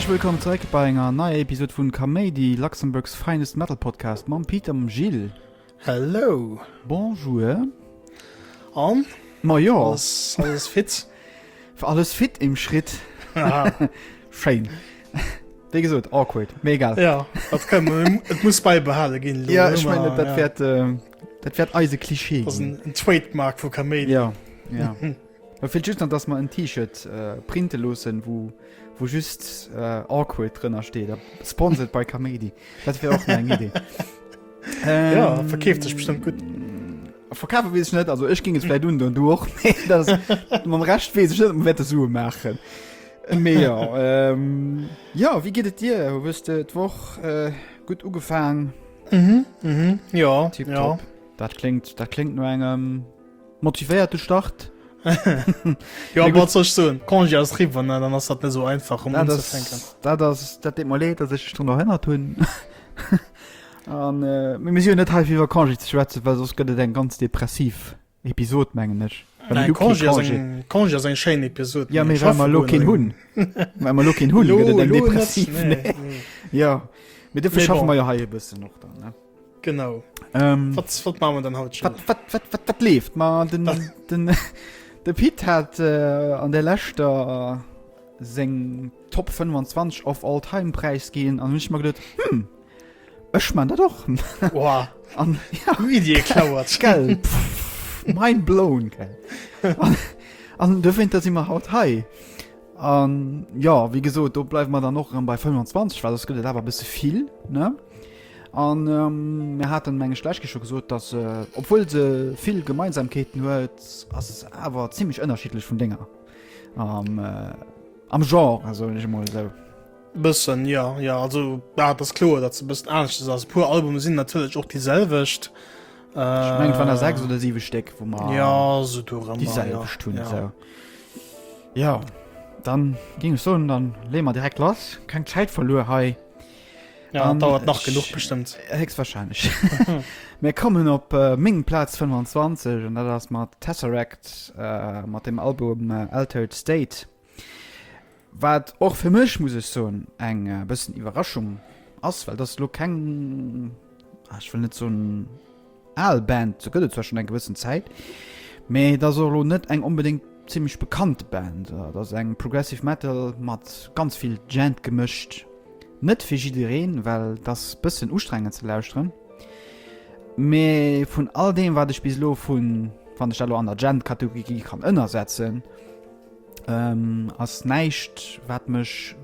Häerzlech wëllkomm zeréck bei enger neier Episode vun Kaméidi, Luxembourg's finest metal podcast mam Pit a mam Gilles. Hello! Bonjour! An? Ma jo! Alles, alles fit? Alles fit im Schritt. Schéin. Wéi gesot, awkward, mee egal. Ja, dat kann, et muss beibehale ginn. Ja, ech mengen, dat wäert, dat wäert eise Klischee ginn. Dat ass en Trademark vu Kaméidi. Ja, ja. Mir feelt just nach, dass mer en T-Shirt printe loossen, wou, wou just awkward drënner steet. Sponsored by Kaméidi. Dat wär och nach eng Idee. Ähm, ja, verkeeft sech bestimmt gut. Verkafe wees ech net, also ech ging es vielleicht un du och das, mam Recht wees ech net wette Sue maachen. Mee ja, ähm, ja wie geet et dir? Hues de d'Woch äh, gutt ugefaang? Mhm, mhm, ja, Tip ja. top. Dat klingt, dat klingt no engem motivéierte Start. Ja, wat soll ech soen? Congé ass riwwer, ne? Dann ass dat net sou einfach erëm unzefänken. Dat ass, dat deet mer leed, datt ech dech drun erënnert hunn. An äh, mir si jo net hei fir iwwer Congé ze schwätzen, well soss gëtt et eng ganz depressiv Episod, mengen ech. Well mir hu kee Congé. Congé ass eng schéin Episod. Ja, mee well mer elo keen hunn. Well mer elo keen hunn, gëtt et eng depressiv. Nee. Ja, mee dofir schaffe mer jo hei e bëssen och dann, ne? Genau. Ähm, wat, wat machen wir dann haut schon? Wat, wat, wat, wat, wat leeft? Ma den, den, de Pit hat äh, an der leschter seng Top 25 of all time Preis ginn an hunn ech mer geduet, hm, ech man dat och. Wow. An, ja. Idee geklauert. Gell. Pff, mind blown, gell. An, an dowéinter si mer haut hei. An jo, wéi gesot, do bleiwe mer dann och erëm bei 25, well soss gëtt et awer e bësse vill, ne? An mir haten, meng ech, d'lescht Kéier scho gesot, dass se, obwuel se vill Gemeinsamkeeten huet, ass se awer zimmlech ënnerschiddlech vun denger am, am Genre, soen ech emol esou. Bëssen, jo, jo. Also, ja, et ass kloer, datt se e bëssen aneschters ass. E puer Albume sinn natierlech och déi selwecht. Ech mengen, et waren der 6 oder 7 Stéck, wou mer ja, so do déi selwecht hunn. Ja. So. Ja, dann géing ech soen, dann leeë mer direkt lass. Keng Zäit verluer hei. Ja, An dauert nach genuch bestëmmt. Héchstwahrscheinlech. Mir kommen op äh, meng Plaz 25 an dat ass mat Tesseract äh, mat dem Album äh, Altered State. Wat och fir mech, muss ech soen, eng bëssen Iwwerraschung ass, well dat ass elo keng, ech wëll net soen al Band, se gëtt et zwar schonn eng gewëssen Zäit, mee et ass och elo net eng onbedéngt zimmlech bekannte Band. Et ass eng Progressive Metal mat ganz vill Djent gemëscht. Net fir jiddereen, well et ass bëssen ustrengend ze lauschteren, mee vun all deem wat ech bis elo vun, wann ech dat elo an der Djent-Kategorie kann ënnersetzen, Ähm, ass näischt wat mech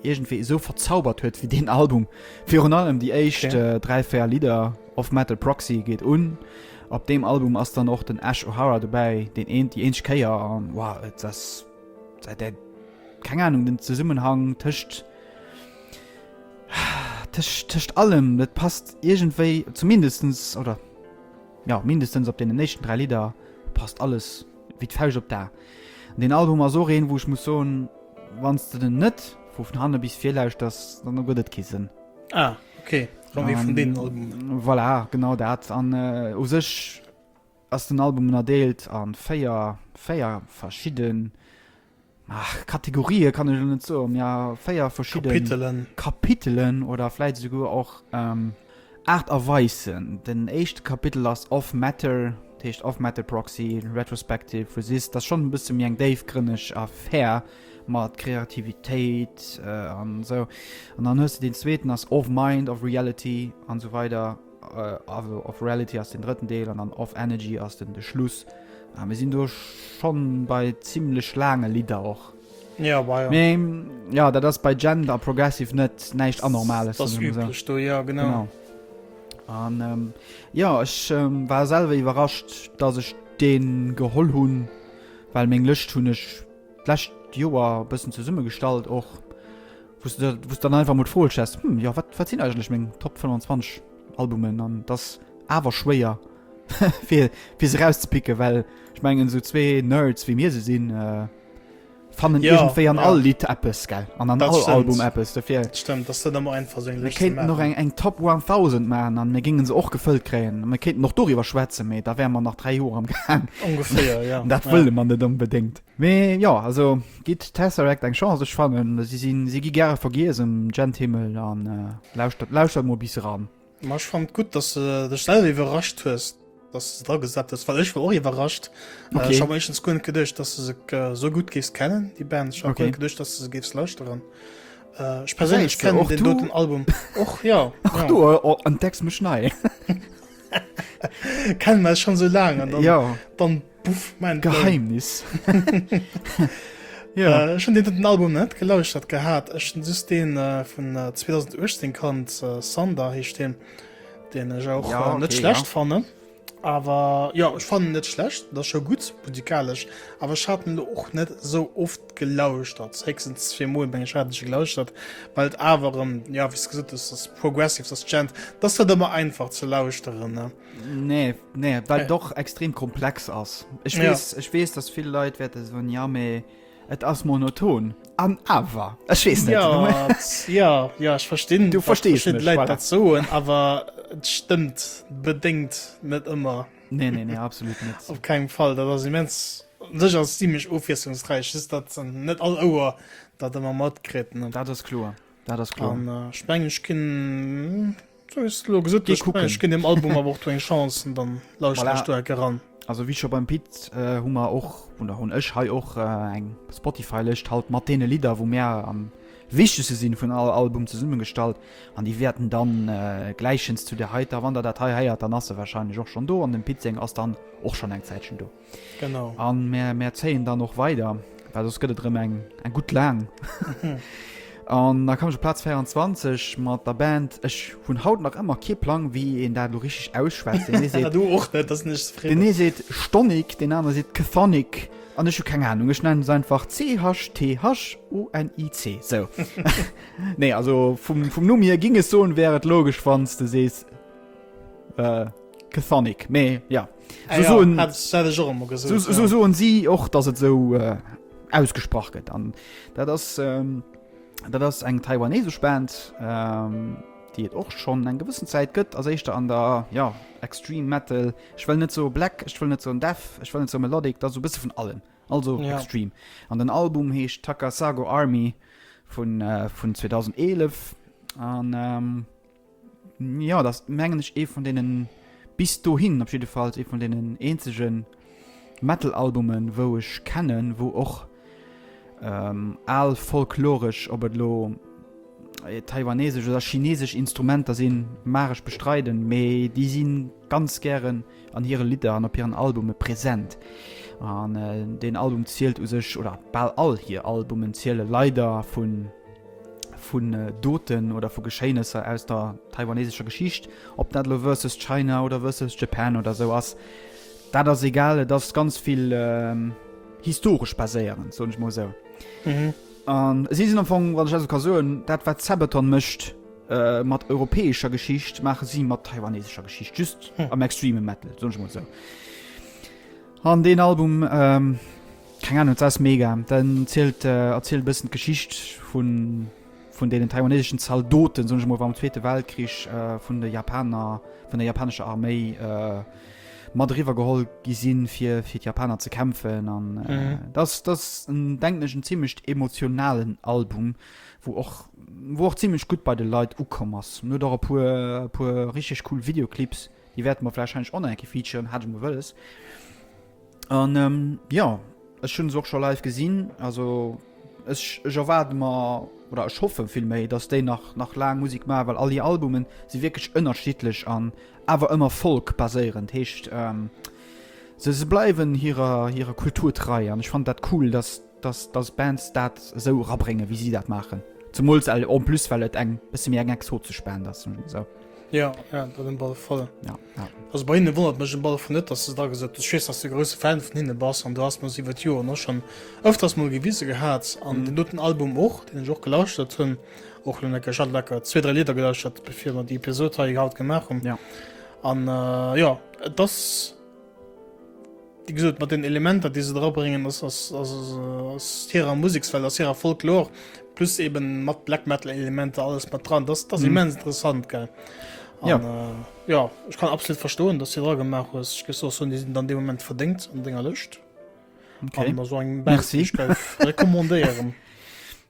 iergendwéi esou verzaubert huet wéi deen Album. Virun allem déi éischt okay. äh, 3, 4 Lidder of Metal Proxy geet un. Op deem Album ass dann och den Ash O'Hara dobäi, deen een déi eenzeg Kéier an wow, et ass der keng Ahnung den Zesummenhang tëscht tëscht tëscht allem, dat passt iergendwéi zumindestens oder ja mindestens op deenen éischten 3 Lidder passt alles wéi d'Fauscht op d'A. An deen Album ass och een, wou ech muss soen, wann s de den net vu vun hanne bis vir lauschters, dann huet et kee Sënn. Ah, okay. Rëm ee vun deenen Albumen. Voilà, genau dat. An u sech ass den Album ënnerdeelt a 4, 4 verschidden Ach, Kategorië kann ech elo net soen, mee a 4 verschidde Kapitelen. Kapitelen oder vläit esouguer och Aart a Weisen. Den éischte Kapitel ass Off Matter, dat heescht Off Matter Proxy, Retrospective, Resist. Dat ass schonn e bësse méi eng déifgrënneg Affär mat Kreativitéit an esou. An dann hues de deen zweeten ass Of Mind, Of Reality an esou weider. Of Reality ass den drëtten Deel an dann Of Energy ass den de Schluss. Ah, mir sinn do schonn bei zimmlech laange Lidder och. Ja, bah, ja. Mee ja, dat ass bei Djent a Progressive net näischt Anormales. Dat ass üblech do, ja, genau. Genau. An ähm, ja, ech ähm, war selwer iwwerrascht, dass ech dee geholl hunn, well meng Lëscht hunn ech d'lescht Joer e bëssen zesummegestallt och. Wou s de wou s dann einfach mol d'Fro stells, hm, jo, wat wat sinn eigentlech meng Top 25 Albumen? An et ass awer schwéier fir fir se erauszepicken, well ech mengen esou zwee Nerds wéi mir se sinn, äh, Fannen ja, iergendwéi an ja. all Lidd eppes, gell? An an all Album eppes dofir. Stëmmt, dat ass net ëmmer einfach sou eng Lëscht ze maachen. Mir kéinten och eng, eng Top 1000 maachen an mir géingen se och gefëllt kréien. Mir kéinten och doriwwer schwätzen, mee da wäre mer nach 3 Joer am Gaang. Ongeféier, ja. Dat wëlle mer net onbedéngt. Mee jo, also gitt Tesseract eng Chance. Ech fannen, si sinn, si gi gäre vergiess um Djent-Himmel an lauschtert, lauschtert mol bis eran. Ma ech fannen et gutt, dass de dech selwer iwwerrascht hues, dass de se dra gesat hues, well ech war och iwwerrascht. Okay. Ech hat mer éischtens guer net geduecht, dass de se esou gutt géifs kennen, déi Band. Ech hat okay. guer net geduecht, dass de se géifs lauschteren. Äh, ech perséinlech kennen den doten Album och, ja. Och ja. du oh, entdecks mech nei. Kennen mer schon so laang an dann, ja. dann buff, mein Geheimnis. ja. Äh, schon den den Album net gelauschtert gehat. Ech hun just den äh, vun äh, 2018 kannt, äh, Sander heescht den, den ech auch ja, okay, äh, net schlecht ja. fannen. Awer ja ech fannen net schlecht, dat scho gutt musikalesch, awer ech hat en och net sou oft gelauschtert, héchstens zweemol meng ech hat ech gelauschtert, well et awer erëm ja wéi s gesot hues, ass progressive, ass Djent, dat ass net ëmmer einfach ze lauschteren ne. Nee, nee, well et och extrem komplex ass. Ech weess, ech weess, dass vill Leit wäerte soen, ja mee Et ass monoton. An awer, ech weess net. Ja, ja, ja, ech verstinn. Du verstees mech, Leit dat soen, awer et stëmmt bedéngt net ëmmer. Nee, nee, nee, absolut net. Op kengem Fall. Dat ass immens, u sech ass et zimlech ofwiesslungsräich, just datt net all Ouer dat ëmmer matkritt, ne? Dat ass kloer, dat ass kloer. An ech mengen, ech ginn. So wéi s de lo gesot hues, kucken. Ech ginn dem Album awer och do eng Chance an dann lauschteren ech do enke ran. Also wéi scho beim Pit äh, hu mer och oder hunn ech hei och äh, eng Spotify-Lëscht halt mat deene Lidder, wou mär am wichtegste sinn vun all Album zesummegestallt an déi wäerten dann äh, gläichens zu der heiter, wann der dat hei héiert, dann ass se wahrscheinlech och schonn do an dem Pit seng ass dann och schonn eng Zäitchen do. Genau. An mär, mär zéien dann och weider, well soss gëtt et erëm eng, eng gutt laang. An da koum ech op Plaz 24 mat der Band, ech hunn haut nach ëmmer kee Plang, wéi een dat elo richteg ausschwätzt. Deen ee seet, Du och net, da sinn ech zefridden. Deen ee seet Stonic, deen anere seet Chthonic. An ech hu keng Anung, ech nennen se einfach C-H-T-H-O-N-I-C. Sou. Nee, also vum, vum Numm hier ging ech soen, wär et logesch, wann s de sees, äh, Chthonic, mee ja. Ah, so, ja, soen, so, so, so soen si och, dass et sou äh, ausgesprach gëtt. An dat ass, ähm, dat ass eng taiwanesesch Band, ähm, déi et och schonn eng gewëssen Zäit gëtt, ass éischter an der ja, Extreme Metal. Ech wëll net soe Black, ech wëll net soen Death, ech wëll net soe Melodic, dat ass sou e bësse vun allem. Also ja. Extreme. An den Album heescht Takasago Army vun, äh, vun 2011. An ähm, Jo, dat ass mengen ech ee vun deenen, bis dohin op jiddefalls, ee vun deenen eenzege Metal-Albumen, wou ech kennen, wou och al folkloresch, ob et elo taiwanesesch oder chinesesch Instrumenter sinn, mag ech bestreiden, mee déi si ganz gären an hire Lidder an op hiren Albume present. An deen Album zielt u sech, oder bal all hir Albumen ziele leider vun vun Doten oder vu Geschéinesser aus der taiwanesescher Geschicht, ob dat elo versus China oder versus Japan oder sou ass, dat ass egal, et ass ganz vill historesch baséierend, soen ech mol esou. Mhm. An si sinn am Fong, wann ech dat esou ka soen, dat wat Sabaton mécht mat europäescher Geschicht, maache si mat taiwanesescher Geschicht, just am extreme Metal, soen ech mol esou. An deen Album, Keng Ahnung, et ass mega. Den zielt, erzielt e bëssen d'Geschicht vun, vun deenen taiwaneseschen Zaldoten, soen ech emol, wat am Zweete Weltkrich vun de Japaner, vun der japanescher Arméi mat eriwwer geholl gi sinn, fir fir d'Japaner ze kämpfen. An dat ass, dat ass en, denken ech, en zimmlecht emotionalen Album, wou och, wou och zimmlech gutt bei de Leit ukomm ass. En huet och e puer, e puer richteg cool Videoclips, déi wäerte mer warscheinlech och nach eng Kéier featuren, hat ech emol wëlles. An ähm, ja, ech hunn se och scho live gesinn. Also ech, ech erwaarde mer oder ech hoffe villméi, datt déi nach, nach laang Musek maachen, well all hir Albumen si wierklech ënnerschiddlech an awer ëmmer Folk baséierend. Heescht ähm, se, se bleiwen hirer, hirer Kultur trei an ech fannen dat cool, datt, datt, datt Bands dat esou erabréngen, wéi si dat maachen. Zemools en plus, well et eng bësse méi eng exotesch Band ass, soen ech mol esou. Ja, ja, dat um alle Fall. Ja, ja. Also bei hinne wonnert mech um alle Fall net, dass se da gesot hues. Ech weess, dass du e grousse Fan vun hinne bass an du has mer se iwwer d'Joren och schonn ëfters mol gewise gehat an den doten Album och, deen ech och gelauschtert hunn. Och lo lecker, ech hat lecker zwee, dräi Lidder gelauschtert, bevir mer déi Episod hei haut gemaach hunn. Ja. An äh, ja, et ass. Wéi gesot, mat den Elementer, déi se drabréngen, ass, ass, ass, ass hirer Musekswelt, ass hirer Folklor, plus eben mat Black Metal Elementer alles mat dran. Das, das mm. immens interessant, gell. An, ja. Äh, ja, ech kann absolut verstoen, dass du dra gemaach hues. Ech géif och soen, déi sinn dann dee Moment verdéngt an denger Lëscht. Okay. An so eng Band, Merci. déi ech géif recommandéieren.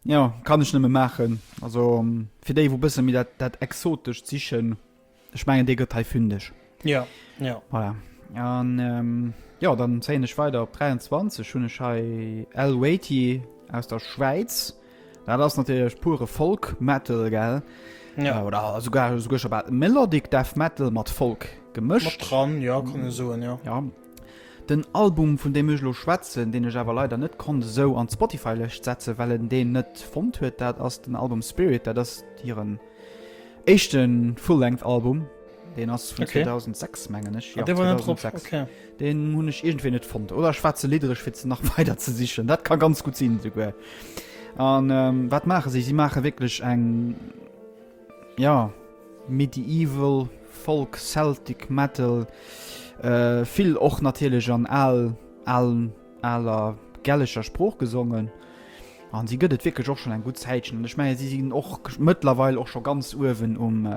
Ja, kann ech nëmme maachen. Also fir déi, wou bësse méi dat, dat Exotescht sichen, Ech mengen dee gëtt hei fündeg. Ja, ja. Voilà. An ähm, ja, dann zéien ech weider op 23 hunn ech hei El Waity aus der Schwäiz. Dat ass natierlech pure Folk Metal, gell? Ja. Äh, oder souguer souguer scho bal Melodic Death Metal mat Folk gemëscht. Mat dran, ja, kann ee soen, ja. Ja. Den Album vun deem ech elo schwätzen, deen ech awer leider net konnt esou an d'Spotify-Lëscht setzen, well en deen net fonnt huet, dat ass den Album Spirit. Dat ass hiren Éischte Full-Length Album, deen ass vun okay. 2006 mengen ech. Ja, ah, 2006. Okay. Den hunn ech iergendwéi net fonnt. Oder ech war ze liddereg fir ze nach weider ze sichen. Dat ka ganz gut sinn souguer. An ähm, wat maache si? Si maache wierklech eng ja medieval Folk Celtic Metal äh, vill och natierlech an al al aler gällescher Sprooch gesongen. An si gëtt et wierklech och schonn eng gutt Zäitchen. An ech mengen, si sinn och mëttlerweil och scho ganz uewen um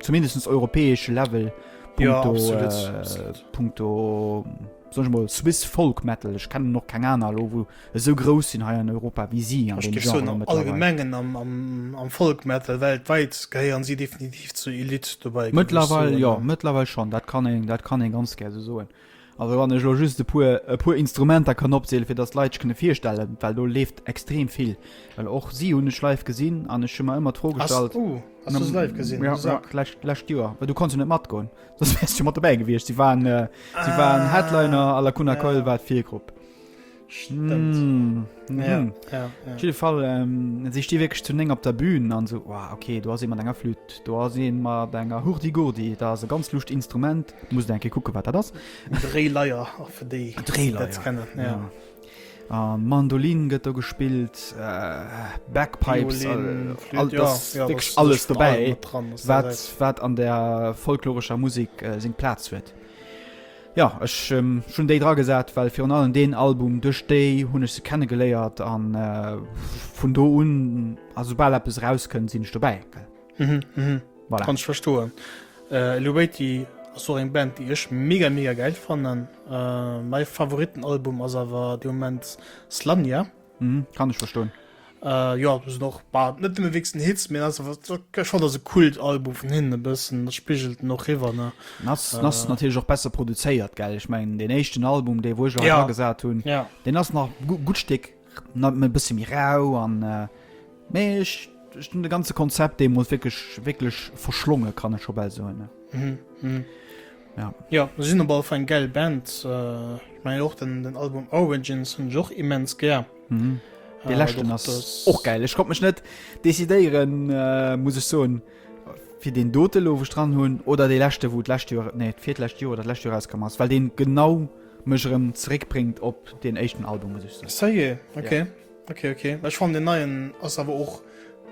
zumindest europäesche Level Ja, punkto, absolut, äh, absolut. punkto soll ech mol Swiss Folk Metal. Ech kennen och keng aner elo, wou esou grouss sinn hei an Europa wéi si an Ech deem géif soen, Genre am mëttlerweil. Allgemengen am, am, am Folk Metal weltwäit gehéieren si definitiv zur Elite dobäi, géif ech Mëttlerweil, soen, jo, ja. mëttlerweil schonn. Dat kann een, dat kann ee ganz gär esou soen. Also wann ech elo just e puer, e puer Instrumenter kann opzielen, fir dass d'Leit sech kënne virstellen, well do leeft extrem vill. Well och si hunn ech live gesinn an ech hu mer ëmmer d'Fro Has, gestallt. uh, has du se live gesinn? Ja, Du ja, Sack. lescht, lescht Joer. Well du konns jo net matgoen, soss wäers du jo mat dobäi gewiescht. Si waren, äh, si waren Ah, Headliner a Lacuna Coil ja. war d'Virgrupp. Stimmt. Mm, Ja, mhm. ja, ja. Op jidde Fall, ähm, si sti wierklech zu 9 op der Bühn an sou, wow, okay, do ass ee mat enger Flütt, do ass ee mat enger Hurdy-Gurdy, da ass e ganz luscht Instrument, musst eng Kéier kucke wat dat ass. Dréileier, och fir déi, déi Dréileier, dat kennen, ja. ja. A Mandolin gëtt do gespillt, äh, Bagpipes, Violin, äh, Flütt, all, ja, das ja, wierklech das, das alles ist von allem dobäi, mat dran, was da wat, seid. wat an der folklorescher Musek äh, seng Plaz huet. Jo, ech hunn déi dragesat, well virun allem deen Album, duerch déi hunn ech se kennegeléiert an vun do un, a soubal eppes erauskënnt, sinn ech dobäi. Mhm, mhm. Voilà. Kann ech verstoen. Äh, Eluveitie ass och eng Band, déi ech mega, mega geil fannen. Äh, mäi Favoritenalbum ass awer de Moment Slania. Mhm, kann ech verstoen. Äh, jo, do sinn och bah, net nëmme wéinst den Hits, mee ass awer ech fannen ass e Kultalbum vun hinnen e bëssen, dat spigelt en och riwwer, ne? Ass, äh, ass natierlech och besser produzéiert, gell? Ech mengen deen éischten Album, dee wou ech elo ja, dragesat hunn, ja. deen ass nach gu gutt Stéck na e bësse méi rau an äh, mee ech ech hunn de ganze Konzept deemools wierklech wierklech verschlonge, kann ech scho bal soen, ne? Mhm, mhm. Ja. Ja, se sinn op alle Fall eng geil Band. Äh, ech mengen och den, den Album Origins hunn ech och immens gär. Mhm. Dee Äh, leschten doch, ass das- och geil. Ech konnt mech net decidéieren, äh, muss ech soen, fir deen dote lo, wou ech dran hunn, oder dee leschte, wou d'lescht Joer, nee, d'virlescht Joer oder d'lescht Joer rauskomm ass, well deen genau mech erëm zeréckbréngt op deen éischten Album, muss ech soen. Ça y est, okay. Ja. Okay, okay. Ech fannen den neien ass awer och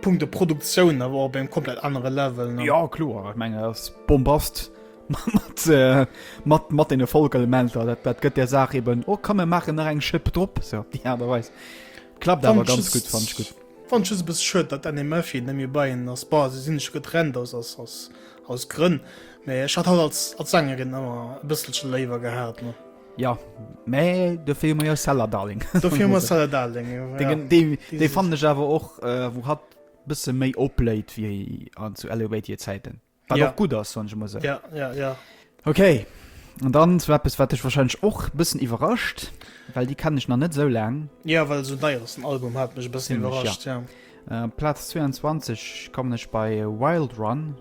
punkto Produktioun awer och op engem komplett anere Level. Ne? Ja, kloer. Ech mengen, dat ass Bombast mat, äh, mat, mat deene Folk-Elementer. Dat, dat gëtt der Saach eben, oh komm, mir maachen nach eng Schëpp drop, sou op déi Aart a Weis. Klappt awer Fand ganz just- gutt, fand ech gutt. Fand just e bësse schued, datt Annie Murphy net méi bei hinnen ass. Bon, si sinn sech getrennt aus, aus, aus, aus Grënn, mee ech hat hatt als, als Sängerin ëmmer e bësselche léiwer gehat. Ne? Ja, mä dofir hu mer jo Cellar Darling. Dofir hu mer Cellar Darling, ja. Dee, dee, dee fannen ech awer och, äh, wou hatt bësse méi opléit wéi an zu Elevate hir Zäiten. Wat Ja. och gutt ass, soen ech emol sou. Ja, ja, ja. Okay, an dann zu eppes, wat dech wahrscheinlech och bëssen iwwerrascht, well déi kennen ech nach net sou laang. Ja, well esou nei ass den Album, hat mech e bëssen Zimmlech, iwwerrascht, ja. ja. Äh, Plaz 22 kommen ech bei Wild Run.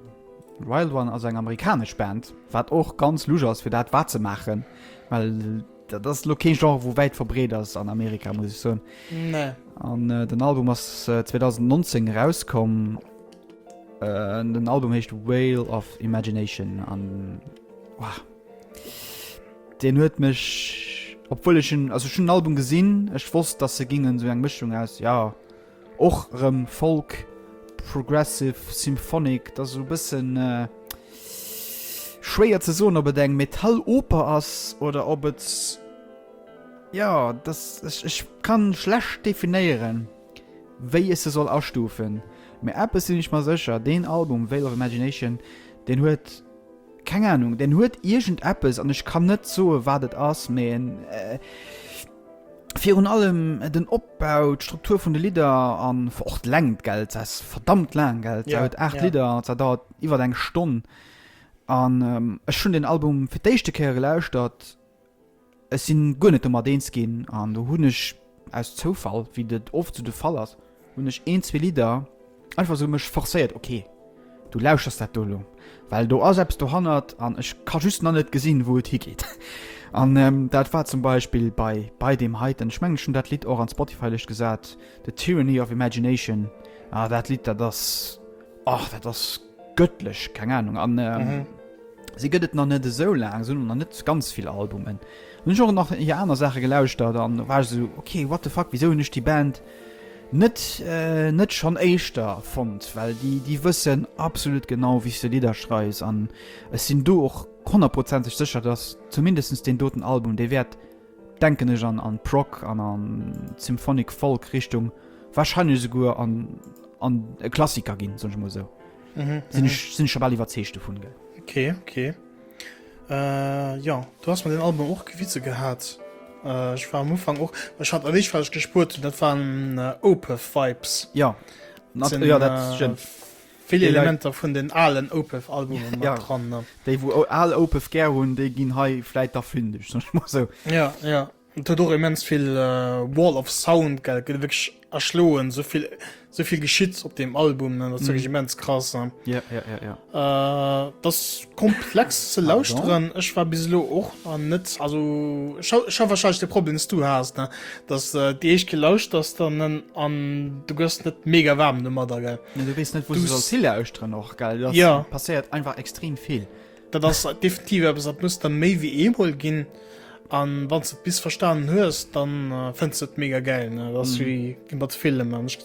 Wild Run ass eng amerikanesch Band, wat och ganz lusch ass fir dat wat se maachen, well dat ass lo kee Genre wou wäit verbreet ass an Amerika, muss ech soen. Nee. An äh, den Album ass äh, 2019 erauskomm. Äh, den Album heescht Whale of Imagination an wow. Den huet mech, obwuel ech en, also ech hunn den Album gesinn, ech wosst, dass se gingen sou eng Mëschung aus, ja, och erëm Folk, Progressive, Symphonic, dat ass esou e bëssen äh, schwéier ze soen, ob et eng Metalloper ass oder ob et. Jo, das, ech, ech kann schlecht definéieren, wéi ech se soll astufen. Mee eppes sinn ech mer sécher, deen Album Veil of Imagination, deen huet, keng Ahnung, deen huet iergendeppes an ech kann net soe wat et ass, mee en, virun allem den Opbau, d'Struktur vun de Lidder an och d'Längt, gell, se ass verdammt laang, gell, se huet 8 Lidder, se dauert iwwer eng Stonn an ech hunn den Album fir d'éischte Kéier gelauschtert, Ech sinn guer net domat eens ginn an do hunn ech aus Zoufall, wéi dat oft sou de Fall ass, hunn ech een, zwee Lidder einfach sou mech forcéiert, ok, du lauschters dat do elo, well do ass eppes dohannert an ech ka just nach net gesinn, wou et higeet. An dat war zum Beispill bei bei deem heiten, ech mengen ech hunn dat Lidd och an d'Spotify-Lëscht gesat, The Tyranny of Imagination. Ah dat Lidd, dat ass, och dat ass Göttlech, keng Ahnung. An ähm, si gëtt et nach net esou laang, se hunn nach net ganz vill Albumen. Hunn ech och nach hir aner Saache gelauschtert an do war ech esou, okay, what the fuck, wisou hunn ech déi Band net, äh, net schonn éischter fonnt? Well déi, déi wëssen absolut genau, wéi s de Lidder schreifs an ech sinn do och honnertprozenteg sécher, dass zumindest deen doten Album, dee wäert, denken ech, an, an Prog an an Symphonic Folk Richtung wahrscheinlech esouguer an, an e Klassiker ginn, soen ech mol esou. Mhm, sinn ech, mhm. sinn ech scho bal iwwerzeegt dovun, gell. Okay, okay. Äh, ja, du hast mir den Album och gewise gehat. Äh, ech war am Ufang och, ech hat eréischt wat ech gespuert hunn, dat waren äh, Opeth Vibes. Ja. Nat, Sinn, ja, dat äh, stimmt. Vill Elementer vun den alen Opeth-Albumen mat ja, dran. Ne? Déi wou al Opeth gär hunn, déi ginn hei vläit da fündeg, sag ich mal so. Ja, ja. Et huet och immens vill äh, Wall of Sound, gell, gëtt wierklech erschloen, so vill, so vill geschitt op dem Album, ne? Dat ass mm. wirklich immens krass. Ne? Ja, ja, ja, ja. Äh, dat ass komplex ze lauschteren. Ech war bis elo och an net, also ech ha, ech ha wahrscheinlich de Problem, den du has, ne? Dass äh, déi éischt Kéier lauschters dann an du gëss net mega waarm domadder, gell. Ja, du weess net, wou du sollst hilauschteren och, gell? Das ja. passéiert einfach extrem vill. Dat ass definitiv eppes, dat muss der méi wéi eemol ginn. An wann du et bis verstanen hues, dann äh, fënns du et mega geil. Ne? Das mm. wie, wie mat Filmen. Ech,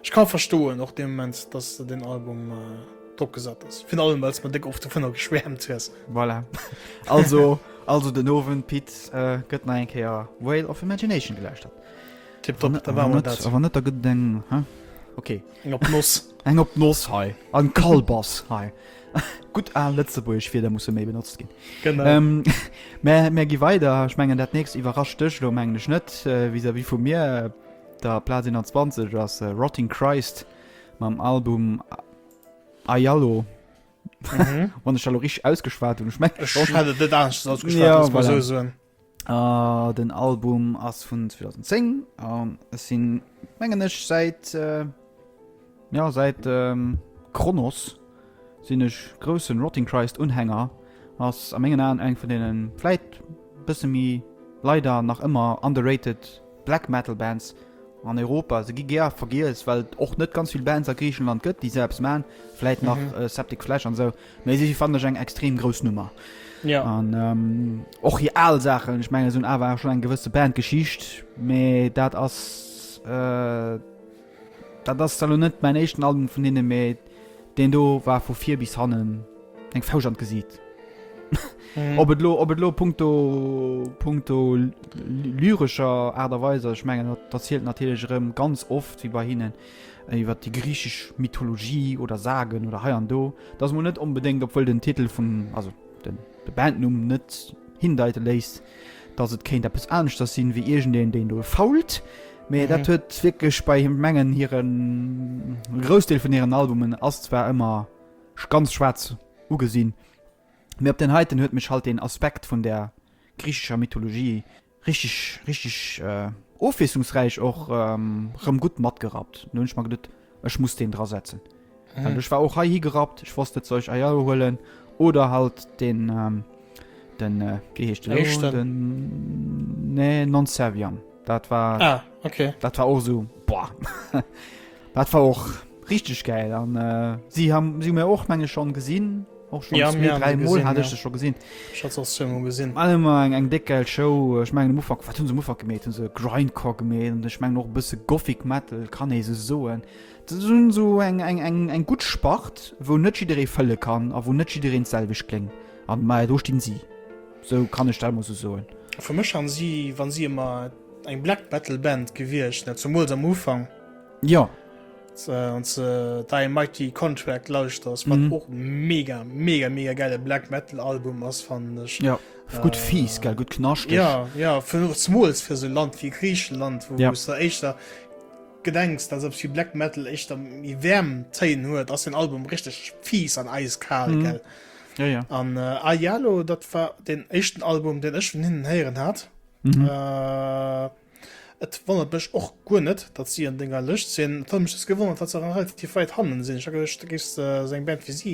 ech kann verstoen och dem Moment, dass du den Album äh, drop gesat ass. Vun allem, well du mer déck oft dovunner geschwärmt hues. Voilà. Also, also den Owend, Pit, äh, gëtt nach eng Kéier Whale of Imagination gelauschtert. Tipptopp, da war dat. Awer net, da gëtt et eng, hä? Okay. Eng op d'Noss. Eng op d'Noss hei. An Kalbass hei. Gutt al lëtzebuergesch Wierder musse méi benotzt ginn. Genau. Ähm, mä mär gi weider. Ech mengen, dat nächst iwwerrascht dech elo, mengen ech net, vis-à-vis vu mir. Der Plaz 21 ass Rotting Christ mam Album Ajallo. Mhm. Wann ech dat elo richteg ausgeschwat hunn. Ech mengen schon. Ech hätt et net aneschters ausgeschwat, ja, muss man voilà. sou soen. Uh, den Album ass vun 2010 an es sinn mengen ech säit äh, ja säit ähm, Kronos sinn ech groussen Rotting Christ Unhänger ass a mengen Aen eng vun deenen vläit bësse méi leider nach ëmmer underrated Black Metal Bands an Europa. Se gi gär vergiess well et och net ganz vill Bands a Griichenland gëtt déi sou eppes man, vläit nach mhm. äh, Septic Flesh an sou. Mee si fannen ech eng extrem grouss Nummer. Ja. An ähm, och hir al Saachen, ech mengen, se hunn awer schon eng gewësse Bandgeschicht, mee dat ass äh, dat ass zwar lo net mäin éischten Album vun hinne, mee deen do war vu vir bis hannen eng Fauscht an d'Gesiit. Mhm. Ob et lo, ob et lo punkto, punkto lyrescher Aart a Weis ass, ech mengen, dat, dat zielt natierlech erëm ganz oft, wéi bei hinnen, iwwer déi griichesch Mythologie oder Sagen oder hei an do. Dat ass mol net onbedéngt, obwuel den Titel vum, also den, de Bandnumm net hindeite léisst, dass et kéint eppes aneschters sinn, wéi iergendeen, deen do fault. Mee dat huet wierklech bei him, mengen, hiren Groussdeel vun hiren Albumen ass zwar ëmmer ganz schwaarz ugesinn, mee op deen heiten huet mech halt deen Aspekt vun där griichescher Mythologie Richteg, richteg ofwiesslungsräich och rëm gutt matgerappt. Nun hunn ech mer geduet, ech muss deen dra setzen. Mhm. Well ech war och hei higerappt, ech wosst net, soll ech Ayalo huelen oder halt den, den, wéi heescht den elo? Den, nee, Non Serviam. Dat war, ah, okay. Dat war och esou, boah. Dat war och richteg gäil. An si ham, si hu mir och, meng ech, schonn gesinn. Och schon ja, zwei, drei Mol hat ech se scho gesinn. Ech hat se och gesinn. War ëmmer eng, eng déck geil Show. Ech mengen am Ufank, wat hunn se am Ufank gemeet? Hunn se Grindcore gemeet an ech mengen och e bësse Gothic Metal, kann ee sou soen. Se hunn sou eng, eng, eng, eng gutt Spart, wou net jidderee fëlle kann a wou net jiddereen d'selwecht kléngt. An maja, do stinn si. Sou kann ech dat emol sou soen. Fir mech han si, wann si ëmmer eng Black Metal Band gewiescht, net zumools am Ufank. Ja. Wann s de Thy Mighty Contract lauschters, wat och mega, mega, mega gäile Black Metal Album ass, fannen ech. Ja, gutt fies, gell, gutt knaschteg. Ja, ja, fir zumools fir esou e Land wéi Griicheland, wou s de éischter gedenks, dass eppes wéi Black Metal éischter méi waarm Téin huet, ass den Album richteg fies an eiskal, gell. Ja, ja. An Aïalo, dat war deen éischten Album, deen ech vun hinnen héieren hat. Et wonnert mech och guer net, datt si an denger Lëscht sinn. Et huet mech just gewonnert, datt se relativ wäit hannen sinn. Ech hat geduecht, du géifs esou eng Band wéi si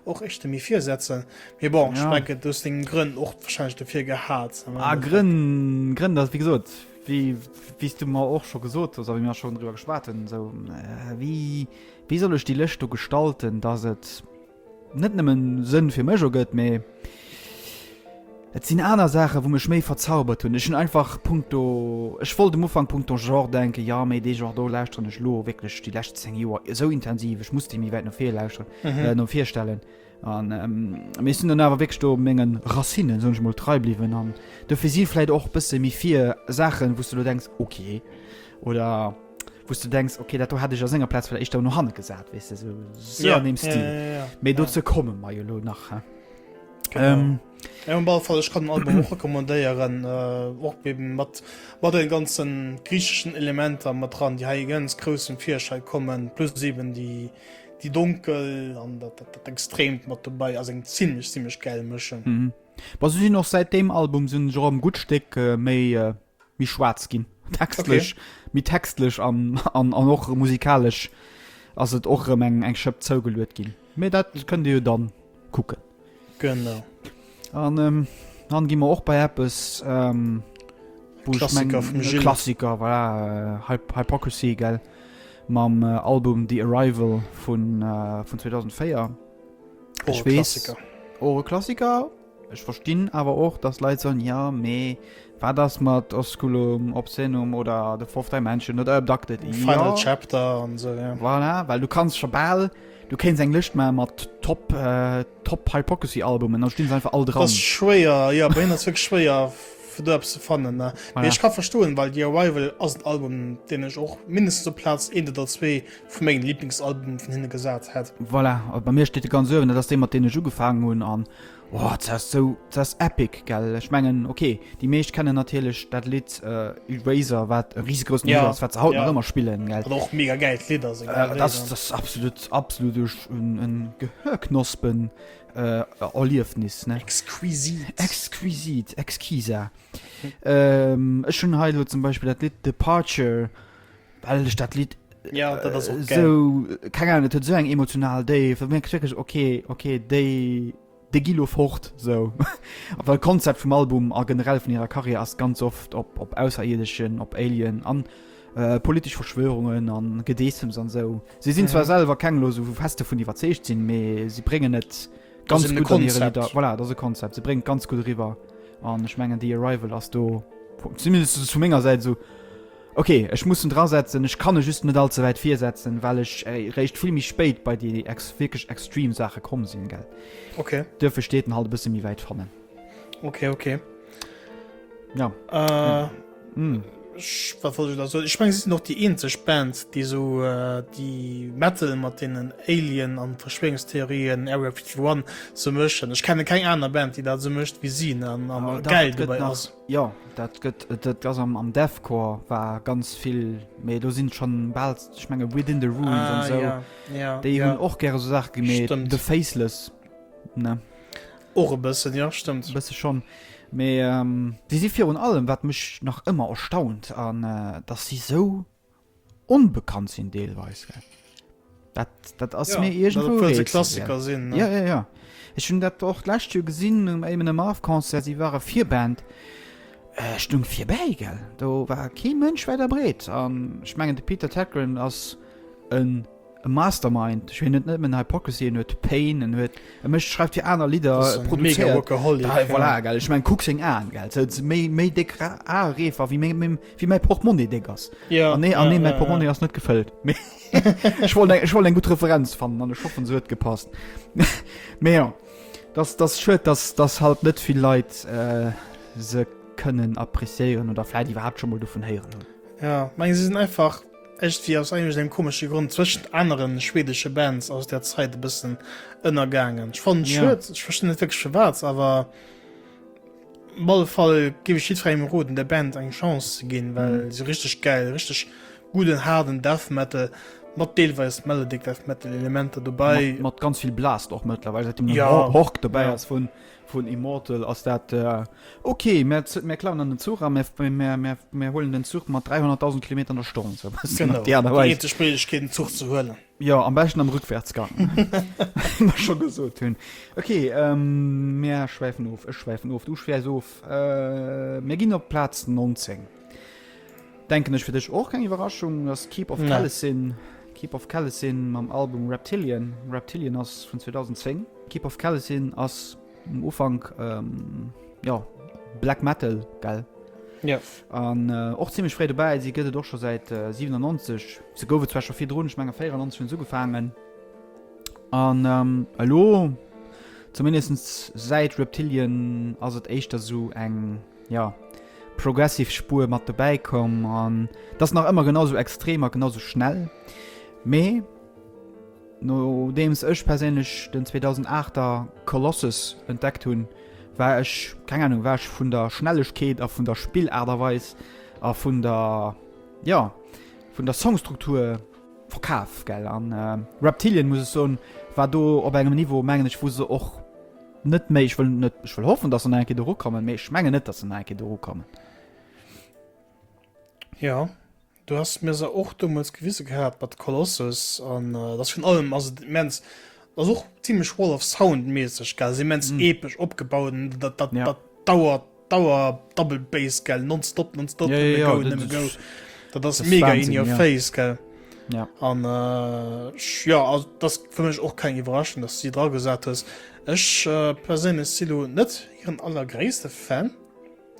och éischter méi vir setzen. Mee bon, ech mengen, du hues deng Grënn och warscheinlech dofir gehat. Ah, Grënn, Grënn, dat wéi gesot, wéi, wéi s du mer och scho gesot hues a wéi mer schonn driwwer geschwat hunn, esou, wéi, wéi soll ech déi Lëscht do gestalten, datt et net nëmmen Sënn fir mech ergëtt, mee et sinn aner Saachen, wou mech méi verzaubert hunn. Ech hunn einfach punkto, ech wollt um Ufank punkto Genre denken, jo, mee dee Genre do lauschteren ech elo wierklech déi lescht 10 Joer esou intensiv, ech muss dee méi wäit no vir lauschteren, mhm. no vir stellen. An ähm, mee ech sinn dann awer wierklech do mengen Racinen, soen ech mol, trei bliwwen an dofir si vläit och bësse méi vir Saachen, wou s du elo denks, okay, oder wou s du denks, okay, dat do hätt ech a senger Plaz vläicht éischter no hanne gesat, weess de, sou, sou ja, an deem Stil. Ja, ja, ja, Mee dozou komme mer jo lo nach. He? Genau. Ähm, Ja, op alle Fall, ech kann den Album och recommandéieren, äh, och eben mat, mat den ganzen griicheschen Elementer mat dran, déi hei ganz grouss zum Virschei kommen, plus eben déi, déi donkel an dat, dat, dat Extreemt mat dobäi, ass eng zimmlech, zimmlech gäil Mëschung. Mhm. Bon, se sinn och säit deem Album sinn se och e gutt Stéck äh, méi äh, méi schwaarz ginn textlech okay. méi textlech an, an, an och musikalesch ass et och erëm eng eng Schëpp zougeluet ginn. Mee dat kënnt Dir jo dann kucken. Genau. An ähm, dann gi mer och bei eppes ähm, wou ech Klassiker mengen, vum Gilles. Klassiker, voilà, äh, Hyp Hypocrisy, gell, mam äh, Album The Arrival vun, äh, vun 2004. Och Ech e weess, Klassiker. och e Klassiker. Ech verstinn awer och, dass Leit soen, jo, mee wat ass mat Osculum Obscenum oder The Fourth Dimension oder Abducted? Final Jo, Chapter an esou, ja. voilà, well du kanns scho bal, du kéints eng Lëscht maache mat Top, Top Hypocrisy Albumen, da stinn se einfach all Dat dran. ass schwéier, jo, bei hinnen ass wierklech schwéier, fir do eppes ze fannen, ne. Mee Voilà. ech ka verstoen, well The Arrival ass en Album, deen ech och mindestens op Plaz eent oder zwee vu mengen Liblingsalbumen vun hinne gesat hätt. Voilà, a bei mir steet e ganz uewen, dat ass dee mat deem ech ugefaangen hunn an oh, dat ass sou, dat ass epic, gell. Ech mengen, ok, déi meescht kennen natierlech dat Lidd Eraser, wat e risegroussen Hit Ja, ass, wat se haut nach ja. ëmmer spillen, gell. Wat och mega gäilt Lidd ass, egal Dat wéi ass, dann. dat ass absolut, absolut e en Gehörknospen Erliefnis, ne. Exquisit. Exquisit, exquisa. Ech hunn hei elo zum Beispill dat Lidd Departure, Well ech dat Lidd ja, dat ass och geil. Sou, keng Ahnung, et huet sou eng emotional Déift. Dat merkst wierklech, okay, okay, déi, déi gi lo fort, sou. A well d'Konzept vum Album a generell vun hirer Karriär ass ganz oft op, op Ausserierdeschen, op Alien an äh, politesch Verschwörungen an Gedeessems an sou. Si sinn zwar Mhm. selwer keng lo sou wou fest dovun iwwerzeegt sinn, mee si bréngen et ganz eben e gutt an hire Konzept. Lidder. Voilà, dat ass e Konzept. Se bréngen et ganz gutt eriwwer. An ech mengen, The Arrival ass do, zumindest vu menger Säit, sou Ok, ech muss en drasetzen, ech kann e just net all ze wäit virsetzen, well ech réischt vill méi spéit bei déi ex wierklech extreme Saache komm sinn, gell. Ok. Duerfir steet en halt e bësse méi wäit fannen. Ok, ok. Ja. Äh, Mm. ech, wat wollt ech da soen? Ech mengen, si sinn och déi eenzeg Band, déi esou déi Metal mat deenen Alien an Verschwéierungstheorien, Area 51 sou mëschen. Ech kenne keng aner Band, déi dat esou mécht wéi si, ne, an, an Oh, dach, gäil et gëtt dobäi nach ass. Jo, dat gëtt, dat ass am, am Deathcore war ganz vill, mee do sinn schonn bal, ech menge Within the Ruins an Ah, esou, ja, ja, déi ja. hunn och gäre sou Saache gemeet. Stëmmt. The Faceless, ne? Och e bëssen, jo, stëmmt. E bësse schonn. Mee déi si virun allem, wat mech nach ëmmer erstaunt, an dass si sou onbekannt sinn deelweis gell. Dat, dat ass ja, mir iergendwou obwuel se Rätsel, Klassiker gell. sinn. Ne? Ja, ja, ja. Ech hunn dat och d'lescht Joer gesinn um Amon Amarth Concert, si ware Virband. Ech äh, stung virbäi, gell. Do war kee Mënsch wäit a breet. An ech mengen de Peter Tägtgren ass en E Mastermind, ech weess net nëmmen Hypocrisy, en huet Pain, en huet, e mécht, schreift fir aner Lidder, Das ist ein mega produzéiert. Workaholic. Da, ja. voilà, gell, ech mengen, kuck seng Aen, gell, se huet méi, méi déck Aereefer wéi meng, meng, wéi mäi Portemonnaie déck ass. Ja, An nee, an ja, nee, mäi ja, Portemonnaie ja. ass net gefëllt. Mee ech wollt eng, ech wollt eng gutt Referenz fannen an ech hoffen, se huet gepasst. Mee jo, das, das schued, dass, dass halt net vill Leit äh, se. kënnen appreciéieren oder vläit iwwerhaapt scho mol dovun héieren hunn. Ja, meng se sinn einfach iergendwéi aus iergendengem komesche Grond zwëschent aneren schwedesche Bands aus där Zäit e bëssen ënnergaangen. Ech fannen et schued, ech verstinn net wierklech firwat, awer op alle Fall géif ech jiddwerengem roden, der Band eng Chance ze ginn, well se richteg gäil, richteg gudden haarden Death Metal mat deelweis Melodic Death Metal Elementer dobäi. Mat, mat ganz vill Blast och mëttlerweil, säit dem ja. Hork dobäi ja. ass vun vun Immortal ass dat äh, okay, mir, mir klauen an den Zuch a mir, mir, mir, mir huelen den Zuch mat 300.000 Kilometer an der Stonn. So, genau. Die Art Weis. Die Méiglechkeet den Zuch ze huelen. Ja, am beschten am Rückwärtsgang. Mer scho gesot hunn. Okay, ähm, mir schwäifen of, ech schwäifen of, du schwäifs of. Äh, mir ginn op Plaz 19. Denken ech fir dech och keng Iwwerraschung, ass Keep of Kalessin. Keep of Kalessin mam Album Reptilian. Reptilian ass vun 2010. Keep of Kalessin ass um Ufank jo Black Metal, gell? Jo. An och zimmlech fréi dobäi. Si gëtt et och scho säit 97. Se gouf et zwar scho virdrun, ech menge 94 hunn se ugefaangen. An elo, zumindest säit Reptilian, ass et éischter sou eng, jo, progressive Spuer mat dobäi komm an et ass nach ëmmer genau sou extrem a genau sou schnell. Mee nodeems ech perséinlech den 2008er Colossus entdeckt hunn, war ech, keng Ahnung, war ech vun der Schnellegkeet a vun der Spillaart a Weis a vun der, jo, vun der Songstruktur verkaf, gell. An Reptilian, muss ech soen, war do op engem Niveau, mengen ech, wou se och Net méi, ech wëll net, ech wëll hoffen, dass se nach eng Kéier do erukommen, mee ech mengen net, dass se nach eng Kéier do erukommen. Jo, du has mir se och deemools gewise gehat mat Colossus an dat ass virun allem ass et immens, ass och zimlech Wall of Sound mässeg gell, ass immens epesch opgebaut, dat dat dat dauert Dauer Double Bass gell, nonstop, nonstop, ja, ja, ja, go, das, go. Dat ass mega Wahnsinn, in your ja. face gell. Ja. An äh, ja also, das fir mech och keng Iwwerraschung, dass sie dra gesat hues. Ech äh, perséinlech si lo net hiren allergréisste Fan.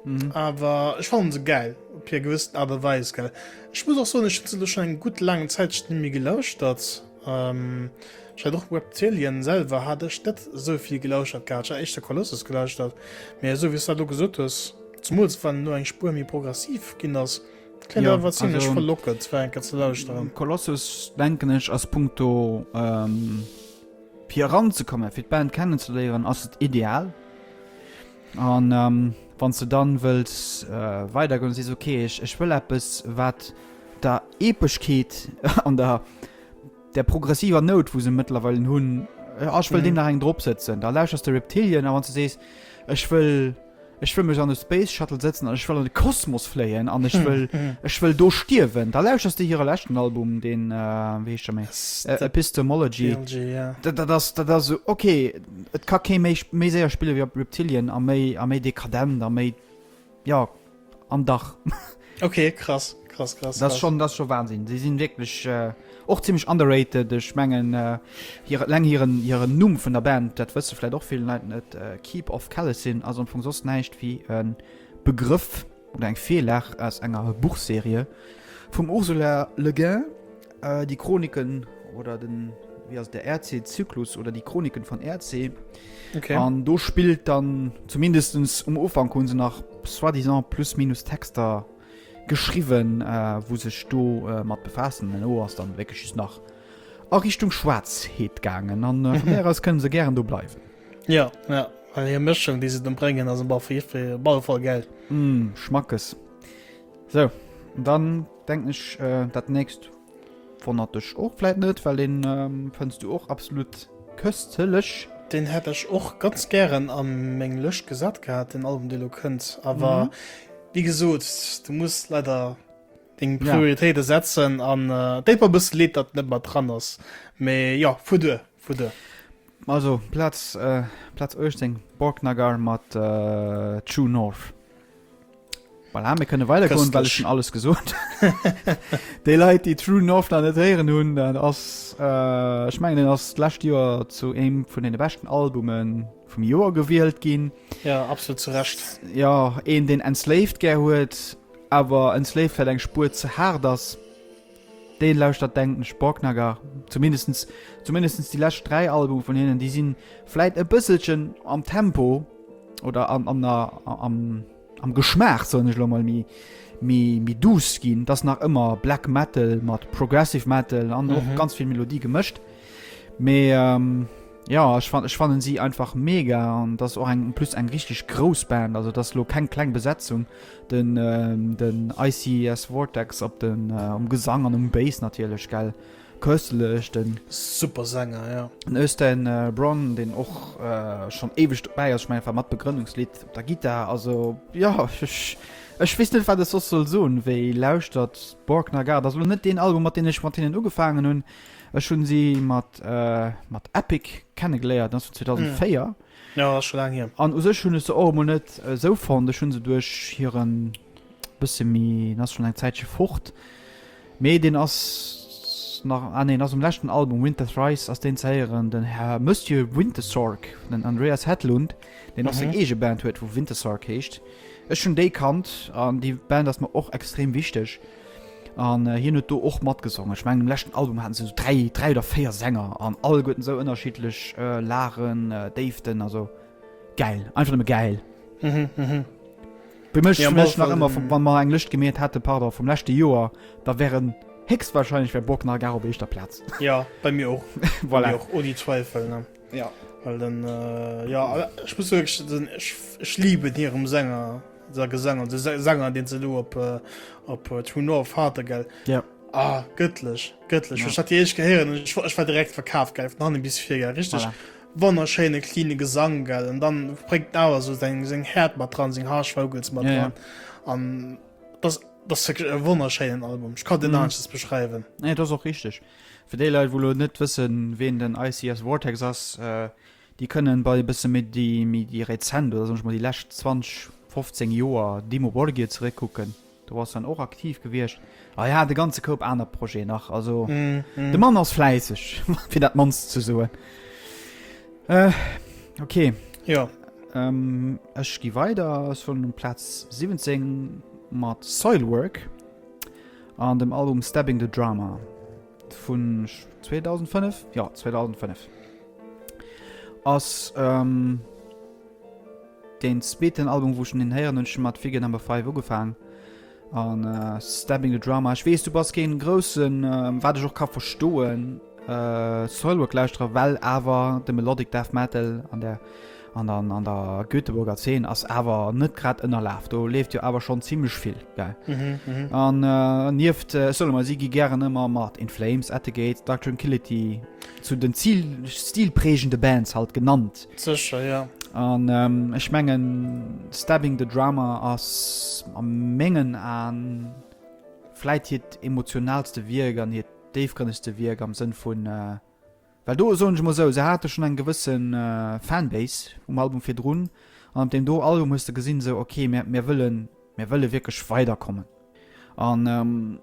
Mhm. Awer ech fannen se geil op hir gewëssen Art a Weis gell. Ech muss och soen, ech hunn se lo schon eng gutt laang Zäit net méi gelauschtert. Ähm, ech hat och Reptilian selwer hat ech net esou vill gelauschert gehat. Ech hat éischter Colossus gelauschtert. Mee esou wéi s du dat elo gesot hues, zemools wann elo eng Spuer méi progressiv ginn ass, kléngt Ja, awer zimlech also- verlockend fir eng Kéier ze lauschteren. Colossus, denken ech, ass punkto ähm, fir eranzekommen, fir d'Band kennenzeléieren, ass et ideal. An ähm, wann s de dann wëlls äh, weidergoen, sees okay, ech, ech wëll eppes, wat der Epeschkeet an der der progressiver Nout, wou se mëttlerweilen hunn, ah, ech wëll deem nach eng drop sëtzen, da lauschers de Reptilian. A wann s de sees, ech wëll, ech wëll mech an e Space Shuttle sëtzen an ech wëll an de Kosmos fléien an ech wëll, ech wëll do stierwen, da lauschers de hire leschten Album, deen, wéi heescht e méi? Epistemology. Dat, dat ass, dat ass esou, okay, et ka kee méi, méi séier spille wéi op Reptilian a méi, a méi dekadent a méi, jo. An dach. Okay, krass, krass, krass. Das schon, das schon Wahnsinn. Sie sinn wirklich äh, och ziemlich underrated. Ech mengen äh, hir, leng hiren, hiren Numm vun der Band, dat wësse vläit och vill Leit net, äh, Keep of Kalessin ass am Fong soss näischt wéi e Begrëff oder eng Virlag aus enger Buchserie vum Ursula Le Guin. Äh, die Chroniken oder den wie ass der Earthsea-Zyklus oder die Chroniken von Earthsea. Okay. An do spillt dann zumindestens um Ufank hunn se nach soi-disant plus minus Texter geschriwwen, äh, wou sech do äh, mat befaassen. Elo ass dann wierklech just nach a Richtung Schwaarzheet gaangen an äh, vun där aus kënnen se gären do bleiwen. Ja, ja. Well hir Mëschung, déi se dann bréngen, ass op alle Fall gäil. Mm, Schmackes. Sou, dann denken ech, äh, dat nächst wonnert dech och vläit net, well den ähm, fënns du och absolut köstelech. Den hätt ech och ganz gären a meng Lëscht gesat gehat, den Album dee lo kënnt. Awer mhm. wéi gesot, du muss leider deng Prioritéite ja. setzen an äh, déit mer bësse leed, datt net mat dran ass. Mee ja, fuer duer, fuer duer. Also Platz, äh, Platz 18 Borknagar mat äh, True North. Voilà, mir kënne weidergoen, well ech schon alles gesot. Déi Leit, déi True North nach net héieren hunn, dat ass äh, ech mengen den ass d'lescht Joer zu eem vun deene beschten Albume vum Joer gewielt ginn. Ja, absolut zu Recht. Ja, een deen Enslaved gär huet, awer Enslaved vläit eng Spuer ze haart ass, deen lauschtert denken ech Borknagar. Zumindestens, zumindestens déi lescht 3 Albume vun hinnen, déi sinn vläit e bësselchen am Tempo oder an, an der, am. am Geschmaach, soen ech elo mol, méi, méi, méi duuss ginn. Et ass nach ëmmer Black Metal mat Progressive Metal an och ganz vill Melodie gemëscht. Mee jo, ech fan, ech fannen si einfach mega an et ass och eng, en plus eng richteg grouss Band, also et ass elo keng kleng Besetzung. Den, den ICS Vortex op den, um Gesang an um Bass natierlech, gell. Köstlech, den. Super Sänger, ja. Den Øystein Bron, deen och schonn éiweg dobäi ass, ech mengen, war mat Begrënnungslidd op der Gittar. Also, jo, ech, ech weess net, wat ech soss soll soen, wéi lauschtert Borknagar. Dat ass elo net deen Album, mat deem ech mat hinnen ugefaangen hunn. Ech hunn si mat, mat Epic kennegeléiert, dat ass vun 2004. Jo, dat ass scho laang hier. An u sech hunn ech se och emol net esou fonnt. Ech hunn se duerch hiren bësse méi, en ass schonn eng Zäitche fort, Mee deen ass nach, ah nee, ass um leschten Album Winter Thrice ass deen ze héieren, den Här Monsieur Wintersorg, den Andreas Hedlund, deen och seng eege Band huet, wou Wintersorg heescht. Ech hunn déi kannt an déi Band ass mer och extrem wichteg an hien huet do och matgesongen. Ech mengen um leschten Album haten se esou 3, 3 oder 4 Sänger an alleguerten esou ënnerschiddlech Lagen, Déiften, also gäil, einfach nëmme gäil. Mhm, mhm. Bei mech ja, mech nach ëmmer, wann mer eng Lëscht gemeet hätte pardon vum leschte Joer, da wären héchstwahrscheinlech wär Borknagar op éischter Plaz. Ja bei mir och voilà. mir och ohne Zweifel ne? Ja. Well den äh, ja ech muss wirklich, den, ech, ech lieben hirem Sänger der Gesang de Sänger den se lo op äh, op äh, True North hate gell. Ja. Ah gëttlech gëttlech ja. Ech hat déi éischt gehéieren ech, ech war direkt verkaf gell vun hannen bis vir gell richtig. Voilà. Wonnerschéine cleane Gesang gell an dann bréngt en awer sou seng seng Häert mat dran, seng harsh Vocals mat dran an das das ass wierklech e wonnerschéinen Album. Ech kann den mm. aneschters beschreiwen. Nee, dat ass och richteg. Fir déi Leit, wou lo net wëssen, ween den ICS Vortex ass, äh, déi kënnen bei e bësse méi déi méi déi rezent oder soen ech mol déi lescht 20, 15 Joer Dimmu Borgir zeréckkucken. Do ass en och aktiv gewiescht. A ja, de ganze Koup aner Projeten nach. Also mm, mm. de Mann ass fläisseg, fir dat mannst ze soen. Äh, okay. Ja. Ähm, ech gi weider. Ech vun Platz 17 mat Soilwork an dem Album Stabbing the Drama vun 2005. Ja, 2005. Ass ähm, Deen zweeten Album wou ech en héieren hunn, ech hu mat Figure Number 5 ugefaang an Stabbing the Drama. Ech weess du bass keen groussen, wat ech och ka verstoen, Soilwork Lauschterer, well awer de Melodic Death Metal an der an der an der Göteborger Zeen ass awer net grad ënnerlaf. Do leeft jo awer schonn zimmlech vill, gell? An nieft, ech soe mol, si gi gären ëmmer mat In Flames, At the Gates, Dark Tranquillity zu den Zil stilprägende Bands halt genannt. Sécher, jo. An ähm, ech mengen Stabbing the Drama ass a mengen Aen vläit hiert emotionaalste Wierk an hiert déifgrënnegste Wierk am Sënn vun, äh, well do soen ech emol esou, se hate schonn eng gewëssen äh, Fanbase um Album virdrun an op deem do Album hues de gesinn esou, okay, mir, mir wëllen, mir wëlle wierklech weiderkommen. An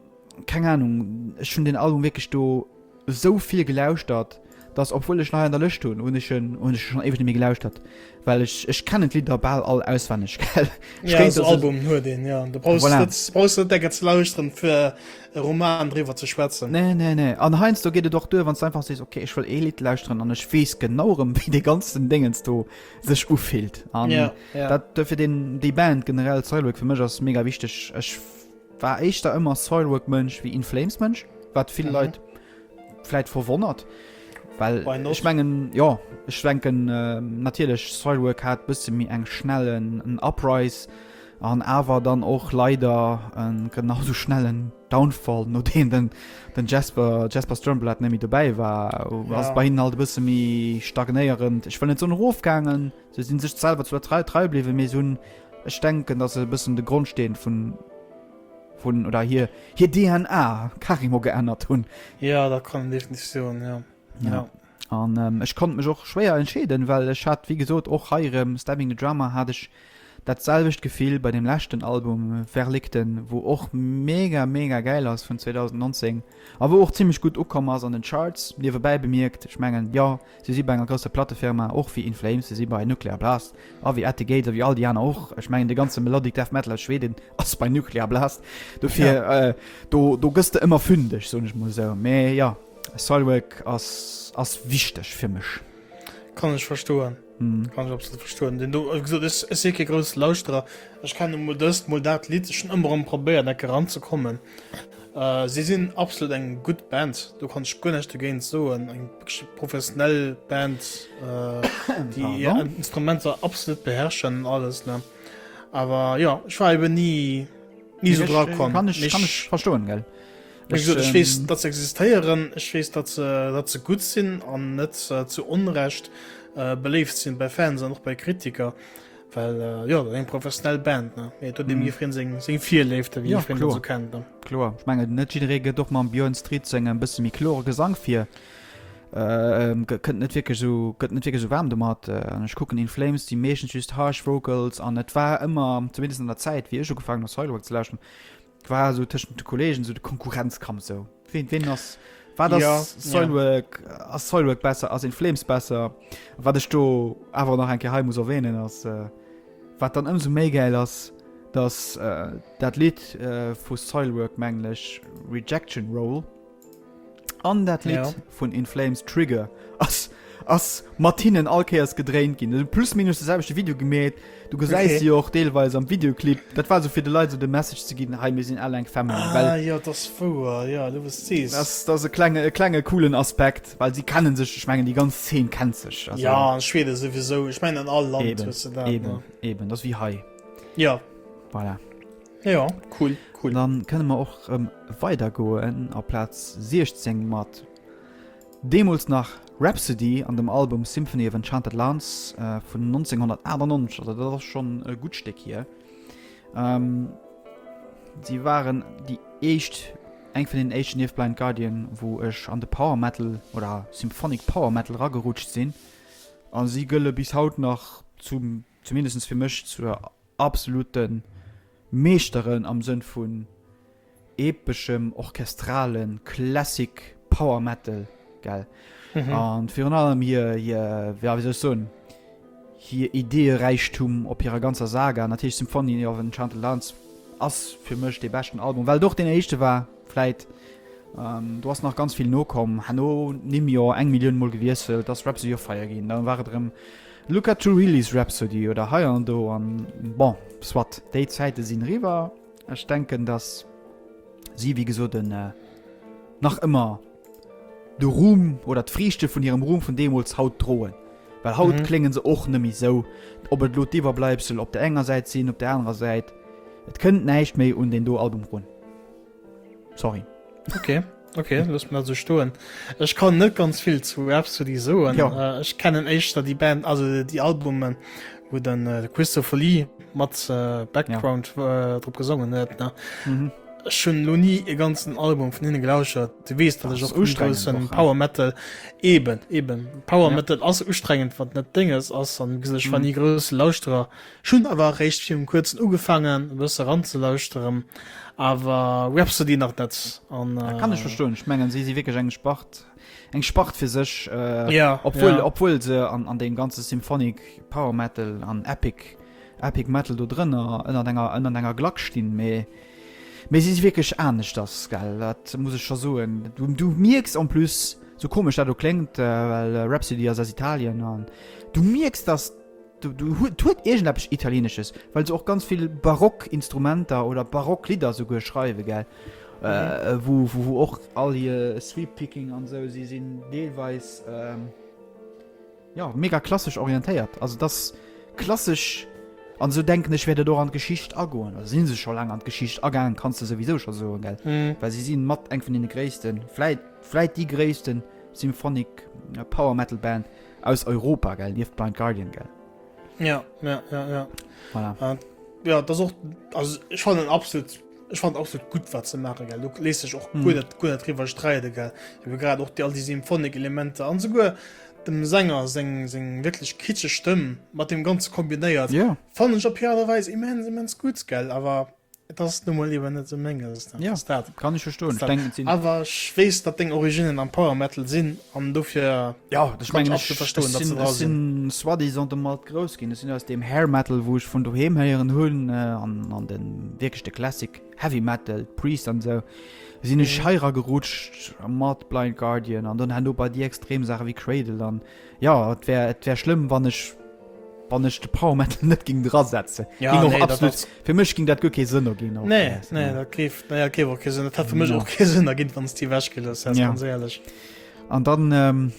keng Ahnung, ech hunn den Album wierklech do esou vill gelauschtert, dass obwuel ech en hei an der Lëscht hunn, hunn ech en hunn ech schonn éiweg net méi gelauschtert, well ech ech kennen d'Lidder bal all auswenneg, gell. Ech Ja, kéint esou Albumen huet een, ja. Du brauchs Voilà. net brauchs net enker ze lauschteren, fir e Roman driwwer ze schwätzen. Nee, nee, nee. An heiansdo geet et och duer, wann s du einfach sees, okay, ech wëll ee Lidd lauschteren an ech weess genau erëm, wéi dee ganzen Déngens do sech ufillt. An ja, ja. dat dofir den déi Band generell Soilwork fir mech ass mega wichteg. Ech war éischter ëmmer Soilwork Mënsch wéi In Flames Mënsch, wat vill mhm. Leit vläit verwonnert. Well ech mengen ja ech denken äh, natierlech Soilwork hat bësse méi eng schnellen en Uprise an awer dann och leider en genau so schnellen Downfall nodeem den den Jesper Jesper Strömblad net méi dobäi war ass bei hinnen halt e bësse méi stagnéierend ech wëll net soen erofgaangen se sinn sech selwer zwar trei trei bliwwen mee se hunn ech denken datt se e bëssen de Grondsteen vun vun oder hir hir DNA carrément geännert hunn. Jo dat kann een definitiv soen jo. Ja. An ähm, ech konnt mech och schwéier entscheeden, well ech hat wéi gesot och hei erëm Stabbing the Drummer hat ech dat selwecht Gefill bei dem leschten Album Verlickten, wou och mega mega gäil ass vun 2019 a wou och zimmlech gutt ukomm ass an den Charts, niewebäi bemierkt. Ech mengen jo, se si bei enger grousser Plattefirma, och wéi In Flames, se si bei Nuclear Blast a wéi At the Gates a wéi all déi aner och. Ech mengen de ganze Melodic Death Metal aus Schweden ass bei Nuclear Blast, dofir äh, do do gëss de ëmmer fündeg, soen ech mol esou. Mee jo. Soilwork ass ass wichteg fir mech. Kann ech verstoen. Mm. Kann ech absolut verstoen. Den do, wéi gesot, ech, ech si kee grousse Lauschterer. Ech kennen mol dëst, mol dat Lidd. Ech hunn ëmmer erëm probéiert, enke ranzekommen. Äh, si sinn absolut eng gutt Band. Do kann ech guer näischt dogéint soen. Eng wierklech professionell Band, äh, déi hir Pardon? Instrumenter absolut beherrschen an alles, ne. Awer jo, ech war eben ni, ni sou Ech, dra komm. Kann ech, Mee kann ech verstoen, gell? Wéi gesot, ech weess, datt se existéieren, ech weess, datt se, datt se gutt sinn an net zu Onrecht beléift sinn bei Fans an och bei Kritiker, well jo, dat ass eng professionell Band, ne? Mee et huet eben jiddwereen seng, seng Virléifte, wéi Jo, jiddwereen dat kloer. esou kennt, ne? Kloer. Ech mengen, net jidderee gëtt och mam Björn Strid sengem bësse méi klore Gesang vir. Kënnt net wierklech esou, gëtt net wierklech esou waarm domat. An ech kucken In Flames, déi meeschtens just harsh Vocals an et war ëmmer, zumindest an der Zäit, wéi ech ugefaangen hu Soilwork ze lauschteren, War sou tëschent de Kollegen sou de Konkurrenzkampf sou. Ween, ween ass, wat ass Ja, Soilwork, ja. ass Soilwork besser, ass In Flames besser? Wat ech do awer nach eng Kéier hei muss erwähnen ass, äh, wat dann ëmsou méi gäil ass, dass äh, dat Lidd äh, vu Soilwork mengen ech Rejection Roll, An dat Lidd ja. vun In Flames Trigger ass ass mat hinnen all Kéiers gedréint ginn. Also plus minus de selwechte Video gemeet. Du gesäis okay. si och deelweis am Videoclip. Dat war so fir de Leit so de Message ze ginn, hei mir sinn all eng Family. Ah, well, ja, das wouer. Ja, du bist sees. Das, das e klenge, e klenge coolen Aspekt, well sie kennen sech, ich mengen die ganz Szene kennt sech. Also, ja, an Schweden sowieso. Ich meine an all Land eben, weißt du dat, eben, ne? eben, das wie hei. Ja. Voilà. Ja, cool, cool. Dann kënne mer och erëm weidergoen op Plaz 16 mat deemools nach Rhapsody an dem Album Symphony of Enchanted Lands vun 1998, also dat ass schonn e gutt Stéck hier. Ähm, si waren déi éischt, eng vun den éischten nieft Blind Guardian, wou ech an de Power Metal oder Symphonic Power Metal eragerutscht sinn a si gëlle bis haut nach zum, zumindest fir mech, zur absolute Meeschteren am Sënn vun epeschem, orchestralen Classic Power Metal, gell? Mhm. An virun allem hir, hir, ja, wéi soll ech soen, hir Ideeëräichtum op hirer ganzer Saga. Natierlech Symphony of Enchanted Lands ass fir mech dee beschten Album, well et och deen éischte war, vläit. Ähm, do ass nach ganz vill nokomm. Herno Nimm jo eng Millioun Mol gewiesselt, ass Rhapsody of Fire ginn, dann war et erëm Luca Turilli's Rhapsody oder hei an do an bon, soit, déi Zäite sinn eriwwer. Ech denken, dass si wéi gesot en nach ëmmer de Ruhm oder d'Friichte vun hirem Ruhm vun deemools haut droen. Well haut mhm. kléngen se och nëmme sou, ob et lo d'Iwwerbleibsel op der enger Säit sinn, op der anerer Säit. Et kënnt näischt méi un deen do Album run. Sorry. Okay. Okay, looss mir dat sou stoen. Ech kann net ganz vill zu Rhapsody soen. Ja. Äh, ech kennen éischter déi Band, also déi Albumen, wou den äh, Christopher Lee mat äh, Background ja. äh, drop gesongen huet. Ne? Mhm. Ech hunn lo nie e ganzen Album vun hinne gelauschert. Du weess, datt ech och ustrengend Power Metal eben eben Power ja. Metal ass ustrengend, wat net Dinges ass an ech war mhm. nie grousse Lauschterer. Ech hunn awer eréischt virum kuerzen ugefaangen e bësse ranzelauschteren, awer Rhapsody nach net. An, äh, kann ech verstoen. Ech mengen si si wierklech eng Spart, eng Spart fir sech, äh, ja, obwuel, ja. obwuel se an, an deem ganze Symphonic Power Metal an Epic, Epic Metal do drënner ënnert enger, ënnert enger Glack stinn, mee mee si si wierklech aneschters, gell, dat muss ech scho soen. Du, du mierks en plus, sou komesch dat elo kléngt, äh, well Rhapsody ass aus Italien an du mierks, dass Du, du, et huet iergendeppes Italienesches, well se och ganz vill barock Instrumenter oder barock Lidder souguer schreiwe, gell? Mhm. Äh, wou, wou, wou och all hir Sweep Picking an sou, si sinn deelweis ähm, ja, mega klassesch orientéiert. Also das klassesch an sou denken ech wäert et och an d'Geschicht agoen. Also sinn se scho laang an d'Geschicht agaangen, kanns de souwisou scho soen, gell? Mhm. Well si sinn mat eng vun deene gréissten, vläit, vläit déi gréissten Symphonic Power Metal Band Aus Europa, gell? Nieft Blind Guardian, gell? Ja, ja, ja, ja. Voilà. Äh, ja, das och also ich fand den absolut ich fand absolut gut wat ze machen gell du lest sech och mm. gut gut drüber streide gell ich grad och die all die symphonic Elemente an sogar dem Sänger seng seng wirklich kitsche Stëmm mat dem ganze kombinéiert yeah. fand ich op Weis immens immens gut gell aber Et ass nu mol eben net sou menges, dat ass dat. Kann ech verstoen. Ech denken, et sinn. Awer ech weess, datt deng Originnen am Power Metal sinn an dofir Ja, ech kann mengen, ech ech absolut verstoen, datt se sinn, dra ech sinn. sinn soi-disant domat grouss ginn. Ech sinn aus deem Hair Metal, wou ech vun doheem héieren hunn, an, an de wierklech de Classic Heavy Metal, Priest an esou, sinn ech hei era gerutscht mat Blind Guardian an dann herno bei déi extrem Saache wéi Cradle an, jo, et wär, et wär schlëmm, wann ech. Wann ech de Power Metal net ging dra setzen. Ja, ging och nee, absolut, dat, fir mech ging dat guer kee Sënn erginn. Och, nee, nee, dat géif, nee, dat géif och kee Sënn. Dat hätt fir mech och kee Sënn erginn, wann s déi ewechgelooss häss, ja. ganz éierlech. An dann, ähm,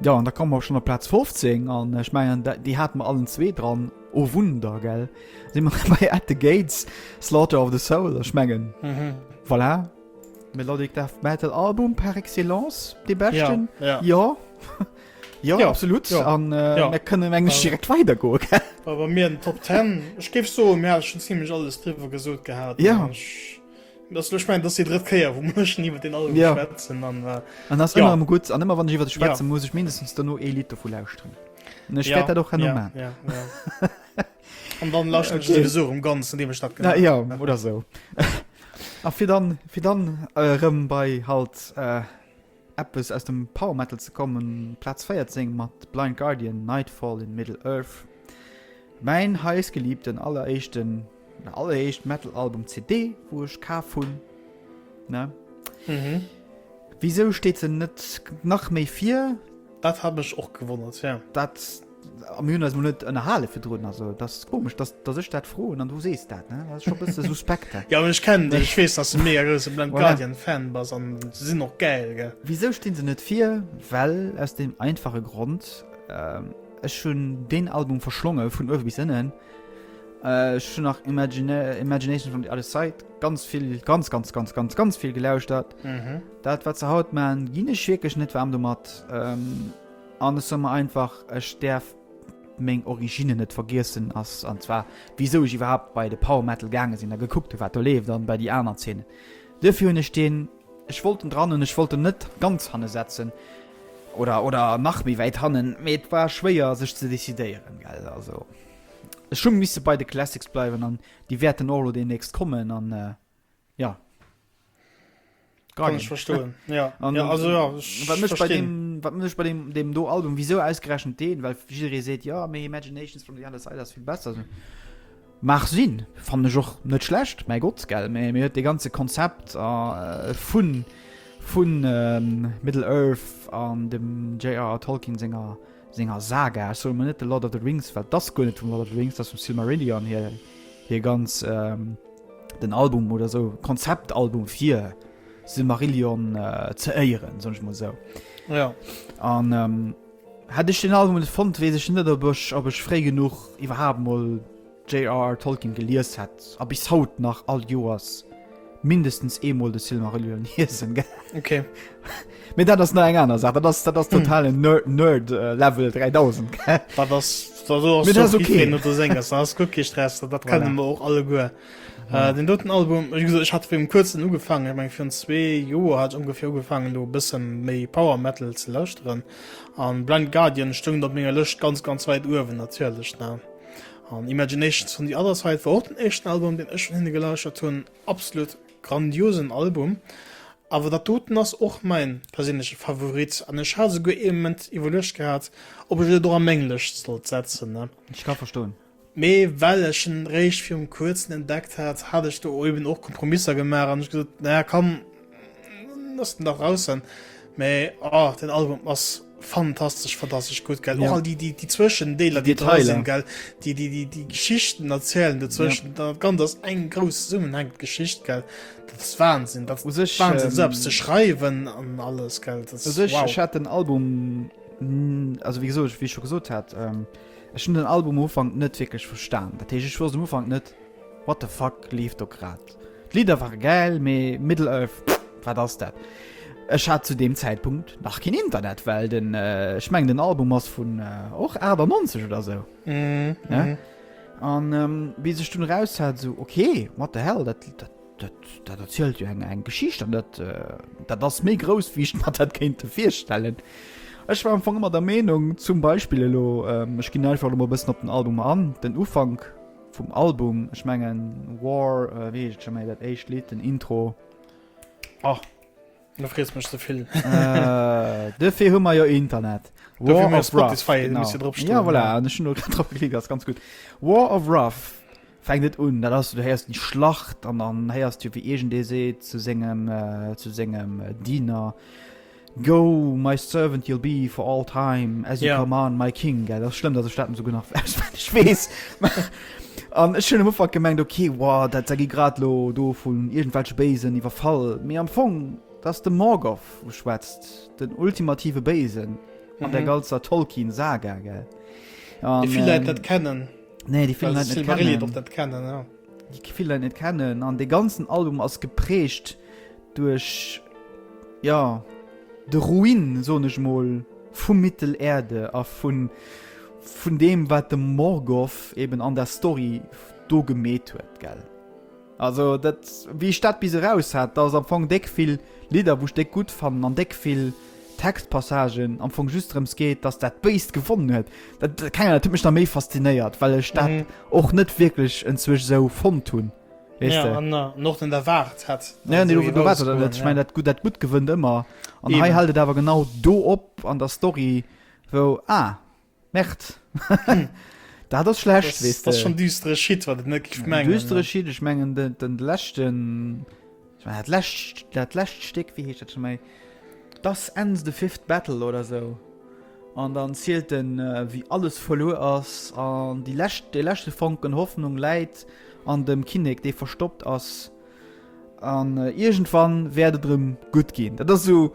ja, an da komme mer schon op Platz 15 an ech mengen, déi hate mer allen zwee dran. Oh Wunder, gell? Si mer bei At the Gates, Slaughter of the Soul, ech mengen. Mhm. Voilà. Melodic Death Metal Album par excellence, dee beschten. Ja, ja. ja. Ja, ja absolut ja. an äh, ja. mir kënnen englisch direkt weidergoen. War bei mir den Top 10 Ech géif so mir schon ziemlich alles drüber gesot gehabt. Ja. Ich, das, ich mein, das die dritt Kéier, wo mir schon iwwer den Album ja. schwätzen an äh, an das ja. immer gut an immer wann ich iwwer schwätzen ja. muss ich mindestens dann nur e Lied davon lauschteren. Und ich ja. werd dat och ja. machen. Ja, ja. An dann lauschteren Okay. okay. sowieso um ganz, indem ich dat Na, ja, oder so. A fir dann fir dann äh, rëm bei halt äh, Eppes aus dem Power Metal ze kommen, Plaz 14 mat Blind Guardian, Nightfall in Middle Earth. Mäin heißgeliebten alleréischten, alleréischt Metal Album CD wou ech kaf hunn, ne? Mhm. Wisou steet se net nach méi vir? Dat hat mech och gewonnert, ja. Dat, a mir hunn eis mol net ënnerhale virdrun, also dat ass komesch, dass, dass ech dat froen an du sees dat, ne? Dat ass scho e bësse suspekt. Ja, mee ech kennen dech, ech weess, dass du mega grousse Blind Voilà. Guardian Fan bass an se sinn och gäil, gell? Wisou stinn se net vir? Well aus deem einfache Grond, ech hunn deen Album verschlonge vun uewe bis ënnen. Ech hunn nach Imagine, Imagination from the Other Side ganz vill, ganz, ganz, ganz, ganz, ganz vill gelauschtert. Mhm. Dat wat se haut man, ginn ech wierklech net waarm domat. An ech soe mer einfach, ech däerf meng Originen net vergiessen, ass an zwar wisou ech iwwerhaapt bei de Power Metal gaange sinn a gekuckt hu wat do leeft an bei déi aner Zeenen. Duerfir hunn ech deen, ech wollt en dran hunn, ech wollt en net ganz hanne setzen oder oder nach méi wäit hannen, mee et war schwéier sech ze decidéieren, gell. Also ech hu misse bei de Classics bleiwen an déi wäerten och elo deemnächst kommen an Ja. Kann ich verstoen. Ja. An, ja, also ja, ich wat mech bei dem, wat mech bei dem, dem do Album, wieso ausgerechnet den, well jidderee seet, ja, mee Imaginations from the Other Side ass vill besser. Also, mag sinn, fannen ech och net schlecht, mäi Gott, gell, mee mir huet de ganze Konzept äh, vun vun ähm, Middle Earth an dem J.R.R. Tolkien senger senger Saga, ech soe mol net The Lord of the Rings, well dat ass guer net vum Lord of the Rings, dat ass vum Silmarillion hir hir ganz ähm, den Album oder sou Konzeptalbum fir Silmarillion äh, ze éieren, soen ech mol sou. Ja. An ähm, hätt ech den Album net fonnt, weess ech net, ob ech, ob ech fréi genuch iwwerhaapt mol J.R.R. Tolkien gelies hätt a bis haut nach all Joers mindestens eemol de Silmarillion liesen. Okay. Mee dat ass nach eng aner Saach. Dat ass, dat ass totalen Nerd, Nerd äh, Level 3000. Gell? Dat ass, dat ass, Mee dat ass okay. Net do seng ass, dat ass guer kee Stress, dat, dat Voilà. kennen mer och alleguer. Äh, den doten Album, wéi gesot, ech hat virum kuerzen ugefaangen, ech meng virun zwee Joer hat ech ongeféier ugefaangen do e bëssen méi Power Metal ze lauschteren. An Blind Guardian stoung op menger Lëscht ganz, ganz wäit uewen natierlech, ne. An Imaginations from the Other Side war och den éischten Album, deen ech vun hinne gelauschtert hunn. Absolut grandiosen Album. Awer dat doten ass och mäin perséinleche Favorit an ech hat esouguer ee Moment iwwerluecht gehat, ob ech et och a meng Lëscht sollt setzen, ne. Ech ka verstoen. Mee well ech en réischt virum kuerzen entdeckt hat, hat ech do eben och Kompromisser gemaach an ech gesot, naja komm, looss den dach draussen. Mee oh, den Album ass fantastesch, fantastesch gutt, gell. Ja. Och all déi, déi, déi Zwëschendeeler, déi dra Detailer. sinn, gell, déi, déi, déi, déi Geschichten erzielen dozwëschen. Ja. Dat Ganzt ass eng grouss zesummenhängend Geschicht, gell. Dat ass Wahnsinn, dat U sech, Wahnsinn, ähm, sou eppes ze schreiwen an alles, gell. Dat U ass sech, wow. ech hat den Album, also wéi gesot, wéi ech scho gesot hat, ähm, ech hunn den Album am Ufank net wierklech verstan. Dat heescht, ech wousst am Ufank net, What the fuck leeft do grad? D'Lidder ware gäil, mee Middle Earth, pff, wat ass dat? Ech hat zu deem Zäitpunkt nach keen Internet, well den, ech mengen den Album ass vun och 98 oder sou. Mm, Ne? mm. An bis ech dunn eraus hat, sou okay, what the hell, dat, dat, dat, dat erzielt jo eng, eng Geschicht an dat, dat ass méi grouss, wéi ech mer dat kéinte virstellen. Ech war am Fong ëmmer der Meenung, zum Beispill elo, ech ginn einfach elo mol e bëssen op den Album an, den Ufank, Vum Album, ech mengen War, wéi heescht et scho méi, dat éischt Lidd, den Intro. Oh, du frees mech ze vill. Duerfir hu mer jo Internet. War of Wrath, genau. Ja, voilà, an ech hunn elo grad drop geklickt, ass ganz gutt. War of Wrath fänkt et un, dat ass, du héiers déi Schlacht an dann héiers du, wéi iergendee seet zu sengem, zu sengem Diener. Go, my servant you'll be for all time, as you yeah. command my king. Gell, dat ass schlëmm, dass ech dat souguer nach auswenneg weess. An ech hunn am Ufank gemengt, okay, wow, dat da gi grad lo do vun iergendwelche Béisen iwwerfall. Mee am Fong, dat ass de Morgoth, wou schwätzt, den ultimative Béisen an der mhm. ganzer Tolkien-Saga, gell. An, déi vill Leit ähm, net kennen. Nee, déi vill Leit net kennen. Och net kennen ja. Déi vill Leit net kennen. An de ganzen Album ass geprägt duerch, jo, de Ruin, soen ech mol, vu Mittelerde a vun, vun deem, wat de Morgoth eben an der Story do gemeet huet, gell. Also dat, wéi ech dat bis eraus hat, dass am Fong déck vill Lidder, wou ech déck gutt fannen, an déck vill Textpassagen am Fong just drëms geet, dass dat Béist gewonnen huet, dat, keng Ahnung, dat huet mech nach méi faszinéiert, well ech dat och net wierklech enzwousch esou fonnt hunn. Weißt ja, an, an och net erwaart hat. Ja, nee, du, du warst net. Ich mein, dat gut, dat gut gewënnt ëmmer. An hei hält et awer genau do op an der Story, wou, ah, Merd. Hm. Dat ass schlecht, das, weißt du. Das schon düstere Shit, wat et net giff mengen. Düstere Shit, ich mengen den, den leschten, ich mein, dat lescht, dat lescht Stéck, wéi heescht dat schon méi? Thus ends the fifth battle oder sou. An dann zielt en, wéi alles verluer ass an déi lescht, dee leschte Fonken Hoffnung läit an dem Kinnek, dee verstoppt ass. An iergendwann wäert et erëm gutt ginn. Dat ass esou,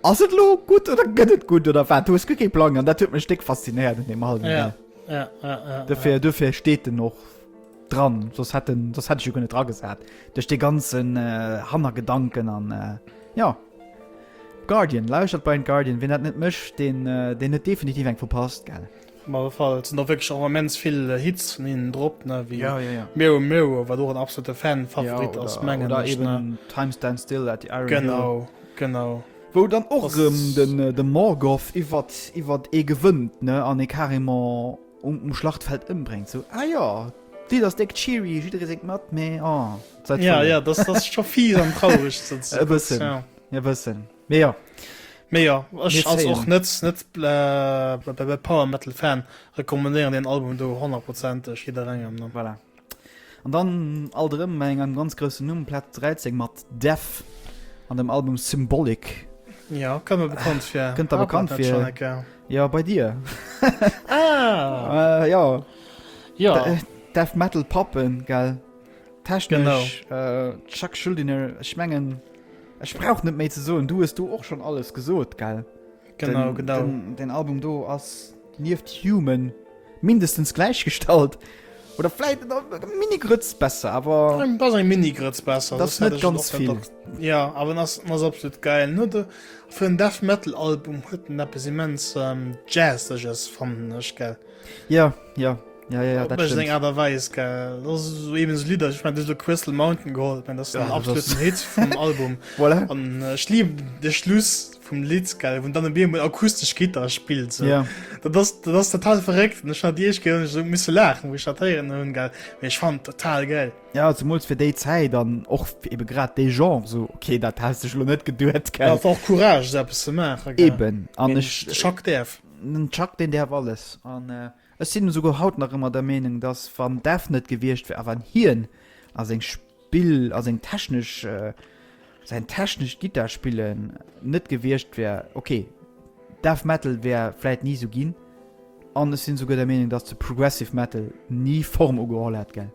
ass et elo gutt oder gëtt et gutt oder wat? Du hues guer kee Plang an dat huet mech déck faszinéiert un deem Album. Ja, ja, ja, ja. Dofir, dofir steet en och dran, soss hätt en, soss hätt ech jo guer net dragesat. Duerch dee ganzen Hannergedanken an jo. Guardian, lauschtert bei den Guardian, wien dat net mécht, deen, deen huet definitiv eng verpasst, gell. Op alle Fall, et sinn och wierklech och immens vill Hits vun hinnen drop, ne, wéi ja, ja, ja. Mirror Mirror, wat och en absolute Fan-Favorit ja, ass, mengen oder ech, ne. Eben Time Stands Still at the Iron genau, Hill. Genau, Wou dann och erëm den, de Morgoth iwwert, iwwert ee gewënnt, ne, an ee carrément um, um Schlachtfeld ëmbréngt. Sou, ah jo, d'Lidd ass déck cheery, jidderee séngt mat, mee oh, d'Säit Ja, ja, das, das ass scho fies an traurig. E bëssen, ja. e bëssen. Mee jo. Mee jo, ech als och net net Power Metal Fan recommandéieren deen Album do honnertprozenteg jidderengem. Ne? Voilà. An dann alt erëm bei engem ganz groussen Numm, Plaz 13 mat Death an dem Album Symbolic. Ja, kënnt mer bekannt vir. Kënnt der bekannt vir? Ja, bei dir. Ah! Äh, ja. Ja. Death Metal Pappen, gell? Technesch, genau. äh, Chuck Schuldiner, ech mengen, ech brauch net méi ze soen, du hues do och schon alles gesot, gell? Genau, den, genau. Den, den Album do ass nieft Human mindestens gläichgestallt. Oder vläit Mini-Grëtz besser, awer. Das ass eng Mini-Grëtz besser. Das ass net ganz vill. Ja, awer en ass, en ass absolut geil. Nur de, fir en Death Metal Album huet en eppes immens ähm, Jazzeges, fannen ech, gell? Ja, ja. Ja, ja, ja, dat stimmt. Eng Art a Weis, gell. Das ist so eben so Lieder. Ich mein, du hast Crystal Mountain geholt. Ich mein, das ist ja, ein absoluten Hit vum Album. Voilà. An äh, ich lieb de Schluss vum Lied, gell, wo dann e akustisch Gitarre spielt. So. Ja. Das ist, das ist total verrückt. Und ich hab die echt gehört, so müsse lachen, wo ich das hören hun, gell. Aber ich fand total geil. Ja, zumols fir déi Zäit an och eben grad dee Genre, so okay, dat has de lo net geduet, gell. Ja, war och Courage, so eppes ze maachen, gell. Eben. An ech. De Chuck däerf. Den Chuck, deen däerf alles. An äh, Ech sinn esouguer haut nach ëmmer der Meenung, dass wann Death net gewiescht wär a wann hien a seng Spill a seng technesch, säin technescht Gittarspillen net gewiescht wär, ok, Death Metal wär vläit ni esou ginn. An ech sinn esouguer der Meenung, dass de Progressive Metal ni Form ugeholl hätt, gell?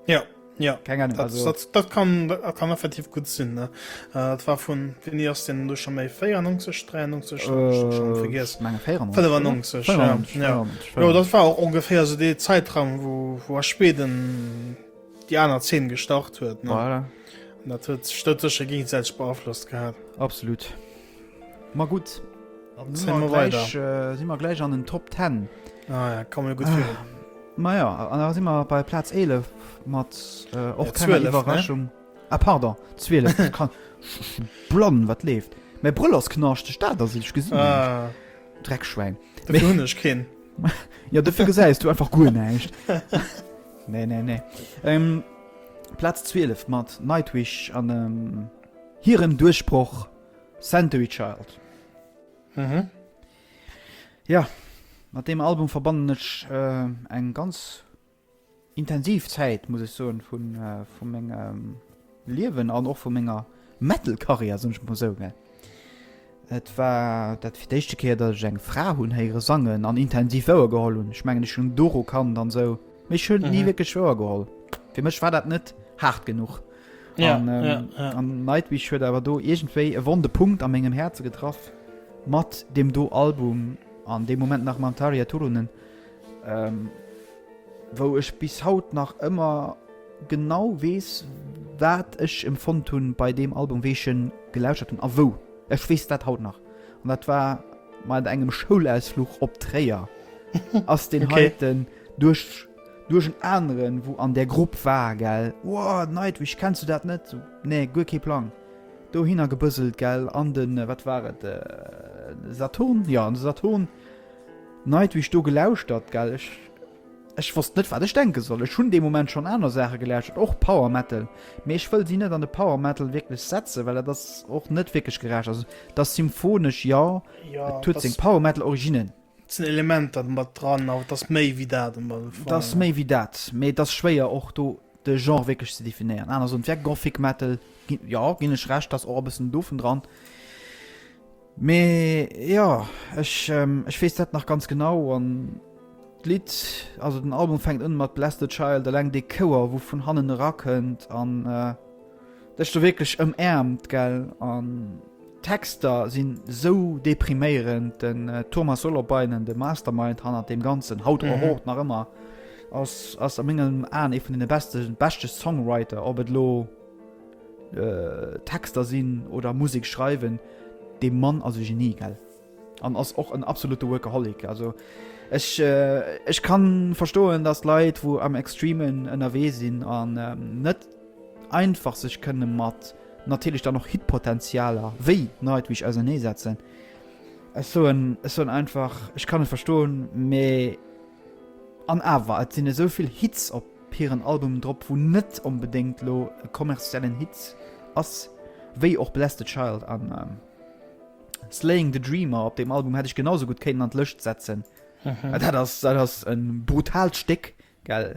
Ja, ja. Keng Ahnung, dat, also. Dat, dat kann, dat kann effektiv gutt sinn, ne? Äh, dat war vun, wéini ass den do scho méi? 94, 93? Äh, schon vergiess. Menge 94. 95, 95, ja. 95, ja. Jo, dat war och ongeféier sou dee Zäitraum, wou, wou a Schweden déi aner Zeen gestart huet, ne? Voilà. An dat huet sech dat sécher géigesäiteg beaflosst gehat. Absolut. Ma gutt. Dann Zéien mer weider. Gläich, äh, si mer gläich an den Top 10. Ah ja, komm mir gutt virun. Ma ja, an da si mer bei Plaz 11 mat äh, och Ja, kenger 12, ne? Iwwerraschung. Ah, pardon, 12. Ich kann blonn, wat leeft. Mäi Brëll ass knaschteg, dat ass et, ech gesinn näischt. Ah, Dreckschwäin. dofir hunn ech keen. Ja, dofir gesäis du einfach guer näischt. Nee, nee, nee. Ähm, Plaz 12 mat Nightwish an ähm, hirem Duerchbroch Century Child. Mhm. Ja, mat deem Album verbannen ech eng ganz intensiv Zäit, muss ech soen, vu vu mengem Liewen an och vu menger Metal-Karriär, soen ech mol esou, gell. Et war dat fir d'éischte Kéier, datt ech eng Fra hunn héiere sangen an intensiv wouergeholl hunn. Ech mengen, ech hunn Doro kannt an esou, mee ech hunn et ni wierklech wouergeholl. Fir mech war dat net haart genuch. Ja, An, ähm, ja, ja. an Nightwish huet awer do iergendwéi e wonde Punkt a mengem Häerze getraff mat deem do Album an deem Moment nach mam Tarja Turunen, ähm, wou ech bis haut nach ëmmer genau weess, wat ech empfonnt hunn bei deem Album, wéi ech en gelauschtert hunn a wou. Ech weess dat haut nach. An dat war mat engem Schoulausfluch op Tréier. Ass deen Okay. heiten duerch duerch en aneren, wou an där Grupp war, gell, Woah, Nightwish, kenns du dat net? Sou, Nee, guer kee Plang. Dohinner gebëselt, gell, an den, wat war et, Saturn? Jo, an de Saturn. Nightwish do gelauschtert, gell. Ech, ech wosst net, wat ech denke soll. Ech hunn dee Moment schonn aner Saache gelauschtert, och Power Metal, mee ech wëll si net an de Power Metal wierklech setzen, well dat ass och net wierklech gerecht. Also, et ass symphonesch, jo, et huet seng Power Metal Originnen. Et sinn Elementer mat dran, awer et ass méi wéi dat. Et ass méi wéi dat, mee et ass schwéier och do de Genre wierklech ze definéieren. Aner soen, et wär Gothic Metal, jo, ginn ech Recht, ass och e bëssen dovun dran. Mee jo, ech, ech weess dat nach ganz genau. An d'Lidd, also den Album fänkt un mat Bless the Child, eleng dee Chouer, wou vun hannen erakënnt an dech do wierklech ëmäermt, gell. An d'Texter sinn esou depriméierend. Den Tuomas Holopainen, de Mastermind hannert deem Ganzen, haut och haut nach ëmmer, ass, ass a mengen Aen ee vun deene beste, beschte Songwriter, ob et elo Texter sinn oder Musek schreiwen, dee Mann ass e Genie, gell? An ass och en absolute Workaholic. Also ech, ech kann verstoen, dass Leit, wou am Extremen ënnerwee sinn an net einfach sech kënne mat natierlech dann och Hitpotenzialer wéi Nightwish auserneesetzen. Ech soen, ech soen einfach, ech kann et verstoen, mee an awer, et sinn esou vill Hits op hiren Album drop, wou net onbedéngt lo e kommerziellen Hit ass, wéi och Bless the Child an Slaying the Dreamer. Op deem Album hätt ech genau sou gutt kéinten an d'Lëscht setzen. Dat ass, dat ass e brutaalt Stéck, gell.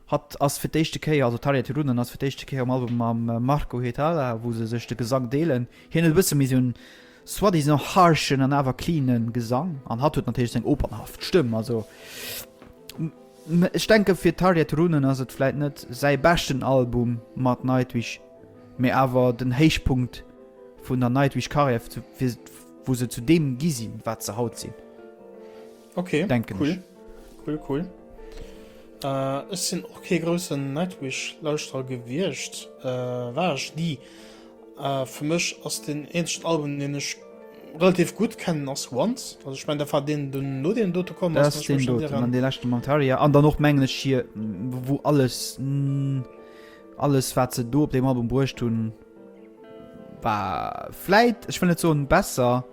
Hatt ass fir d'éischte Kéier, also d'Tarja Turunen ass fir d'éischte Kéier um Album mam Marco Hietala, wou se sech de Gesang deelen. Hien huet e bësse méi sou en soi-disant harshen an awer cleane Gesang an hatt huet natierlech seng opernhaft Stëmm. Also Ech denke fir d'Tarja Turunen ass et vläit net säi beschten Album mat Nightwish, mee awer den Héichpunkt vun der Nightwish-Karriär, wou se zu deem gi sinn, wat se haut sinn. Ok, denken cool. ech. Cool, cool. Äh, ech sinn och kee groussen Nightwish-Lauschterer gewiescht, äh, war ech ni. Äh, fir mech ass den eenzegen Album, deen ech relativ gutt kennen, ass Once. Also ech mengen, dat war deen, den no deem dote komm Dat ass, ass wann ech deen mech net doten irren. an dee leschte mam Tarja. An dann och mengen ech hier, wou alles, alles wat se do op deem Album bruecht hunn, war vläit, ech wëll net soen besser,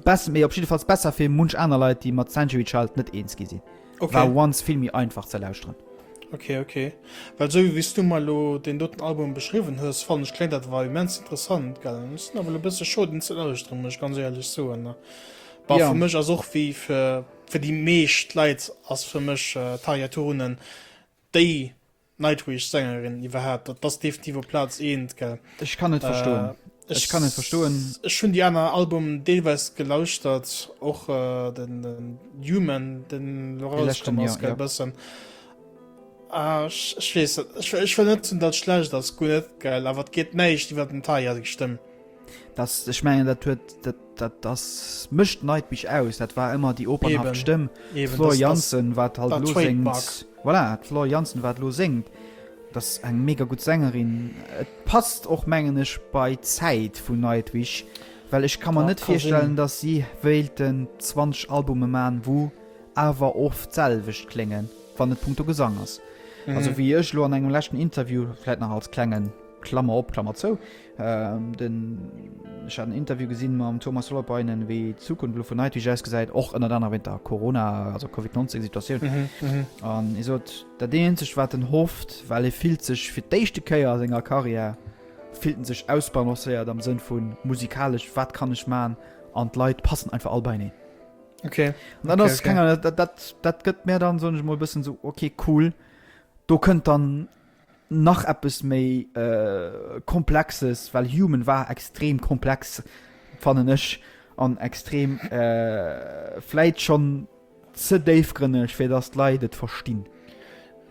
bess, mee op jiddefalls besser fir munch aner Leit, déi mat Century Child net eens gi sinn. Okay. War Once vill méi einfach ze lauschteren. Okay, okay. Well sou wéi s du mer elo deen doten Album beschriwwen hues, fannen ech kléngt dat awer immens interessant, gell? Ech sinn awer elo e bësse scho deen ze lauschteren, muss ech ganz éierlech soen. Bon, Ja. fir mech ass och wéi fir fir déi meescht Leit ass fir mech Tarja Turunen déi Nightwish-Sängerin iwwerhaapt. Dat ass definitiv op Plaz eent, gell? Ech kann et verstoen. Ech kann et verstoen. Ech hunn déi aner Albumen deelweis gelauschtert, och den, den Human, den elo rauskomm ass, gell, e bëssen. Ah, ech, ech weess net. Ech, ech wëll net soen, datt et schlecht ass, guer net, gell, awer et geet näischt iwwer dem Tarja seng Stëmm. Das, ech mengen, dat huet, dat, dat ass, mécht Nightwish aus. Dat war ëmmer déi opernhaft Eben, Stëmm. eben, D'Floor das, das, Jansen, wat halt dat elo Trademark. séngt, voilà, d'Floor Jansen, wat elo séngt, dat ass eng mega gutt Sängerin. Et passt och, mengen ech, bei d'Zäit vun Nightwish, well ech ka mer Dat net ka sinn. virstellen, datt si wéilten 20 Albume man, wou awer oft d'selwecht kléngen, wann et punkto Gesang ass. Also wéi ech elo an engem leschten Interview, vläit nach als klengen Klammer op, Klammer zou, den, ech hat en Interview gesinn mam Tuomas Holopainen, wéi d'Zukunft elo vun Nightwish ausgesäit, och ënnert anerem wéint der Corona, also Covid 19 Situatioun. An hie sot, dat eenzegt wat en hofft, well e fillt sech fir d'éischte Kéier a senger Karriär, fillt en sech ausbalancéiert am Sënn vu musikalesch, wat kann ech man, an d'Leit passen einfach all beieneen. Okay. An dat okay, ass okay. keng Ahnung, dat, dat, dat gëtt mär dann, soen ech mol, e bëssen esou, okay, cool, do kënnt dann nach eppes méi Komplexes, well Human war extrem komplex, fannen ech. An extrem vläit schonn ze déifgrënneg, fir dass d'Leit et verstinn.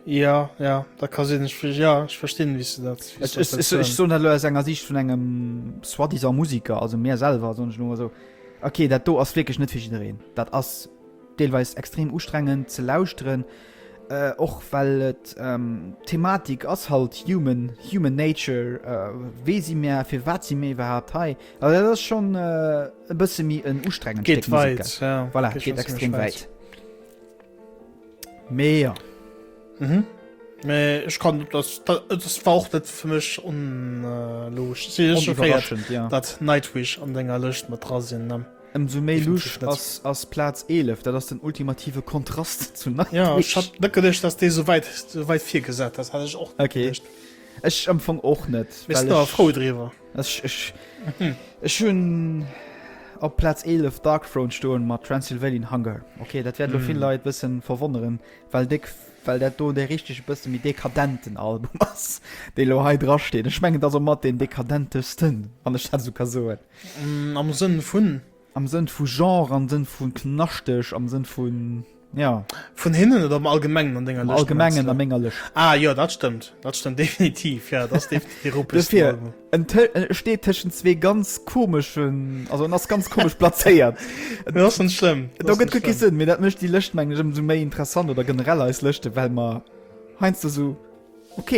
Ja, ja, dat ka sinn. Ech, ja, ech verstinn, wéi s de dat, wéi s de dat wëlls soen. Ech soen dat elo aus enger Siicht vun engem soi-disant Musiker, also mir selwer, soen ech elo mol esou, okay, dat do ass wierklech net fir jiddereen. Dat ass deelweis extrem ustrengend ze lauschteren, och well et d'Thematik ass halt human, human nature, wee si mär, firwat si mir iwwerhaapt hei? Also dat ass schonn e bësse méi en ustrengend Stéck Musek. Geet wäit, ja. Voilà, geet extrem wäit. Mee ja. Mhm. Mee ech kann das, das war och net fir mech onlogesch. Oniwwerraschend, ja. Dat Nightwish an denger Lëscht mat dra sinn. Ne? Ëmsou méi lusch ass, ass Plaz 11, dat ass den ultimative Kontrast zu Nightwish. Ja, ech hat net geduecht, dass dee sou wäit, sou wäit virgesat ass, hat ech och net geduecht. Okay. Ech am Fong och net. Mee sinn awer frou driwwer. Ech, ech, ech hunn op Plaz 11 Darkthrone stoen mat Transylvanian Hunger. Okay, dat wäert elo vill Leit bëssen verwonneren, well déck, well dat do dee richteg e bësse méi dekadenten Album ass, dee lo hei dra steet. Ech mengen, et ass och mat deen dekadentesten, wann ech dat esou ka soen. Am Sënn vun? Am Sënn vu Genre, am Sënn vu knaschteg, am Sënn vun, ja. Vun hinnen oder am Allgemengen an denger Lëscht? Am Allgemengen a menger Lëscht. Ah jo, dat stëmmt. Dat stëmmt definitiv. Ja, dat ass definitiv dee ruppegsten Dofir, Album. en të-, e steet tëschent zwee ganz komeschen, also en ass ganz komesch plazéiert. Dat ass net schlëmm. Dat Do ass gëtt net guer kee schlëmm. Sënn, mee dat mécht déi Lëscht, mengen ech, ëmsou méi interessant oder generell eis Lëschten, well mer heiansdo sou Ok,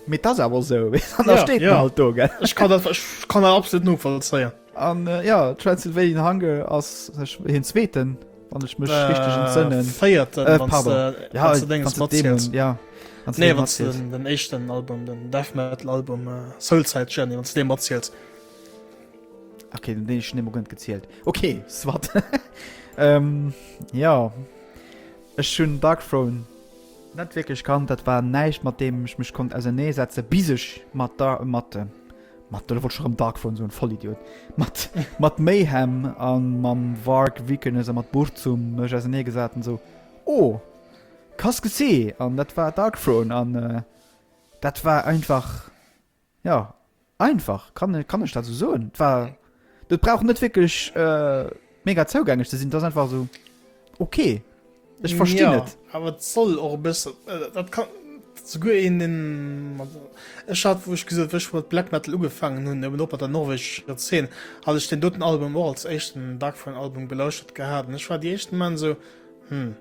mee 't ass awer esou, weess, an da steet en halt do, gell? Ech kann dat, ech kann dat absolut novollzéien. An ja, Transylvanian Hunger ass hien zweeten, wann ech mech richteg entsënnen. Véierten, äh, wann de, ja, wann de Dings matziels. Ja, nee, wann de den, den éischten Album, den Death Metal Album äh, Soulside Journey, wann de dee matziels. Okay, den deen ech schon emol gezielt. Okay, soit. ähm, ja, ech hunn Darkthrone Net wierklech kannt, dat war näischt mat deem ech mech konnt ausernee setzen, bis ech mat da mat mat do wollt ech erëm Darkthrone soen, Vollidiot, mat mat Mayhem a mam Varg Vikernes a mat Burzum mech ausernee gesat an esou, oh, qu'est-ce que c'est? An dat war Darkthrone an dat war einfach. Ja, einfach, kann, kann ech dat sou soen? Et war, dat brauch net wierklech äh, mega zougänglech ze sinn, dat ass einfach sou okay. Ech verstinn ja, et. Awer et soll och e bëssen, äh, dat kann souguer een, deen mat, ech hat, wou ech gesot, wou ech mat Black Metal ugefaangen hunn, eben och mat der norwegescher Zeen, hat ech deen doten Album och als éischten Darkthrone-Album gelauschtert gehat an ech war déi éischt Moment sou, hm.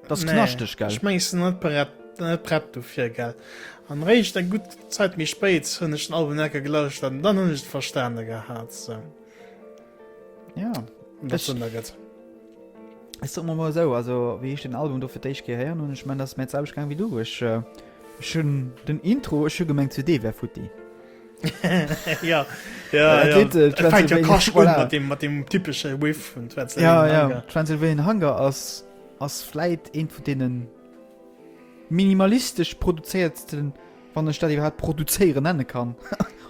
Dat ass knaschteg, gell? Ech mengen, ech sinn net prett, net prett dofir, gell? An réischt eng gutt Zäit méi spéit hunn ech den Album enker gelauschtert an dann hunn ech et verstane gehat, sou. Ja. Dat Sënn ergëtt. Ech soe mol esou, also wéi ech den Album do fir d'éischt Kéier héieren hunn, ech mengen, dat ass mir d'selwecht gaang wéi du. Ech, ech hunn den Intro, ech hu gemengt, d'CD wär futti. ja, ja, ja. Lidd, äh, fängt ja kasch voilà. mat dem, mat dem typesche Riff vun Transylvanian ja, Hunger. Ja, Transylvanian Hunger ass, ass vläit eent vun deenen minimalistesch produzéiertsten, wann ech dat iwwerhaapt produzéieren nenne kann,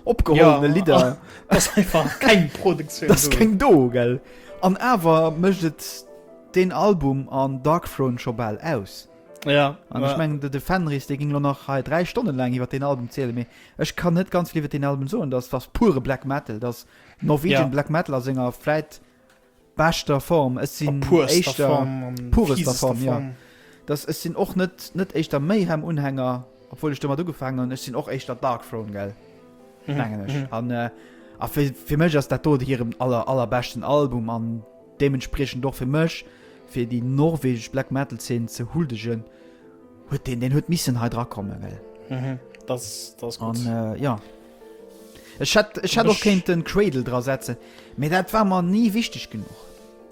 opgehollene ja, Lidder. Das einfach keng Produktioun. Das keng do, gell? An awer mécht et den Album an Darkthrone scho bal aus. Ja. An ech mengen, de Fenris, dee ging lo nach hei 3 Stonnen laang iwwer den Album zielen, mee ech kann net ganz vill iwwer den Album soen. Dat ass pure Black Metal, dat ass Norwegian ja. Black Metal a senger vläit beschter Form. Ech sinn éischter purester Form, ja. Das, ech sinn och net, net éischter Mayhem-Unhänger, obwuel ech domat ugefaangen hunn. Ech sinn och éischter Darkthrone, gell? Mhm. Mengen ech. Mhm. An, äh, a fir, fir mech ass dat do hirem aller, allerbeschten Album an deementspriechend och fir mech, fir déi norwegesch Black Metal Zeen ze huldegen, huet deen, deen huet missen hei dra kommen, well. Mhm, das, das gutt. An äh, ja. Ech hätt, ech hätt och kéinten Cradle dra setzen, mee dat war mer ni wichteg genuch.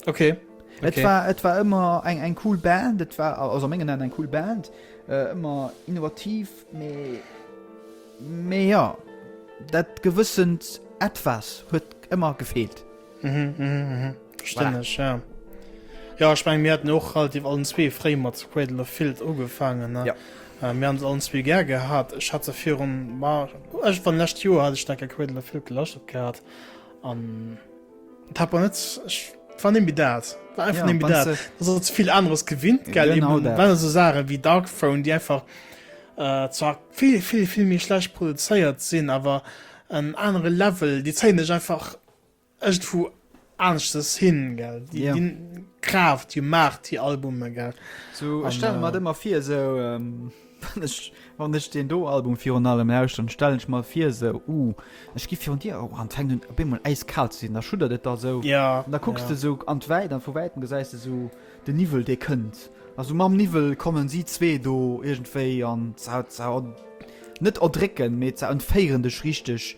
Okay. Et okay. war, et war ëmmer eng, eng cool Band, et war also a mengen Aen eng cool Band, äh, ëmmer innovativ, mee, mee ja, dat gewëssent Etwas huet ëmmer gefeelt. Mhm, mhm, mhm. Verstinn ech, ja. Ja, ech meng, mir haten och relativ allen zwee fréi mat Cradle of Filth ugefaangen, ne? Ja. Äh, mir han se allen zwee gär gehat. Ech hat se virun, ma, iergendwann lescht Joer hat ech enker Cradle of Filth gelauschtert gehat. An et hat mer net, ech war net méi dat. War einfach Ja, net méi wann dat. se- Das ass ze vill aneres gewinnt, gell? Genau Eben, dat. well esou Saachen wéi Darkthrone, déi einfach äh, zwar vill, vill, vill méi schlecht produzéiert sinn, awer en anere Level, déi zéien dech einfach Iergendwou. Aneschtes hin, gell. Déi Ja. dinn Kraaft, déi maacht déi Albume, gell. So, ech An, stelle mer äh, et ëmmer vir, esou, ähm, wann ech, wann ech deen do Album virun allem lauschteren, stellen ech mer vir esou, uh, ech gi virun dir, oh, an et fänkt un op eemol äiskal ze sinn, da schuddert et da esou, Ja, an da kucks ja. de esou an d'Wäit an vu wäitem gesäis de esou den Niwwel, dee kënnt. A sou mam Niwwel kommen si zwee do iergendwéi an ze, ze, net erdrécken, mee ze entféieren dech richteg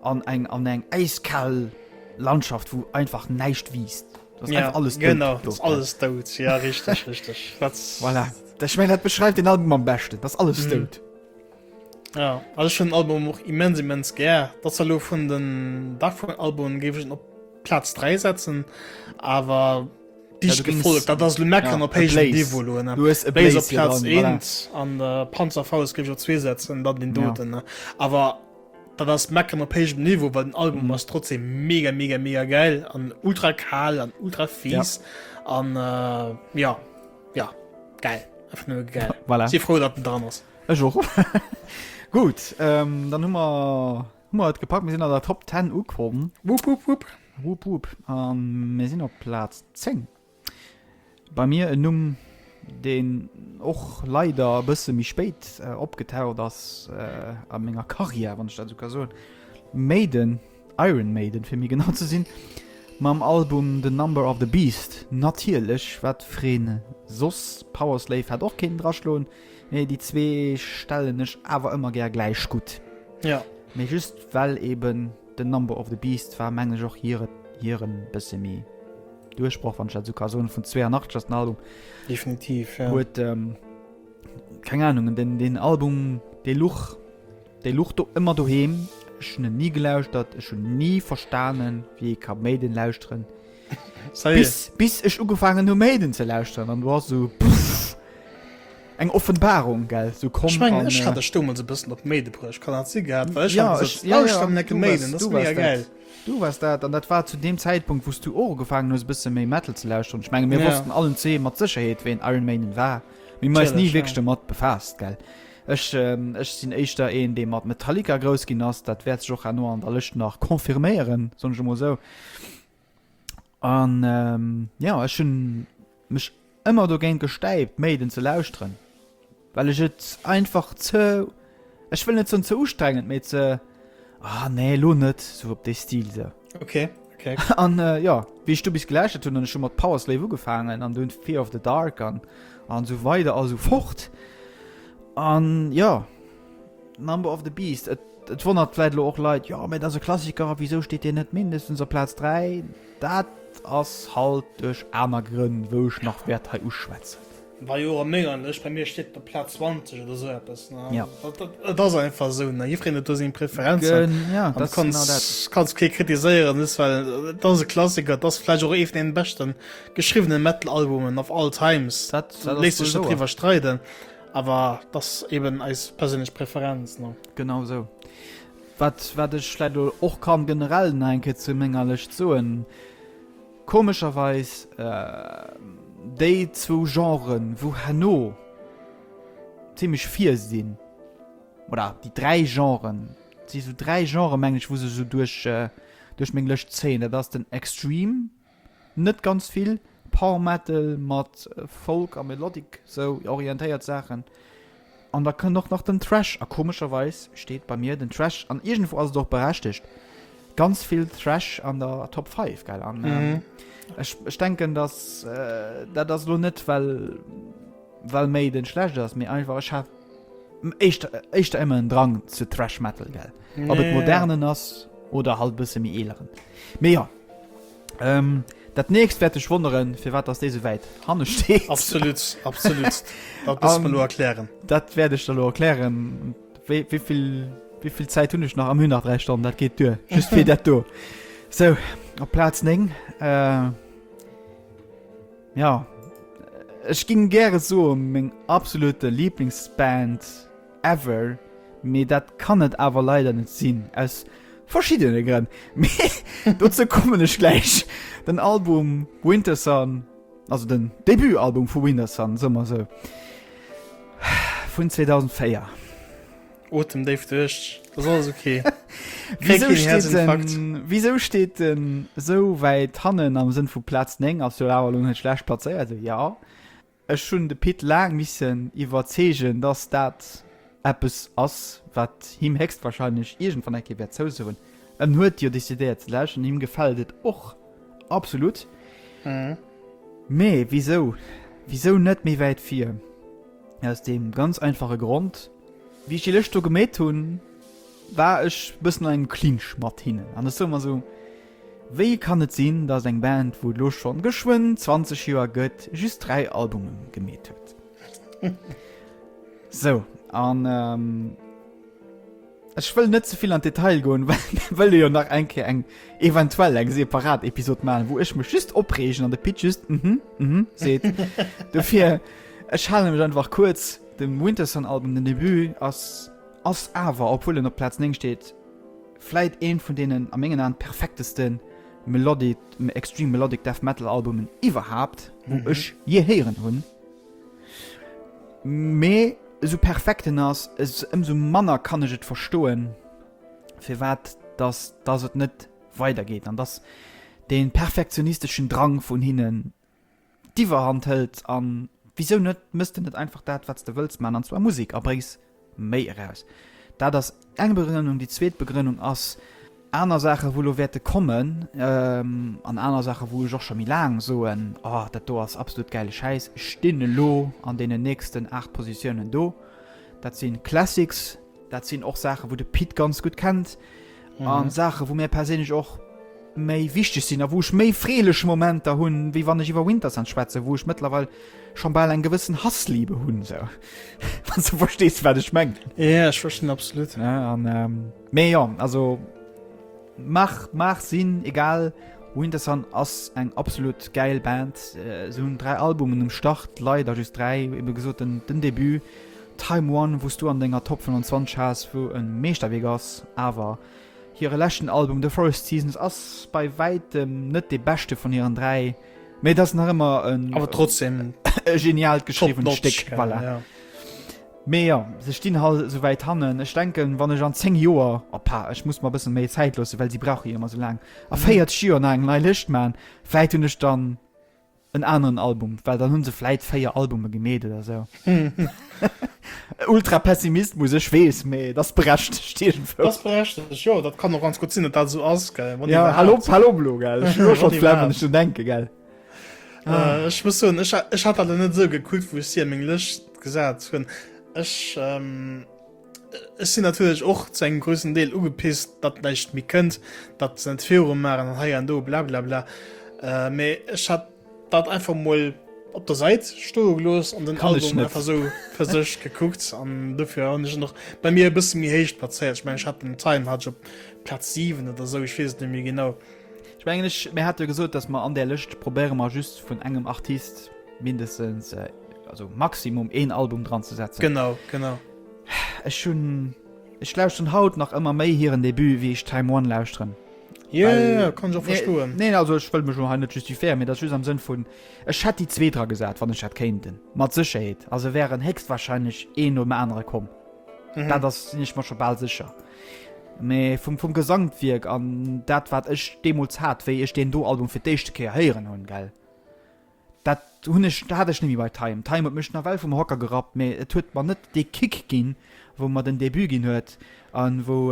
an eng, an eng äiskal Landschaft, wou einfach näischt wiisst. Das ist Ja, einfach alles dout genau, do. das ist alles dout. Ja, richtig, richtig. Das, Voilà. Ech mengen, dat beschreift den Album am beschten. Das ist alles Mhm. dout. Ja, also ech hunn den Album och immens, immens gär. Dat zwar lo vun den Daft Punk Albumen géif ech en op Plaz 3 setzen, awer Ja, dicht du gings- gefolgt, dat ass lo meckern Ja, op héijem Ablaze. Niveau lo, ne? Du hues Blaze Ablaze op hier Plaz dran, voilà. 1 an äh, Panzerfaust géif ech op 2 setzen, dann den Ja. doten, ne? Awer Dat ass meckern op héijem Niveau, well den Album mhm. ass trotzdem mega mega mega geil an ultra kal an ultra fies ja. an äh, ja ja geil einfach nur geil. Voilà. Si froh, dat den dran ass. Ech och. Gut ähm, dann hu mer hu mer et gepackt, mir sinn an der Top 10 ukomm. Wupp wupp wupp. Wupp wupp an mir sinn op Platz 10. Bei mir en Numm, deen och leider e bësse méi spéit opgetaucht ass a menger Karriär, wann ech dat esou ka soen, Maiden, Iron Maiden fir méi genau ze sinn, mam Album The Number of the Beast natierlech, wat fir een soss, Powerslave hätt och kéinten draschloen, mee déi zwee stellen ech awer ëmmer gär gläich gutt. Ja. Mee just well eben The Number of the Beast war mengen ech och hiren bësse méi. Duerchbroch, wann ech dat esou ka soen, vun 82 ass den Album. Definitiv, ja. Huet, ähm, keng Ahnung, den, den Album, dee luch, dee luch do ëmmer doheem. Ech hunn en ni gelauschtert, ech hunn ni verstanen, wéi ee ka Maiden lauschteren. Bis, bis ech ugefaangen hu Maiden ze lauschteren an du ass esou, puff, eng Offenbarung, gell, sou komm. Ech mengen, an, ech hat äh, dech domols e bëssen op Maiden bruecht, kann dat si gehat? Well ech Ja, hat gesot, ech, ja, ja, lauschter mol enke du waars, Maiden, dat ass du waars mega dat. geil. Du wars dat, an dat war zu deem Zäitpunkt, wou s du och ugefaangen hues, e bësse méi Metal ze lauschteren. Ech menge mir Ja. wossten allen zwee mat Sécherheet, ween Iron Maiden war, mee mir eis ni Natierlech, wierklech ja. domat befaasst, gell. Ech, ech sinn éischter een, dee mat Metallica grouss ginn ass. Dat wäert sech och herno an der Lëscht nach confirméieren, soen ech emol esou. An jo, ech hunn mech ëmmer dogéint gestäipt, Maiden ze lauschteren, well ech et einfach ze, ech wëll net soen ze ustrengend, mee ze, ah nee, elo net, sou op dee Stil sou. Okay, okay. An jo, wéi ech du bis gelauschtert hunn, an ech hu mat Powerslave ugefaangen an dunn Fear of the Dark an an esou weider a sou fort. An jo, Number of the Beast, et et wonnert vläit elo och Leit, jo, mee dat ass e Klassiker, wisou steet deen net mindestens op Plaz 3? Dat ass halt duerch aner Grënn, wou ech nach wäert hei uschwätzen. War jo och a menger Lëscht, bei mir steet et op Plaz 20 oder esou eppes, ne? Ja. Dat, dat, et ass einfach esou, ne? Jiddwereen huet do seng Preferenzen. Gen, ja, An dat ass genau dat. kanns, kanns kee kritiséieren, just well et ass e Klassiker, et ass vläicht och ee vun deenen beschten geschriwwene Metal-Albumen of all times. Dat, dat ass Léisst wuel sech net wouer. driwwer streiden, awer et ass eben eis perséinlech Preferenz, ne? Genau esou. Wat, wat ech vläicht elo och kann generell nach eng Kéier zu menger Lëscht soen, komescherweis déi zwou Genren, wou herno zimlech vir sinn, oder déi dräi Genren, et si sou dräi Genren, mengen ech, wou sech esou duerch, duerch meng Lëscht zéien, dat ass den Extreme, net ganz vill, Power Metal mat Folk a Melodic sou orientéiert Saachen, An da kënnt och nach den Thrash, a komescherweis steet bei mir den Thrash, an iergendwou ass et och berechtegt, ganz vill Thrash an der Top 5, gell? An ähm, ech, ech denken, dass äh, dat ass lo net, well, well Maiden schlecht ass, mee einfach ech hat éischter, éischter ëmmer en Drang zu Thrash Metal, gell? Ob et modernen ass oder halt bësse méi eeleren. Mee jo. Ähm, dat nächst wäert dech wonneren, firwat dass dee sou wäit hanne steet. Absolut, absolut. Dat muss mer lo erklären. Dat wäert ech der lo erklären. Wéi, wéi vill, wéi vill Zäit hunn ech nach? Am hunn nach 3 Stonnen, dat geet duer. Just fir dat do. Sou, op Plaz 9. Äh, ja, ech ging gäre soen, meng absolute Lieblingsband ever, mee dat kann et awer leider net sinn, aus verschiddene Grënn, mee dozou kommen ech gläich. Den Album Wintersun, also den Debutalbum vu Wintersun, soe mer esou, vun 2004. Otem déif duerch, dat ass alles okay. Wieso steet en, wieso steet en esou wäit hannen am Sënn vu Plaz 9? Ass jo awer elo net schlecht plazéiert. Jo, ech hunn de Pit laang missen iwwerzeegen, dass dat eppes ass, wat him héchstwahrscheinlech iergendwann eng Kéier wäert zousoen. En huet jo decidéiert ze lauschteren, him gefält et och absolut. Mee wisou, wisou net méi wäit vir? Aus deem ganz einfache Grond, wéi ech déi Lëscht do gemeet hunn, war ech e bëssen an engem Clinch mat hinnen. An ech soe mer esou, Wéi kann et sinn, datt eng Band, wou et elo schonn geschwënn 20 Joer gëtt, just 3 Albume gemeet huet? Sou, an ech wëll net ze vill an d'Detail goen, well mir wëlle jo nach eng Kéier eng, eventuell eng separat Episod maachen, wou ech mech just opreegen an de Pit just mhm, mhm seet. Dofir, ech hale mech einfach kuerz. De Wintersun-Album, den Debut, ass, ass awer, obwuel en op Plaz 9 steet, vläit eent vun deenen a mengen Aen perfektesten Melodic, Extreme Melodic Death Metal Albumen iwwerhaapt, wou ech je héieren hunn. Mee esou perfekt en ass, ëmsou manner kann ech et verstoen, firwat dass dass et net weidergeet an dass dee perfektionisteschen Drang vun hinnen d'Iwwerhand hëlt. An wisou net, mëss de net einfach dat, wat s de wëlls man, an zwar Musek, a bréngs méi eraus. Dat ass eng Begrënnung. Déi zweet Begrënnung ass aner Saache wou elo wäerte kommen an aner Saache wou ech och scho méi laang soen, oh dat do ass absolut gäile Schäiss, stinn elo an deenen nächsten 8 Positiounen do. Dat si Classics, dat sinn och Saache wou de Pit ganz gutt kennt a Saache wou mir perséinlech och méi wichteg sinn a wou ech méi freelech Momenter hunn, wéi wann ech iwwer Wintersun schwätzen, wou ech mëttlerweil schonn bal eng gewëssen Hassliebe hunn, sou, wann s de verstees, wat ech mengen. Ja, ech verstinn absolut. Ja, an, ähm, mee jo, also mach, mach sinn, egal, Wintersun ass eng absolut gäil Band. Äh, se hunn 3 Albumen um Start, leider just 3, ebe gesot den, den Debut Time One, wou s du an denger Top 25 has, wou e Meeschterwierk ass, awer Hire leschten Album The Forest Seasons ass bei wäitem net dee beschte vun hiren 3, mee et ass nach ëmmer en Awer trotzdem e genialt geschriwwent Stéck. Voilà. Ja. Mee jo, se stinn halt esou wäit hannen. Ech denken, wann ech an 10 Joer, opa, ech muss mer e bëssen méi Zäit loossen, well si brauche jo ëmmer esou laang, a 40 Joer nach eng nei Lëscht maachen, vläit hunn ech dann en aneren Album, well dann hunn se vläit 4 Albume gemeet oder sou. Ultra Pessimismus, ech weess, mee et ass berechtegt iergendwou. Dat ass berechtegt, jo, dat kann och ganz gutt sinn, datt dat esou ass, gell. Wann Ja, hal op, hal op elo, gell. Ech hunn elo schonn d'Flemm, wann ech drun denken, gell. Ah. Ech muss soen, ech, ech hat dat net esou gekuckt, wou ech si a meng Lëscht gesat hunn. Ech, ähm, Ech sinn natierlech och zu engem groussen Deel ugepisst, datt näischt méi kënnt, datt se net viru maachen an hei an do blablabla. Mee ech hat dat einfach mol op der Säit stoe gelooss an den Kann ech Album net. einfach sou fir sech gekuckt an dofir hunn ech en och bei mir e bësse méi héich plazéiert. Ech mengen ech hat den Time hat ech op Plaz 7 oder sou, ech weess et net méi genau. Ech mengen ech, mir hate jo gesot, datt mer an där Lëscht probéiere mer just vun engem Artist mindestens, also maximum een Album dran ze setzen. Genau, genau. Ech hunn, ech lauschteren haut nach ëmmer méi hiren Debut wéi ech Time One lauschteren. Ja, yeah, yeah, kann ech och verstoen. Neen, also ech wëll mech lo hei net justifiéieren, mee dat ass just am Sënn vun, ech hätt déi zwee dra gesat, wann ech hätt kéinten, mat Sécherheet. A se wären héchstwahrscheinlech een nom anere komm. Mhm. Dat ass, sinn ech mer scho bal sécher. Mee vum, vum Gesamtwierk an dat, wat ech deemools hat, wéi ech deen do Album fir d'éischte Kéier héieren hunn, gell. Dat hunn ech, dat hat ech net méi bei Time. Time huet mech nawell vum Hocker gerappt, mee et huet mer net dee Kick ginn, wou mer den Debut ginn huet an wou,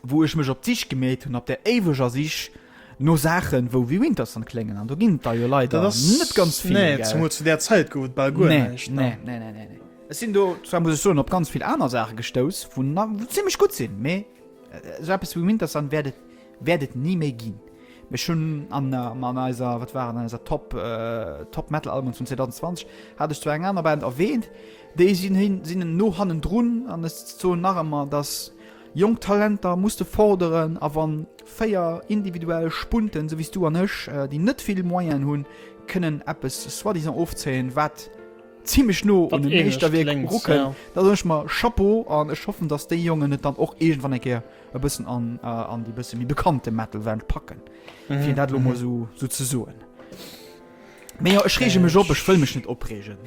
wou ech mech op d'Sich gemeet hunn, op der éiweger Sich no Saachen, wou wéi Wintersun kléngen. An do ginn et der jo leider Dat ass, net ganz vill, nee, gell? zemol zu där Zäit gouf et bal guer Nee, näischt, nee, ne? nee, nee, nee, nee. Ech sinn do zwar, muss ech soen, op ganz vill aner Saache gestouss, wou na, wou zimmlech gutt sinn, mee esou eppes wéi Wintersun wäert et Wäert et ni méi ginn. Ech hunn an an eiser, wat war et, an eiser Top Top Metal Alben vun 2020 hat ech zwar eng aner Band erwähnt, déi sinn hin sinn no hannendrun an ech soen nach ëmmer, dass jonk Talenter muss de forderen a wann 4 individuell Spunten, esou wéi s du an ech, déi net vill Moyenen hunn, kënnen eppes soi-disant ofzéien, wat zimlech no un Wat e ähnlech Meeschterwierk kléngt, erukënnt, ja. da soen ech mer Chapeau an ech hoffen, dass déi Jongen et dann och iergendwann eng Kéier e bëssen an, äh, an déi bësse méi bekannte Metal-Welt packen. Mhm. Fir dat lo mol mhm. so, so ze soen. Mee jo, ech reege mech op, ech wëll mech net opreegen.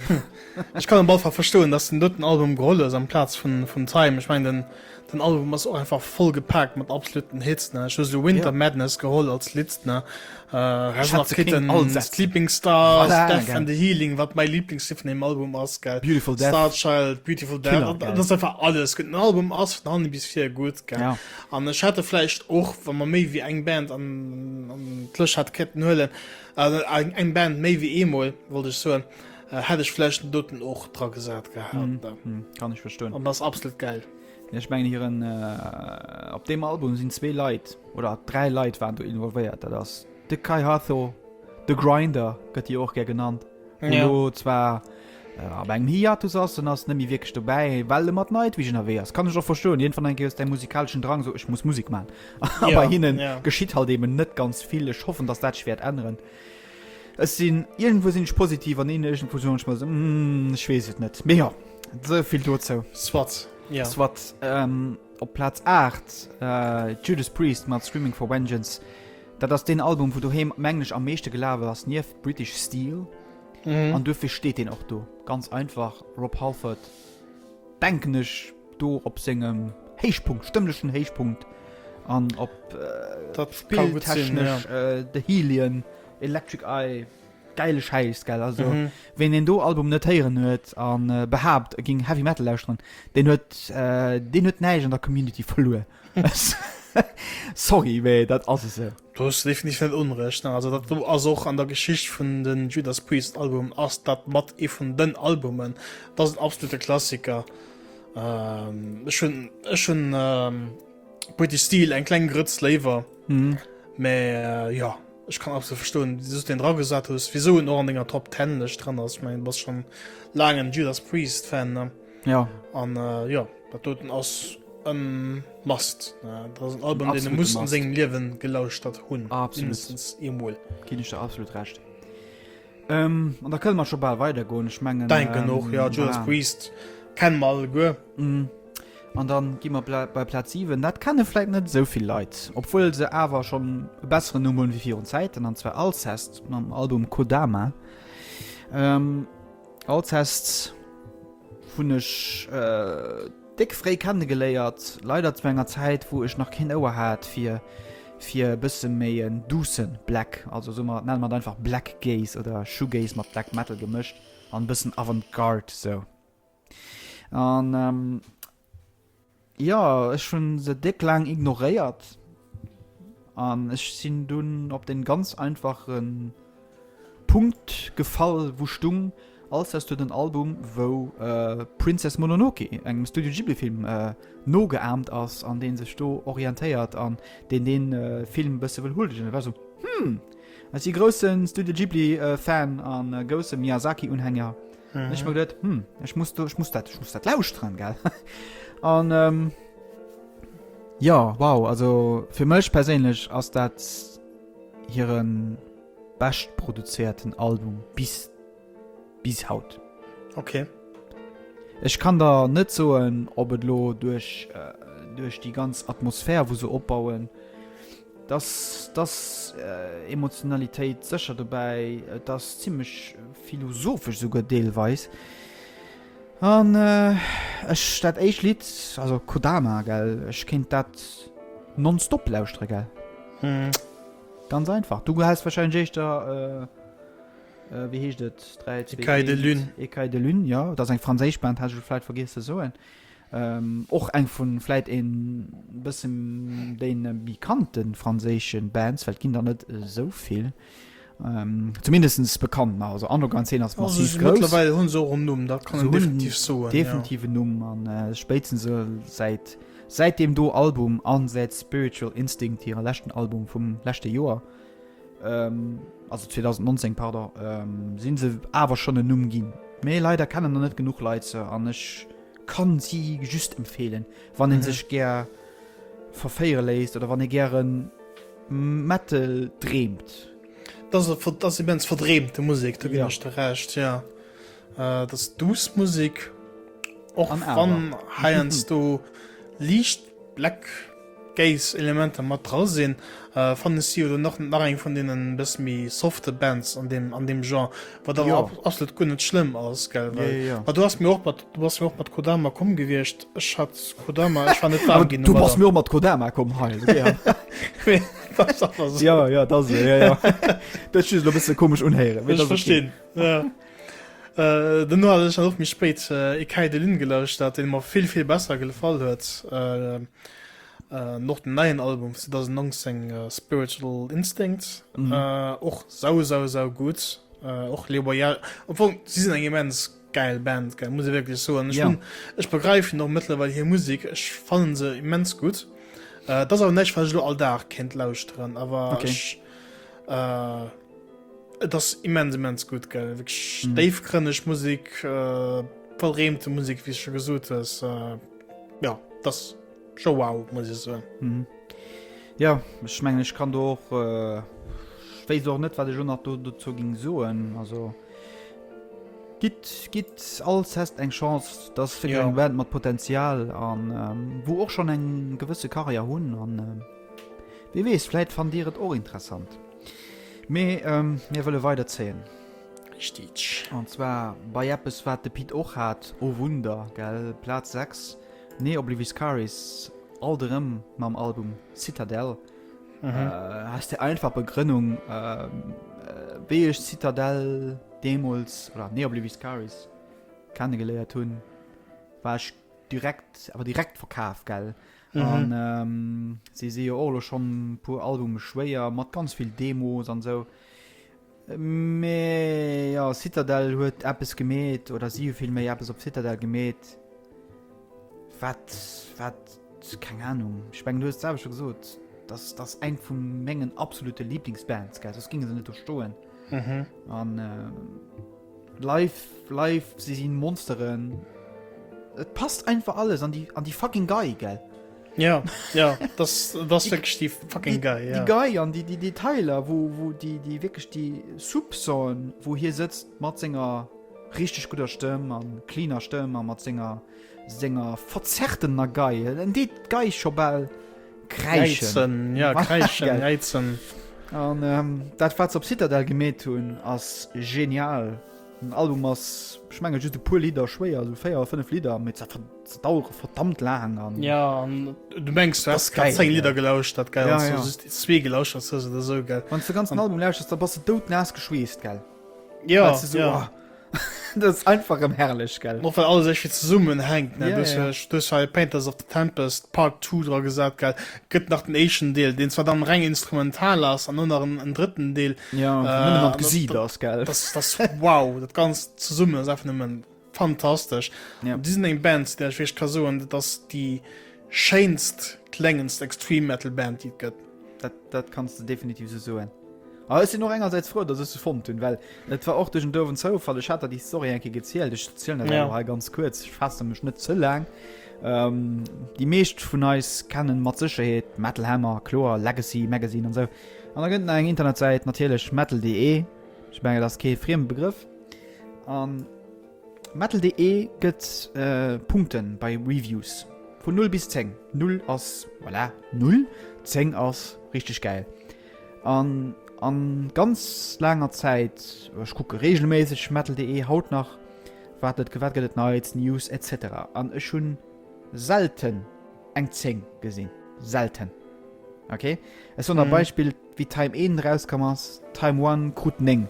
Ech kann op alle Fall verstoen, dass den doten Album geholl hues amplaz vun vun Time. Ech mengen den den Album ass och einfach voll gepaakt mat absoluten Hits ne. Ech hu sou Winter ja. Madness geholl als Lidd ne. Äh, Ech hat se kéint all setzen. Sleeping Stars, voilà, Death and the Healing, wat mäi Lieblingslidd vun dem Album ass gell. Beautiful Death. Star Child, Beautiful Death. Killer, dat ass einfach alles gutt. Den Album ass vun hanne bis vir gutt gell. Ja. An ech hätte vläicht och, wa mer méi wéi eng Band an an d'Lëscht hätte kéinten huelen, Also eng, eng Band méi wéi eemol, wollt ech soen, äh, hätt ech vläicht den doten och dra gesat gehat. Mm, mm, kann ech verstoen. An das absolut geil. Ja, ech mengen hiren äh, op deem Album sinn zwee Leit oder dräi Leit waren do involvéiert. Dat ass de Kai Hatho, de Grinder gëtt hie och gär genannt. Ja. Lo zwar äh, op engem Hiatus ass, en ass net méi wierklech dobäi, well e mat Nightwish ënnerwee ass. Kann ech och verstoen. Iergendwann eng Kéier hues däi musikalischen Drang sou, ech muss Musek man. A ja, bei hinnen ja. geschitt halt eben net ganz vill. Ech hoffen, dass dat sech wäert änneren. Ech sinn, iergendwou sinn ech positiv an iergendwou soen ech mer sou, mm, ech weess et net. Mee jo, sou vill dozou. Soit, ja. Soit. Ähm, op Plaz 8, äh, Judas Priest mat Screaming for Vengeance. Dat ass deen Album, wou doheem mengen ech am meeschte gelaf ass, nieft British Steel. Mhm. An duerfir steet deen och do. Ganz einfach, Rob Halford, denken ech, do op sengem Héichpunkt, stëmmlechen Héichpunkt an op äh, spilltechnesch ja. äh, The Hellion, Electric Eye, geile Schäiss, gell? Also, mhm. ween deen do Album net héieren huet an äh, behaapt, e ging Heavy Metal lauschteren, deen huet, äh, deen huet näischt an der Community verluer. Sorry, mee dat ass esou. Du hues definitiv net Unrecht. Ne? Also dat do ass och an der Geschicht vun den Judas Priest Album ass dat mat ee vun den Albumen. Dat ass en absolute Klassiker. Ähm, ech hunn ech hunn ähm, British Steel eng kleng Grëtz léiwer. Mhm. Mä äh, ja, ech kann absolut verstoen, wieso du den dra gesat hues, wieso en och an denger Top 10 Lëscht dran ass. Ech mengen, du bass schon laang en Judas Priest Fan. Ne? Ja. An äh, ja, dat doten ass en Must. Dat ass en Album, deen e muss an sengem Liewen gelauschtert hunn. Absolut. Mindestens eemol. Ginn ech der absolut Recht. Ähm, an da kënne mer scho bal weidergoen. Ech mengen. Denken och, ja, Judas Priest kenne mer alleguer. Mm. An dann gi mer bei Plaz 7. Dat kenne vläit net esou vill Leit, obwuel se awer schonn e besseren Numm hunn wéi virun Zäiten, an zwar Alcest mam Album Kodama. Ähm, Alcest hunn ech déck fréi kennegeléiert, leider zu enger Zäit wou ech nach keen Ouer hat fir fir e bësse méi en duusse Black, also soe mer, nenne mer et einfach Black Gaze oder Shoegaze mat Black Metal gemëscht an e bëssen Avantgarde sou. An Jo, ech hunn se déck laang ignoréiert an ech sinn dunn op den ganz einfachen Punkt gefall wou stung, Alcest huet en Album wou Princess Mononoke, engem Studio Ghibli Film, nogeahmt ass an deen sech do orientéiert an deen deen Film bësse wëll huldegen. Ech war sou, hm, ech si groussen Studio Ghibli Fan an grousse Miyazaki Unhänger. Mhm. Ech mir gedacht, hm, ech muss do, ech muss dat, ech muss dat lauschteren, gell? An ähm, ja, wow, also fir mech perséinlech ass dat hiren bescht produzierten Album bis bis haut. Okay. Ech kann der net soen, ob et lo duerch äh, duerch déi ganz Atmosphär, wou se opbauen, Dass dass Emotionalitéit sécher dobäi, et ass zimmlech philosophesch esouguer deelweis. An ech dat éischt Lidd, also Kodama, gell, ech kéint dat nonstop lauschtere, gell. Ganz einfach. Du häss wahrscheinlech éischter, wéi heescht et, 3, 2, 1. Écailles de Lune. Écailles de Lune, jo. Dat ass eng franséisch Band, hat ech elo vläit vergiess ze soen. Och eng vun vläit een bëssen déi bekannte franséische Bands, well et ginn der net esou vill, zumindest bekannt. Also Underground Szene ass massiv grouss. Mëttlerweil hunn se och en Numm, dat kann een definitiv soen. Definitiv en Numm an spéitstens säit säit deem do Album an säit Spiritual Instinct, hire leschten Album vum leschte Joer, also 2019 pardon, sinn se awer schonn en Numm ginn. Mee leider kennen der net genuch Leit se an ech Kann si just empfehlen, wann een sech gär verféiere léisst oder wann ee gären Metal dreemt. Dat ass immens verdreemte Musek, do ginn ech der Recht, jo. Dat ass duuss Musek, och wann heiansdo liicht Black. Gaze-Elementer mat dra sinn, fannen ech si jo dann och nach eng vun deenen e bësse méi softe Bands an deem, an deem Genre, wat awer Jo. absolut guer net schlëmm ass, gell, Ja, well, ja, ja. ma du has mir och mat, du bass mir och mat Kodama komm gewiescht, ech hat Kodama, ech war net waarm Aber ginn du bass domadder. mir och mat Kodama komm hei, also gär. Dat ass einfach esou. Ja, ja, dat ass esou, ja, ja. Dat ass just elo e bësse komesch unhéieren, mee Ech dat ass okay. verstinn, ja. Äh, duerno hat ech dann och méi spéit äh, Ecaille de Lune gelauschtert, deen mer vill, vill besser gefall huet. Äh, äh, och den neien Album vun 2019, äh, Spiritual Instinct, Mhm. äh, och sau, sau, sau gutt. Äh, och Les Voyages, obwohl, si sinn eng immens geil Band, gell, muss ech wierklech soen. Ech Ja. hunn, ech begreifen och mëttlerweil hir Musek, ech fannen se immens gutt. Äh, dat ass awer näischt, wat ech elo all Dag kéint lauschteren, awer Okay. ech, äh, Et ass immens immens gutt gell wierklech Mhm. déifgrënneg Musek äh, verreemte Musek wéi s scho gesot hues äh, ja das scho wow muss ech soen. Mhm. Ja, ech mengen ech kann do och äh, ech wéisst och net wat ech elo nach do dozou ging soen. Also gitt gitt Alcest eng Chance, dat ass wierklech Ja. eng Band mat Potenzial an ähm, wou och schonn eng gewësse Karriär hunn an ähm, wie weess, vläit fannt dir et och interessant. Mee mir wëlle weider zéien. Richtig. An zwar bei eppes wat de Pit och hat, oh Wunder, gell, Plaz 6, Ne Obliviscaris, alt erëm mam Album Citadel. Aus der einfach Begrënnung, wéi ech Citadel deemools, oder Ne Obliviscaris kennegeléiert hunn, war ech direkt, awer direkt verkaf, gell. Mhm. An ähm, si si jo och lo schonn puer Albume schwéier mat ganz vill Demos an sou. Mee ja, Citadel huet eppes gemeet oder si hu vill méi eppes op Citadel gemeet. Wat wat keng Ahnung. Ech mengen du hues et selwer scho gesot, dass dass eng vu mengen absolute Lieblingsbands, gell, soss ginge se net do stoen. Mhm. An äh, live, live, si sinn Monsteren. Et passt einfach alles an déi, an déi fucking Gei, gell? Ja, ja, das, das wirklich die fucking Gei, ja. Die Gei an die, die Detailer, wo, wo die, die wirklich die Soupçon, wo hie sëtzt mat senger richtig gudder Stëmm an cleaner Stëmm an mat senger, senger verzerrtener Gei. En deet d'Gei scho bal kräischen. Jäizen, ja, kräischen, jäizen. An ähm, dat wat se op Citadel gemeet hunn, ass genial. Den Album ass, ech mengen, just e puer Lidder schwéier, esou 4 oder 5 Lidder, mee se dauere verdammt laang an. Ja, an du mengs, du häss grad 10 Lidder gelauschtert, gell? Ja, Wann ja. du just zwee gelauschtert hues oder esou, gell? Wann s de ganzen Album lauschters, da bass de doudnaass geschweesst, gell? Ja, Weil's du so, ja. oh, dat ass einfach erëm herrlech, gell? Och well alles iergendwéi zesummenhänkt, ne? Ja, Du hues ja. ja, du hues hei Painters of the Tempest Part 2 dra gesat, gell? Gëtt nach den éischten Deel, deen zwar dann reng instrumental ass, an dann nach en, en drëtten Deel. Ja, wou Äh, nëmmen an an d'Gesiit dat, ass, gell? das, das, wow, dat Ganzt zesummen ass einfach nëmmen fantastesch. Ja. An déi sinn eng Band, zu där ech wierklech ka soen, dat ass déi schéinst, klengendst Extreme Metal Band, déi et gëtt. Dat, dat kanns de definitiv sou soen. A ech sinn och engersäits frou, datt ech se fonnt hunn, well et war och duerch en douewen Zoufall. Ech hat der déi Story eng Kéier gezielt, ech zielen dat Ja. awer hei ganz kuerz, ech faasse mech net ze laang. Ähm, déi meescht vun eis kennen mat Sécherheet Metal Hammer, kloer, Legacy Magazine an esou. An da gëtt et nach eng Internetsäit, natierlech metal.de, ech mengen dat ass kee frieme Begrëff. An Metal.de gëtt Punkten bei Reviews vun 0 bis 10. 0 ass voilà 0, 10 ass richteg gäil. An an ganz laanger Zäit, ech kucke regelméisseg Metal.de haut nach, wat et wat gëtt et Neits, News etc. An ech hunn selten eng 10 gesinn, selten. Ok, ech soen der Beispill, wéi Time 1 erauskomm ass, Time 1 krut 9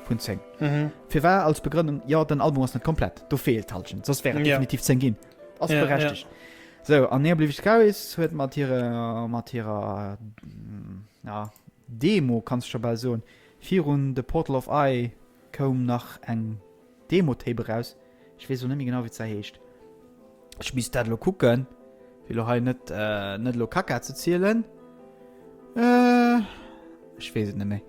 vun 10. Mhm. Firwat als Begrënnung, jo den Album ass net komplett, do feelt d'Halschent, soss wär et Ja. definitiv 10 ginn. Ass Ja, berechtegt. Sou, an Ne Obliviscaris huet mat hire mat hirer ja, Demo, kanns de scho bal soen, virun The Portal of Eye koum nach eng Demo-Tape eraus, ech weess elo net méi genau wéi se heescht. Ech misst dat elo kucken, fir elo hei net net elo Kacka ze zielen. Äh, ech weess et net méi.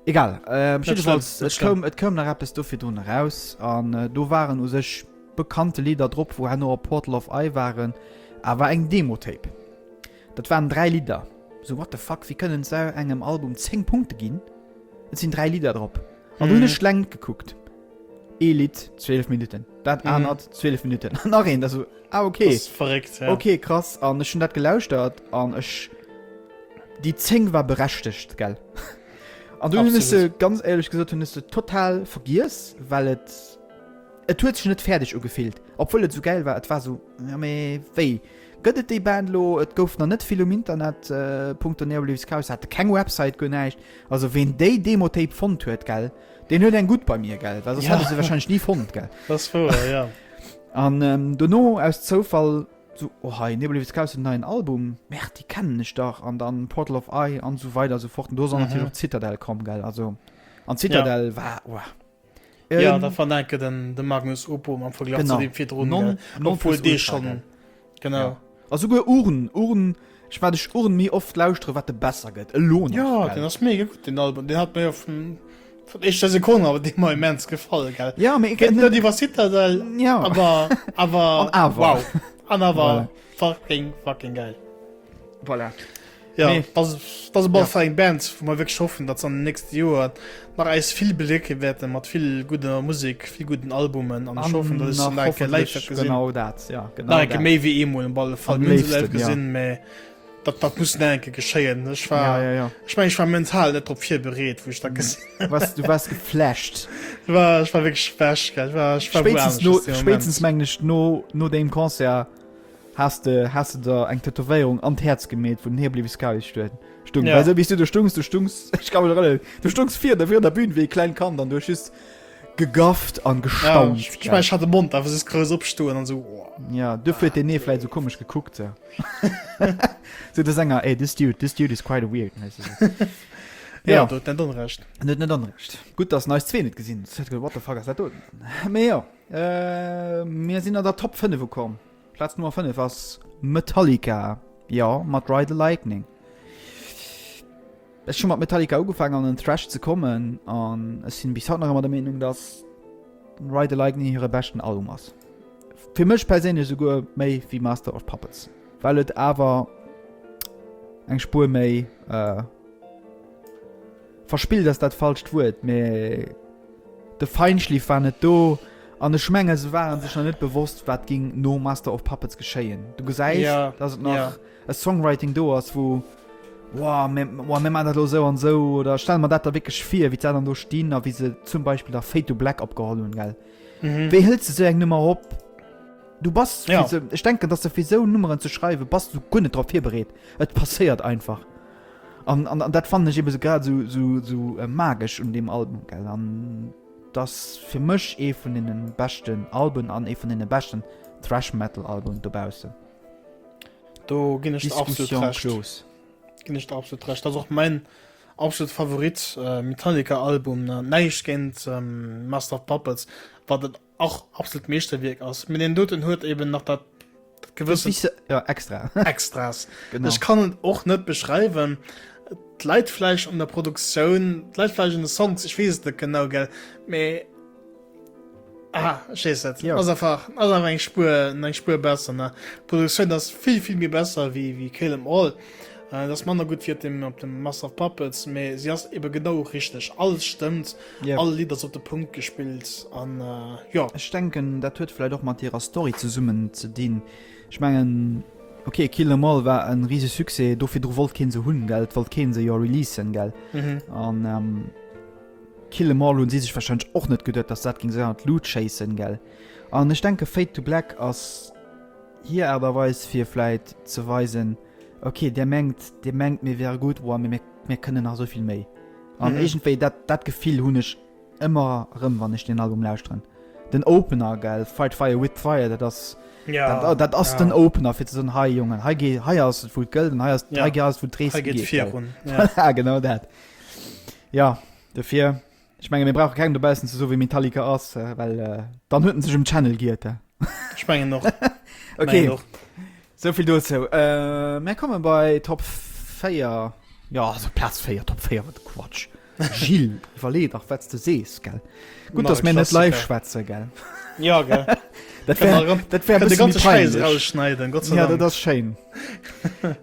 Egal, äh, jiddefalls, et koum, et koum nach eppes do virdrun eraus an äh, do waren u sech bekannte Lidder drop, wou herno op Portal of Eye waren, awer eng Demo-Tape. Dat waren 3 Lidder. So what the fuck, wéi kënnen se engem Album 10 Punkte ginn? Et sinn 3 Lidder drop. An do hunn ech Längt gekuckt. Ee Lidd 12 Minutten, dat mhm. anert 12 Minutten. Nach een, also ah, okay. Das verréckt, ja. Okay, krass. An ech hun dat gelauschtert an ech déi 10 war berechtegt, gell. An du hunn ech se ganz éierlech gesot hunn ech se total vergiess, well et et huet sech net fäerdeg ugefillt, obwuel et sou gäil war. Et war sou, ja mee wéi gëtt et déi Band lo? Et gouf nach net vill um Internet äh, punkto Neoblivis Chaos, se hate keng Website, guer näischt. Also ween déi Demo-Tape fonnt huet, gell, deen huet eng gutt bei mir, gell, well soss Ja. hätt ech se wahrscheinlech ni fonnt, gell. Dat ass wouer, ja. An ähm, dono aus Zoufall So, oh hei, Nebelewitz Chaos huet en neien Album, Merde, déi kennen ech dach, an dann Portal of Eye an esou weider esou fort. An do ass dann natierlech och Citadel komm, gell, also an Citadel war, oh. Ja, dat war enke den, de Magnus Opum am Verglach zu deem virdrun, gell, obwuel dee schonn, genau. Ja. A souguer Urn, Urn, ech wat ech Urn méi oft lauschtere wat de besser gëtt, elo nach, Ja, deen ass mega gutt, deen Album, deen hat mir jo vun, vun éischter Sekonn awer dee mer immens gefall, gell. Ja, mee Geet net iwwer Citadel, Ja. awer, awer, An awer. wow, an awer Voilà. fucking, fucking geil. Voilà. Ja, Nee. das, das ist Ja. ja. eng Band, wou mer wierklech hoffen, datt se an den nächste Joer nach eis vill belécke wäerten mat vill gudder Musek, vill gudden Albumen an ech hoffen, datt ech se nach nach eng Kéier live hoffentlech wäert gesinn. Genau dat, ja, genau Nach eng Kéier dat. méi wéi eemol op alle Fall. Am Mir hunn se live léifsten, ja. gesinn, mä dat, dat muss nach eng Kéier geschéien. Ech war, Ja, ja, ja. ech meng, ech war mental net drop virbereet, wou ech dat gesinn Du warst, du warst geflasht. Ech war, ech war wierklech weg, gell. Ech war, ech war Spéitstens no, woanescht dee Moment. spéitstens mengen ech no, no deem Concert has de, has de der eng Tätowéierung an d'Häerz gemeet, wou den Heerbliwes Chaos stung. Stung. Ja. Well sou wéi s du do stungs, du stungs, ech ka mech erënneren, du stungs vir der, vir der Bühn wéi e klengt Kand an du hues just gegafft an Ja, gestaunt. ech, ech, mein, ech hat de Mond einfach just grouss opstoen an sou, oh. Ja, duerfir huet deen ee vläit sou komesch gekuckt, sou. Sou de Sänger, ey, this dude, this dude is quite a weird, weißt du, sou. Ja, Ja. do huet net onrecht. En huet net onrecht. Gutt, dass en eis zwee net gesinn huet. Huet geduet, what the fuck ass dat do? Mee jo, äh, mir sinn an der Top 5 ukomm. Plaz Nummer 5 ass Metallica, jo, mat Ride the Lightning. Ech hu mat Metallica ugefaangen an den Thrash ze kommen an ech sinn bis haut nach ëmmer der Meenung, dass Ride the Lightning hire beschten Album ass. Fir mech perséinlech esouguer méi wéi Master of Puppets, well et awer eng Spuer méi äh, Verspillt ass dat falscht Wuert, mee de Feinschliff war net do an ech menge se waren sech nach net bewosst, wat ging no Master of Puppets geschéien. Du gesäis, Ja, dass et nach ja. e Songwriting do ass, wou wow, mir, wow, mir maachen dat elo esou an esou oder stelle mer dat da wierklech vir, wéi d'Saachen do stinn a wéi se zum Beispill da Fade to Black opgeholl hunn, gell. Mhm. Wéi hëls de esou eng Nummer op? Du bass Ja. fir sou, ech denken, dass de fir esou Nummeren ze schreiwen, bass du guer net drop virbereet. Et passéiert einfach. An, an, an dat fannen ech eben sou grad sou, sou, sou äh, magesch un deem Album, gell. An das fir mech ee vun deene beschten Alben an ee vun deene beschten Thrash Metal Alben dobaussen. Do ginn ech der absolut Diskussion recht. close. Ginn ech der absolut recht. Dat ass och mäin absolut Favorit äh, Metallica Album. Ne? Näischt géint ähm, Master of Puppets, wat et och absolut Meeschterwierk ass. Mee deen doten huet eben nach dat, dat gewëssen Wisse, ja, extra. Extras. Genau. Ech kann et och net beschreiwen. Et läit vläicht un der Produktioun, et läit vläicht un de Songs, ech weess et net genau, gell. Mee ah, ech weess net. Jo. Ass einfach, ass einfach eng Spuer, eng Spuer besser, ne. D'Produktioun ass vill, vill méi besser wéi, wéi Kill 'Em All. Äh, dat ass manner gutt wéi op dem, op dem Master of Puppets, mee si ass ebe genau richteg. Alles stëmmt, Ja. all Lidd ass op de Punkt gespillt an äh, jo. Ech denken, dat huet vläicht och mat hirer Story zesummen ze dinn. Ech mengen, ok, Kill 'Em All war en rise Succès, do virdru wollt keen se hunn, gell, et wollt keen se jo releasen, gell. Mhm. An ähm, Kill 'Em All hunn si sech wahrscheinlech och net geduet, dass dat géing sou an d'Lut schéissen, gell. An ech denke Fade to Black ass hir Aart a Weis fir vläicht ze weisen, Ok, dir mengt, dir mengt mir wäre gutt, boah, mee mir, mir kënnen nach esou vill méi. An Mhm. iergendwéi dat, dat Gefill hunn ech ëmmer erëm, wann ech deen Album lauschteren. Den Opener, gell, Fight Fire with Fire, dat ass, Ja, dat, dat ass ja. den Opener fir ze soen, hei Jongen, hei gee, hei ass et wou et gëllt an hei ass, Ja. hei ass et wou d'Rees Hei geet geet, gell. virun. Ja. Voilà, genau dat. Ja, dofir, Ech menge mir brauche kengem dobaussen ze soe wie Metallica ass, äh, well äh, dann huet en sech um Channel giert. Äh. Ech mengen och. Okay, Mengen och. souvill dozou. Äh, mir komme bei Top 4. Ja, also Platz 4, Top 4, wat Quatsch. Gilles, iwwerlee dach, wat s de sees, gell? Gutt, Nach dass e mir net live Klassiker. schwätze, gell? Ja, gell. Dat Kann wär, man dat wär e Kann de bësse méi ganze Schäiss peinlech. rausschneiden, Gott sei Ja, dat Dank. ass schéin.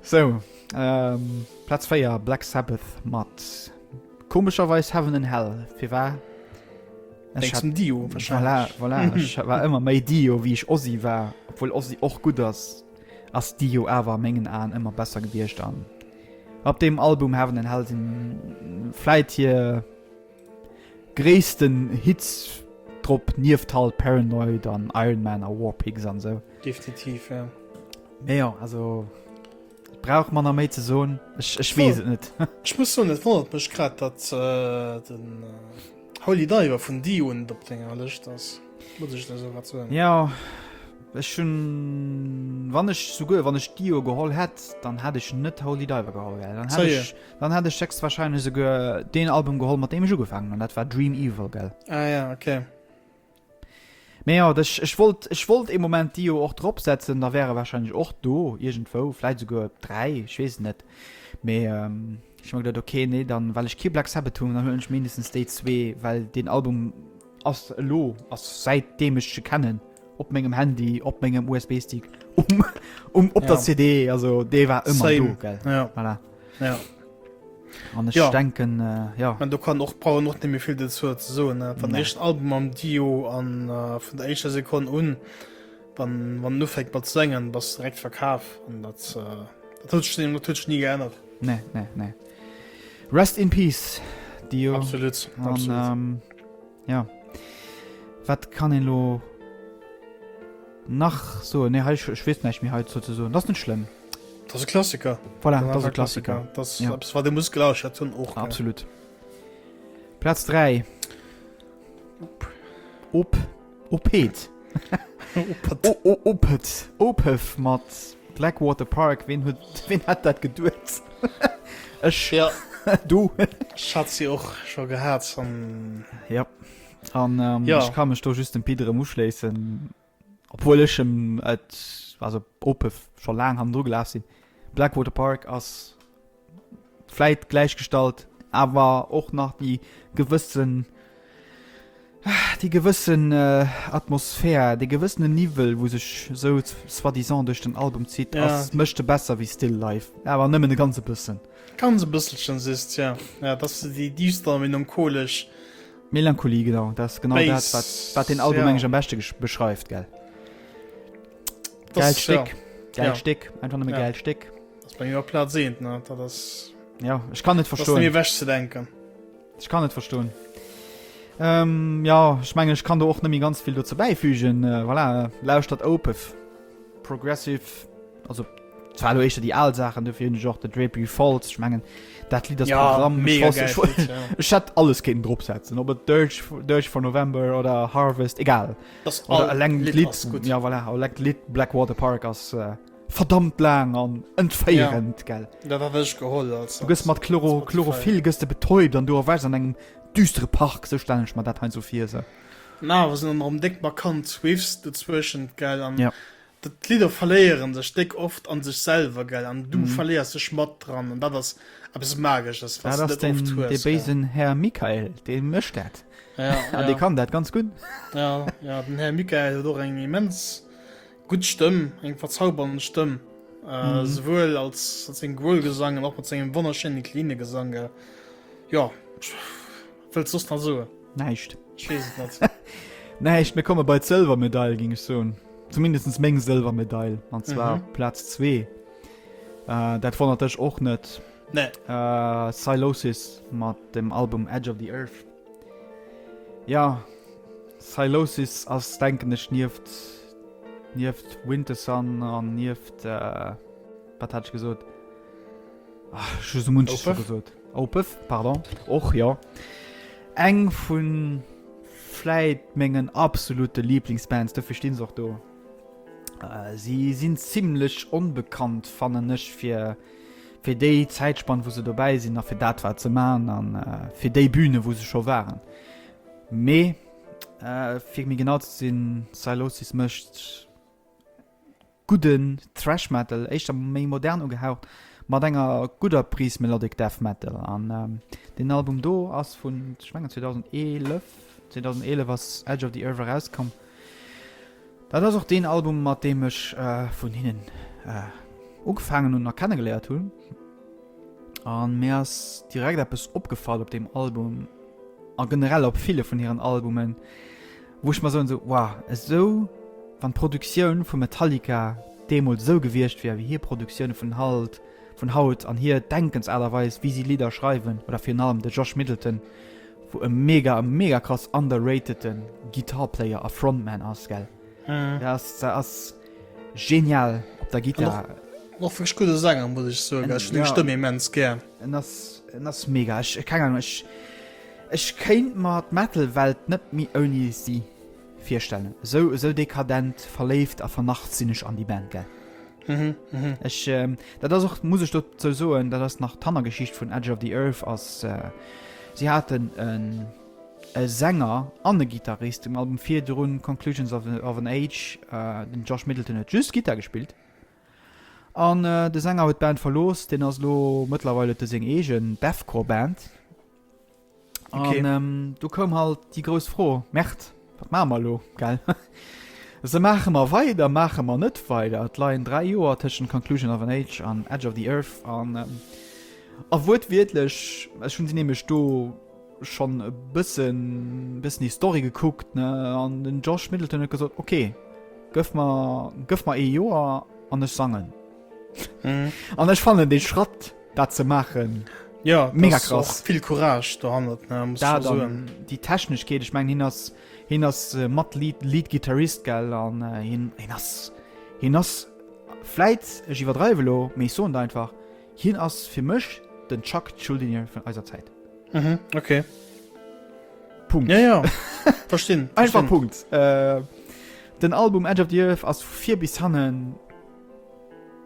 Sou, ähm, Platz 4, Black Sabbath mat Komescherweis Heaven and Hell, firwar? Ech hat Dio wahrscheinlech. Voilà, voilà. Ech war ëmmer méi Dio wéi ech Ozzy war, obwuel Ozzy och gutt ass, ass Dio awer a mengen Aen ëmmer besser gewiescht an op deem Album Heaven and Hell sinn vläit hir gréissten Hits drop, nieft halt Paranoid an Iron Man a War Pigs an esou. Definitiv, ja. Mee jo, also brauch mer nach méi ze soen? Ech, ech weess et net. Ech muss soen, et wonnert mech grad, datt den Holy Diver vun Dio net op denger Lëscht ass. Muss ech der sou grad soen. Jo, ech hunn, wann ech souguer wann ech Dio geholl hätt, dann hätt ech net Holy Diver geholl, gell. Dann hätt ech, dann hätt ech héchstwahrscheinlech souguer deen Album geholl, mat deem ech ugefaangen hunn, dat war Dream Evil, gell. Ah ja, okay. Mee jo, ech, ech wollt, ech wollt ee Moment Dio och drop setzen, da wär e wahrscheinlech och do iergendwou, vläit esouguer op 3, ech weess et net. Mee ech hu mer geduet, ok, nee, dann, well ech kee Black Sabbath hunn, dann huelen ech mindestens déi zwee, well deen Album ass elo, ass säitdeem ech se kennen, op mengem Handy, op mengem USB-Stick, um, um, op der CD, also dee war ëmmer do, gell. Ja. Voilà. Ja. An ech ja. denken äh, ja. Man, do kann och brauch och net méi vill dozou ze soen. Ne? Van éischten Album am Dio an äh, vun der éischter Sekonn un, wann wann ufänkt mat sengen, bass direkt verkaf an dat äh, dat huet sech dat huet sech nie geännert. Nee, nee, nee. Rest in Peace, Dio. Absolut. An, Absolut. ähm, ja. Wat kann een lo nach soen? Nee, hei, ech, ech weess näischt méi heizou ze soen. Dat ass net schlëmm. Dat ass e Klassiker. Voilà, dat ass e Klassiker. Dat ass eppes, wat ee muss gelauschert hunn och. Absolut. Platz 3. Op. Opeth. Opeth. Opeth mat Blackwater Park. Ween huet, ween hätt dat geduet? Ech. Ja. Du. Ech hat si och scho gehat. An. Ja. An ähm, ja. ech ka mech do just dem Pit erëm uschléissen. Obwuel ech em et, also Opeth scho laang hannendru gelaf sinn. Blackwater Park ass vläit gläichgestallt, awer och nach déi gewëssen, déi gewëssen Atmosphär, dee gewëssenen Niwwel, wou sech esou soi-disant duerch den Album zitt, ass, mécht e besser wéi Still Life, awer nëmmen e ganz e bëssen. Ganz e bësselchen, siehst, ja. Ja, dat ass déi düster, melancholesch. Melancholie, genau, dat ass genau dat, wat, wat den Album ja. eigentlich am beste beschreift, gell? Geilt Stéck, ja. Geilt ja. Stéck, einfach nëmme ja. geilt Stéck. Das bei mir Platz 1, ne? Dat ass. Ja, ech kann net verstoen. Das wech ze denken. Ech kann net verstoen. Ähm, ja, ech mengen, ech kann do och nëmme ganz vill dozou bäifügen. Äh, voilà, lauschtert Opeth. Progressive, also zwar elo éischter déi al Saachen, dofir hunn ech och The Drapery Falls, ech mengen dat Lidd ass ja, Programm. Mega ech, geil ech, Lied, ja. ech hätt alles kéinten dropsetzen, ob et Dirge, Dirge for November oder Harvest, egal. Das Oder all eleng Lidd d'Lidd, ass gutt. ja voilà, eleng d'Lidd Blackwater Park ass äh, verdammt laang an entféierend, gell. Dat hat ech geholl als Du gëss mat Chloro, Spotify. Chlorophyll gëss de betäubt an du erwächs an engem düstere Park, sou stellen ech mer dat heiansdo vir, sou. Na, awer sinn dann erëm déck markant Riffs dozwëschent, gell, an Ja. d'Lidder verléieren sech déck oft an sech selwer, gell, an du verléiers dech mat dran, an dat ass eppes Magesches, wat Dat s ass net oft den, hues, dee gell. béisen Här Michael, dee mécht dat. Ja, An dee ja. kann dat ganz gutt. Ja, ja, den Här Michael huet och eng immens gutt Stëmm, eng verzaubernd Stëmm, äh, souwuel als mat sengem Growl-Gesang an och mat sengem wonnerschéine cleane Gesang, gell. Jo, wëlls soss nach soen? Näischt. Ech weess et net. Näischt, mir komme bei d'Sëlwermedail, géing ech soen. Zumindest meng Sëlwermedail, an zwar mhm. Platz 2. Äh, dat wonnert dech och net. Nee. Äh, Sylosis mat dem Album Edge of the Earth. Ja, Sylosis ass, denken ech, nieft, nieft Wintersun an nieft, äh, wat hat ech gesot? Ach, ech hu sou munches scho gesot. Opeth, pardon, och jo. Eng vu vläit mengen absolute Liblingsbands, dofir stinn se och do. Si sinn zimlech onbekannt, fannen ech, fir fir déi Zäitspann, wou se dobäi sinn a fir dat, wat se man a fir déi Bühne, wou se scho waren. Mee fir méi genau ze sinn, Sylosis mécht Gudden Thrash Metal, éischter méi modern ugehaucht, mat enger gudder Prise Melodic Death Metal. An deen Album do ass vun, ech mengen 2011, 2011 ass Edge of the Earth erauskomm. Dat ass och deen Album, mat deem ech vun hinnen ugefaangen hunn a kennegeléiert hunn. An mir ass direkt eppes opgefall op deem Album. a generell op ville vun hiren Albumen, wou ech mer soen esou, wow, esou wann d'Produktioun vu Metallica deemools esou gewiescht wier wéi hir Produktioune vun halt, vun haut an hir Denkensaart a Weis wéi si Lidder schreiwen oder virun allem de Josh Middleton, wou e mega, mega krass underrateden Guitar Player a Frontman ass, gell? Dat ass, dat ass genial op der Gittar. An och wierklech gudde Sänger, muss ech soen, gell? Ech hunn seng Stëmm immens gär. En ass, en ass mega. Ech, keng Ahnung, ech, ech kéint mer d'Metal-Welt net méi ouni si virstellen. Esou, esou dekadent verléift a vernarrt sinn ech an déi Band, gell. Mhm, mhm. Ech, dat ass och, muss ech dozou soen, dat ass nach d'Hannergeschicht vun Edge of the Earth ass, si haten en e Sänger an e Gittarist um Album virdrun, Conclusions of, of an Age, den Josh Middleton huet just Gittar gespillt. An de Sänger huet d'Band verlooss, deen ass elo mëttlerweil huet e seng eegen Deathcore Band. An okay. ähm, du koum halt déi grouss Fro, Merd, wat maache mer elo, gell? Se maache mer weider, maache mer net weider? Et leien 3 Joer tëschent Conclusion of an Age an Edge of the Earth an ähm, a wuertwiertlech, ech hunn si nämlech do schonn e bëssen bëssen déi Story gekuckt ne an den Josh Middleton huet gesot okay gëff mer gëff mer ee Joer an ech sangen. Mhm. An ech fannen dee Schratt dat ze maachen ja mega krass. Vill Courage dohannert ne muss dat an déi Techneschkeet ech mengen hien ass hien ass äh, mat Lead Lead Gitarrist gell an äh, hien hien ass hien ass vläit ech iwwerdreiwe lo mee ech soen et einfach hien ass fir mech den Chuck Schuldiner vun eiser Zäit. Mhm, okay. Punkt. Ja, ja. Verstinn. Einfach Punkt. Äh, den Album Edge of the Earth ass vu vir bis hannen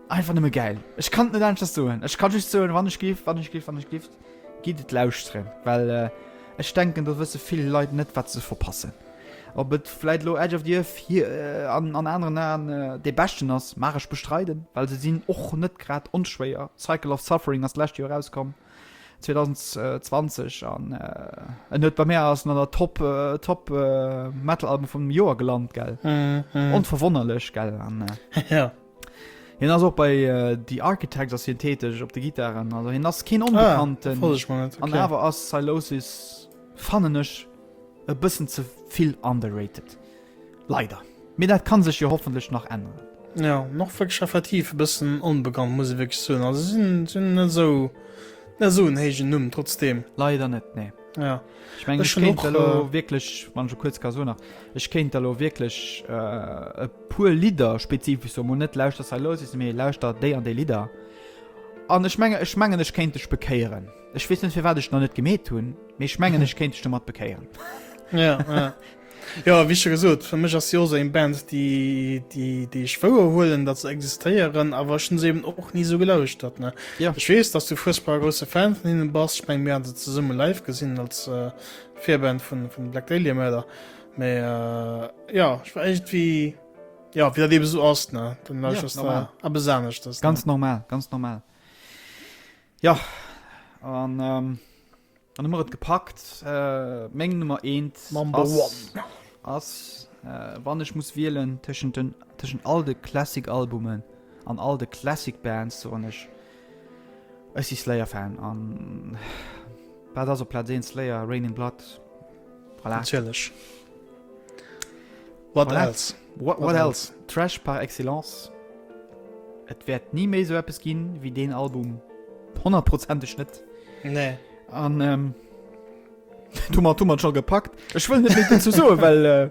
einfach nëmme geil. Ech kann et net aneschters soen. Ech kann just soen, wann ech giff, wann ech giff, wann ech giff, gitt et lauschteren, well äh, ech denken, do wësse vill Leit net, wat se verpassen. Ob et vläit elo Edge of the Earth hier äh, an, an aneren Aen äh, dee beschten ass, mag ech bestreiden, well se sinn och net grad onschwéier. Cycle of Suffering ass d'lescht Joer erauskomm. 2020 an en huet bei mir ass an der Top Top Metal Album vum Joer gelant gell mm, mm. onverwonnerlech gell an ja hien ass och bei The Architects ass hien täteg op de Gittaren also hien ass keen onbekannten ah, okay. an awer ass Sylosis fannen ech e bëssen ze vill underrated Leider. Mee dat kann sech jo hoffentlech nach änneren. Jo, an och wierklech effektiv e bëssen onbekannt, muss ee wierklech soen. Also si sinn, sinn net esou, net esou en héijen Numm trotzdeem. Leider net, nee. Ja. Ech mengen, ech kéint der elo wierklech, wann ech kuerz ka soen nach, ech kéint der elo wierklech e puer Lidder spezifesch soen, mol net lauschter Sylosis, mee lauschter déi an déi Lidder. An ech menge, ech mengen, ech kéint dech bekéieren. Ech weess net, firwat ech et nach net gemeet hunn, mee ech mengen, ech kéint dech domat bekéieren. Ja, ja. Jo, wéi scho gesot, fir mech ass si och esou eng Band, déi, déi, déi ech wouer huelen, datt se existéieren, awer ech hunn se eben och ni esou gelauschtert, ne. Ja. Ech weess, datt s du fuerstbar grousse Fan vun hinnen bass. Ech mengen, mir hate se zesumme live gesinn als Virband vun, vun Black Dahlia Murder. Mee jo, ech war iergendwéi, jo, wéi dat eben esou ass, ne, dann lauschterst de eppes aneschtes, ne. Ganz normal, ganz normal. Jo, an. Dann hu mer et gepackt. Meng Nummer eent ass, ass wann ech muss wielen tëschent den, tëschent all de Classic Albumen an all de Classic Bands, soen ech, ech si Slayer Fan an wat ass op Plaz 1? Slayer, Reign in Blood. Voilà. Natierlech. What voilà. else? What, what, what else? Trash par excellence. Et wäert ni méi sou eppes ginn wéi deen Album. Honnertprozenteg net. Nee. An ähm, du mat du mat schon gepackt. Ech wëll net méi dozou soen, well äh,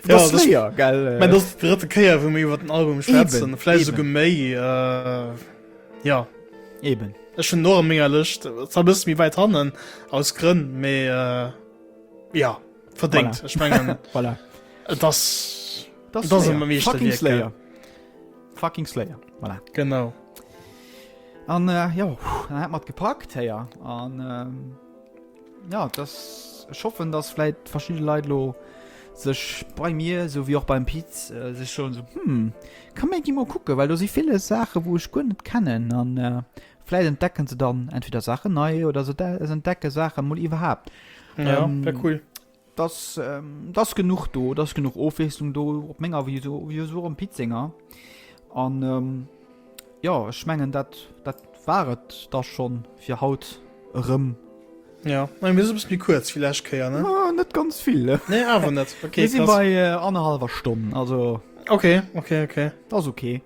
Ja, das das- Slayer, gell? Ich mein, das ist die dritte Kéier, wou mir iwwer den Album schwätzen. Eben, Vläicht eben. souguer méi. Äh, ja. Eben. Ech hunn och a menger Lëscht. Zwar e bësse méi wäit hannen, aus Grënn, mee äh, ja, verdéngt. Voilà. Ech mengen, Voilà. et ass, Das et ass Slayer. e Fucking Meeschterwierk. Slayer. Fucking Slayer. Voilà. Genau. An äh, ja, dann hat mat gepackt héier. An ähm, ja, das, ech hoffen, dass vläit verschidde Leit lo sech bei mir, sou wéi och beim Pit, äh, sech soen so, hm, komm mir gi mol kucke, well do si ville Saache wou ech guer net kennen. An äh, vläit entdecken se dann entweder Saachen nei oder se, se entdecke Saache mol iwwerhaapt. Ja, Ähm, wär cool. Dass dass genuch do, dass genuch Ofwiesslung do op menger wéi esou wéi esou am Pit senger. An jo, ech mengen dat dat war et da schonn fir haut erëm. Ja, mir si e bësse méi kuerz wéi lescht Kéier, ne? Ah, net ganz vill. Nee, awer net. Okay, mir si bei äh, annerhallwer Stonn, also. Okay, okay, okay. Das ass okay.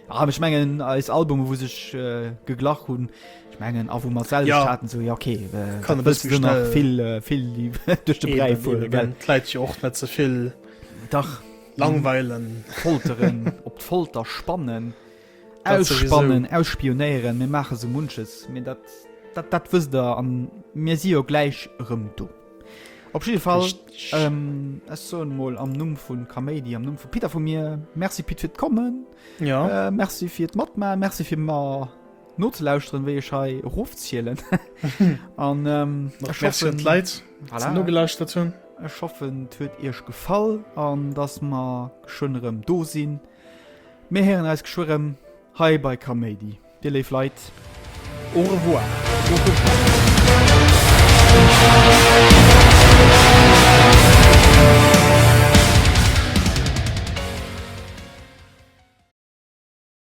Ah, ech mengen eis Albume, wou sech äh, geglach hunn, ech mengen a wou mer d'selwecht ja. haten, so ja okay, äh, kann e bësse méi schnell vill äh, vill duerch de Bräi fueren, gell? D'Leit jo och net ze vill. Dach. Langweilen. Folteren, op d'Folter spannen. Ausspannen, ausspionéieren, mir maache sou munches, mee dat, dat, dat wësst der an mir si jo gläich erëm do. Op jidde Fall, ähm, ech soen emol am Numm vu Kaméidi, am Numm vu Pit a vu mir, Merci Pit fir d'Kommen, ja. äh, Merci fir d'Matmaachen, Merci fir mer nozelauschteren, wéi ech hei erofzielen. an ähm, ech Merci un d'Leit, voilà. nogelauschtert hunn. Ech hoffen, et huet iech gefall an dass mer geschwënn erëm do sinn. Mir héieren eis geschwë rëm hei bei Kaméidi, dir léif Leit. Au revoir. Au revoir.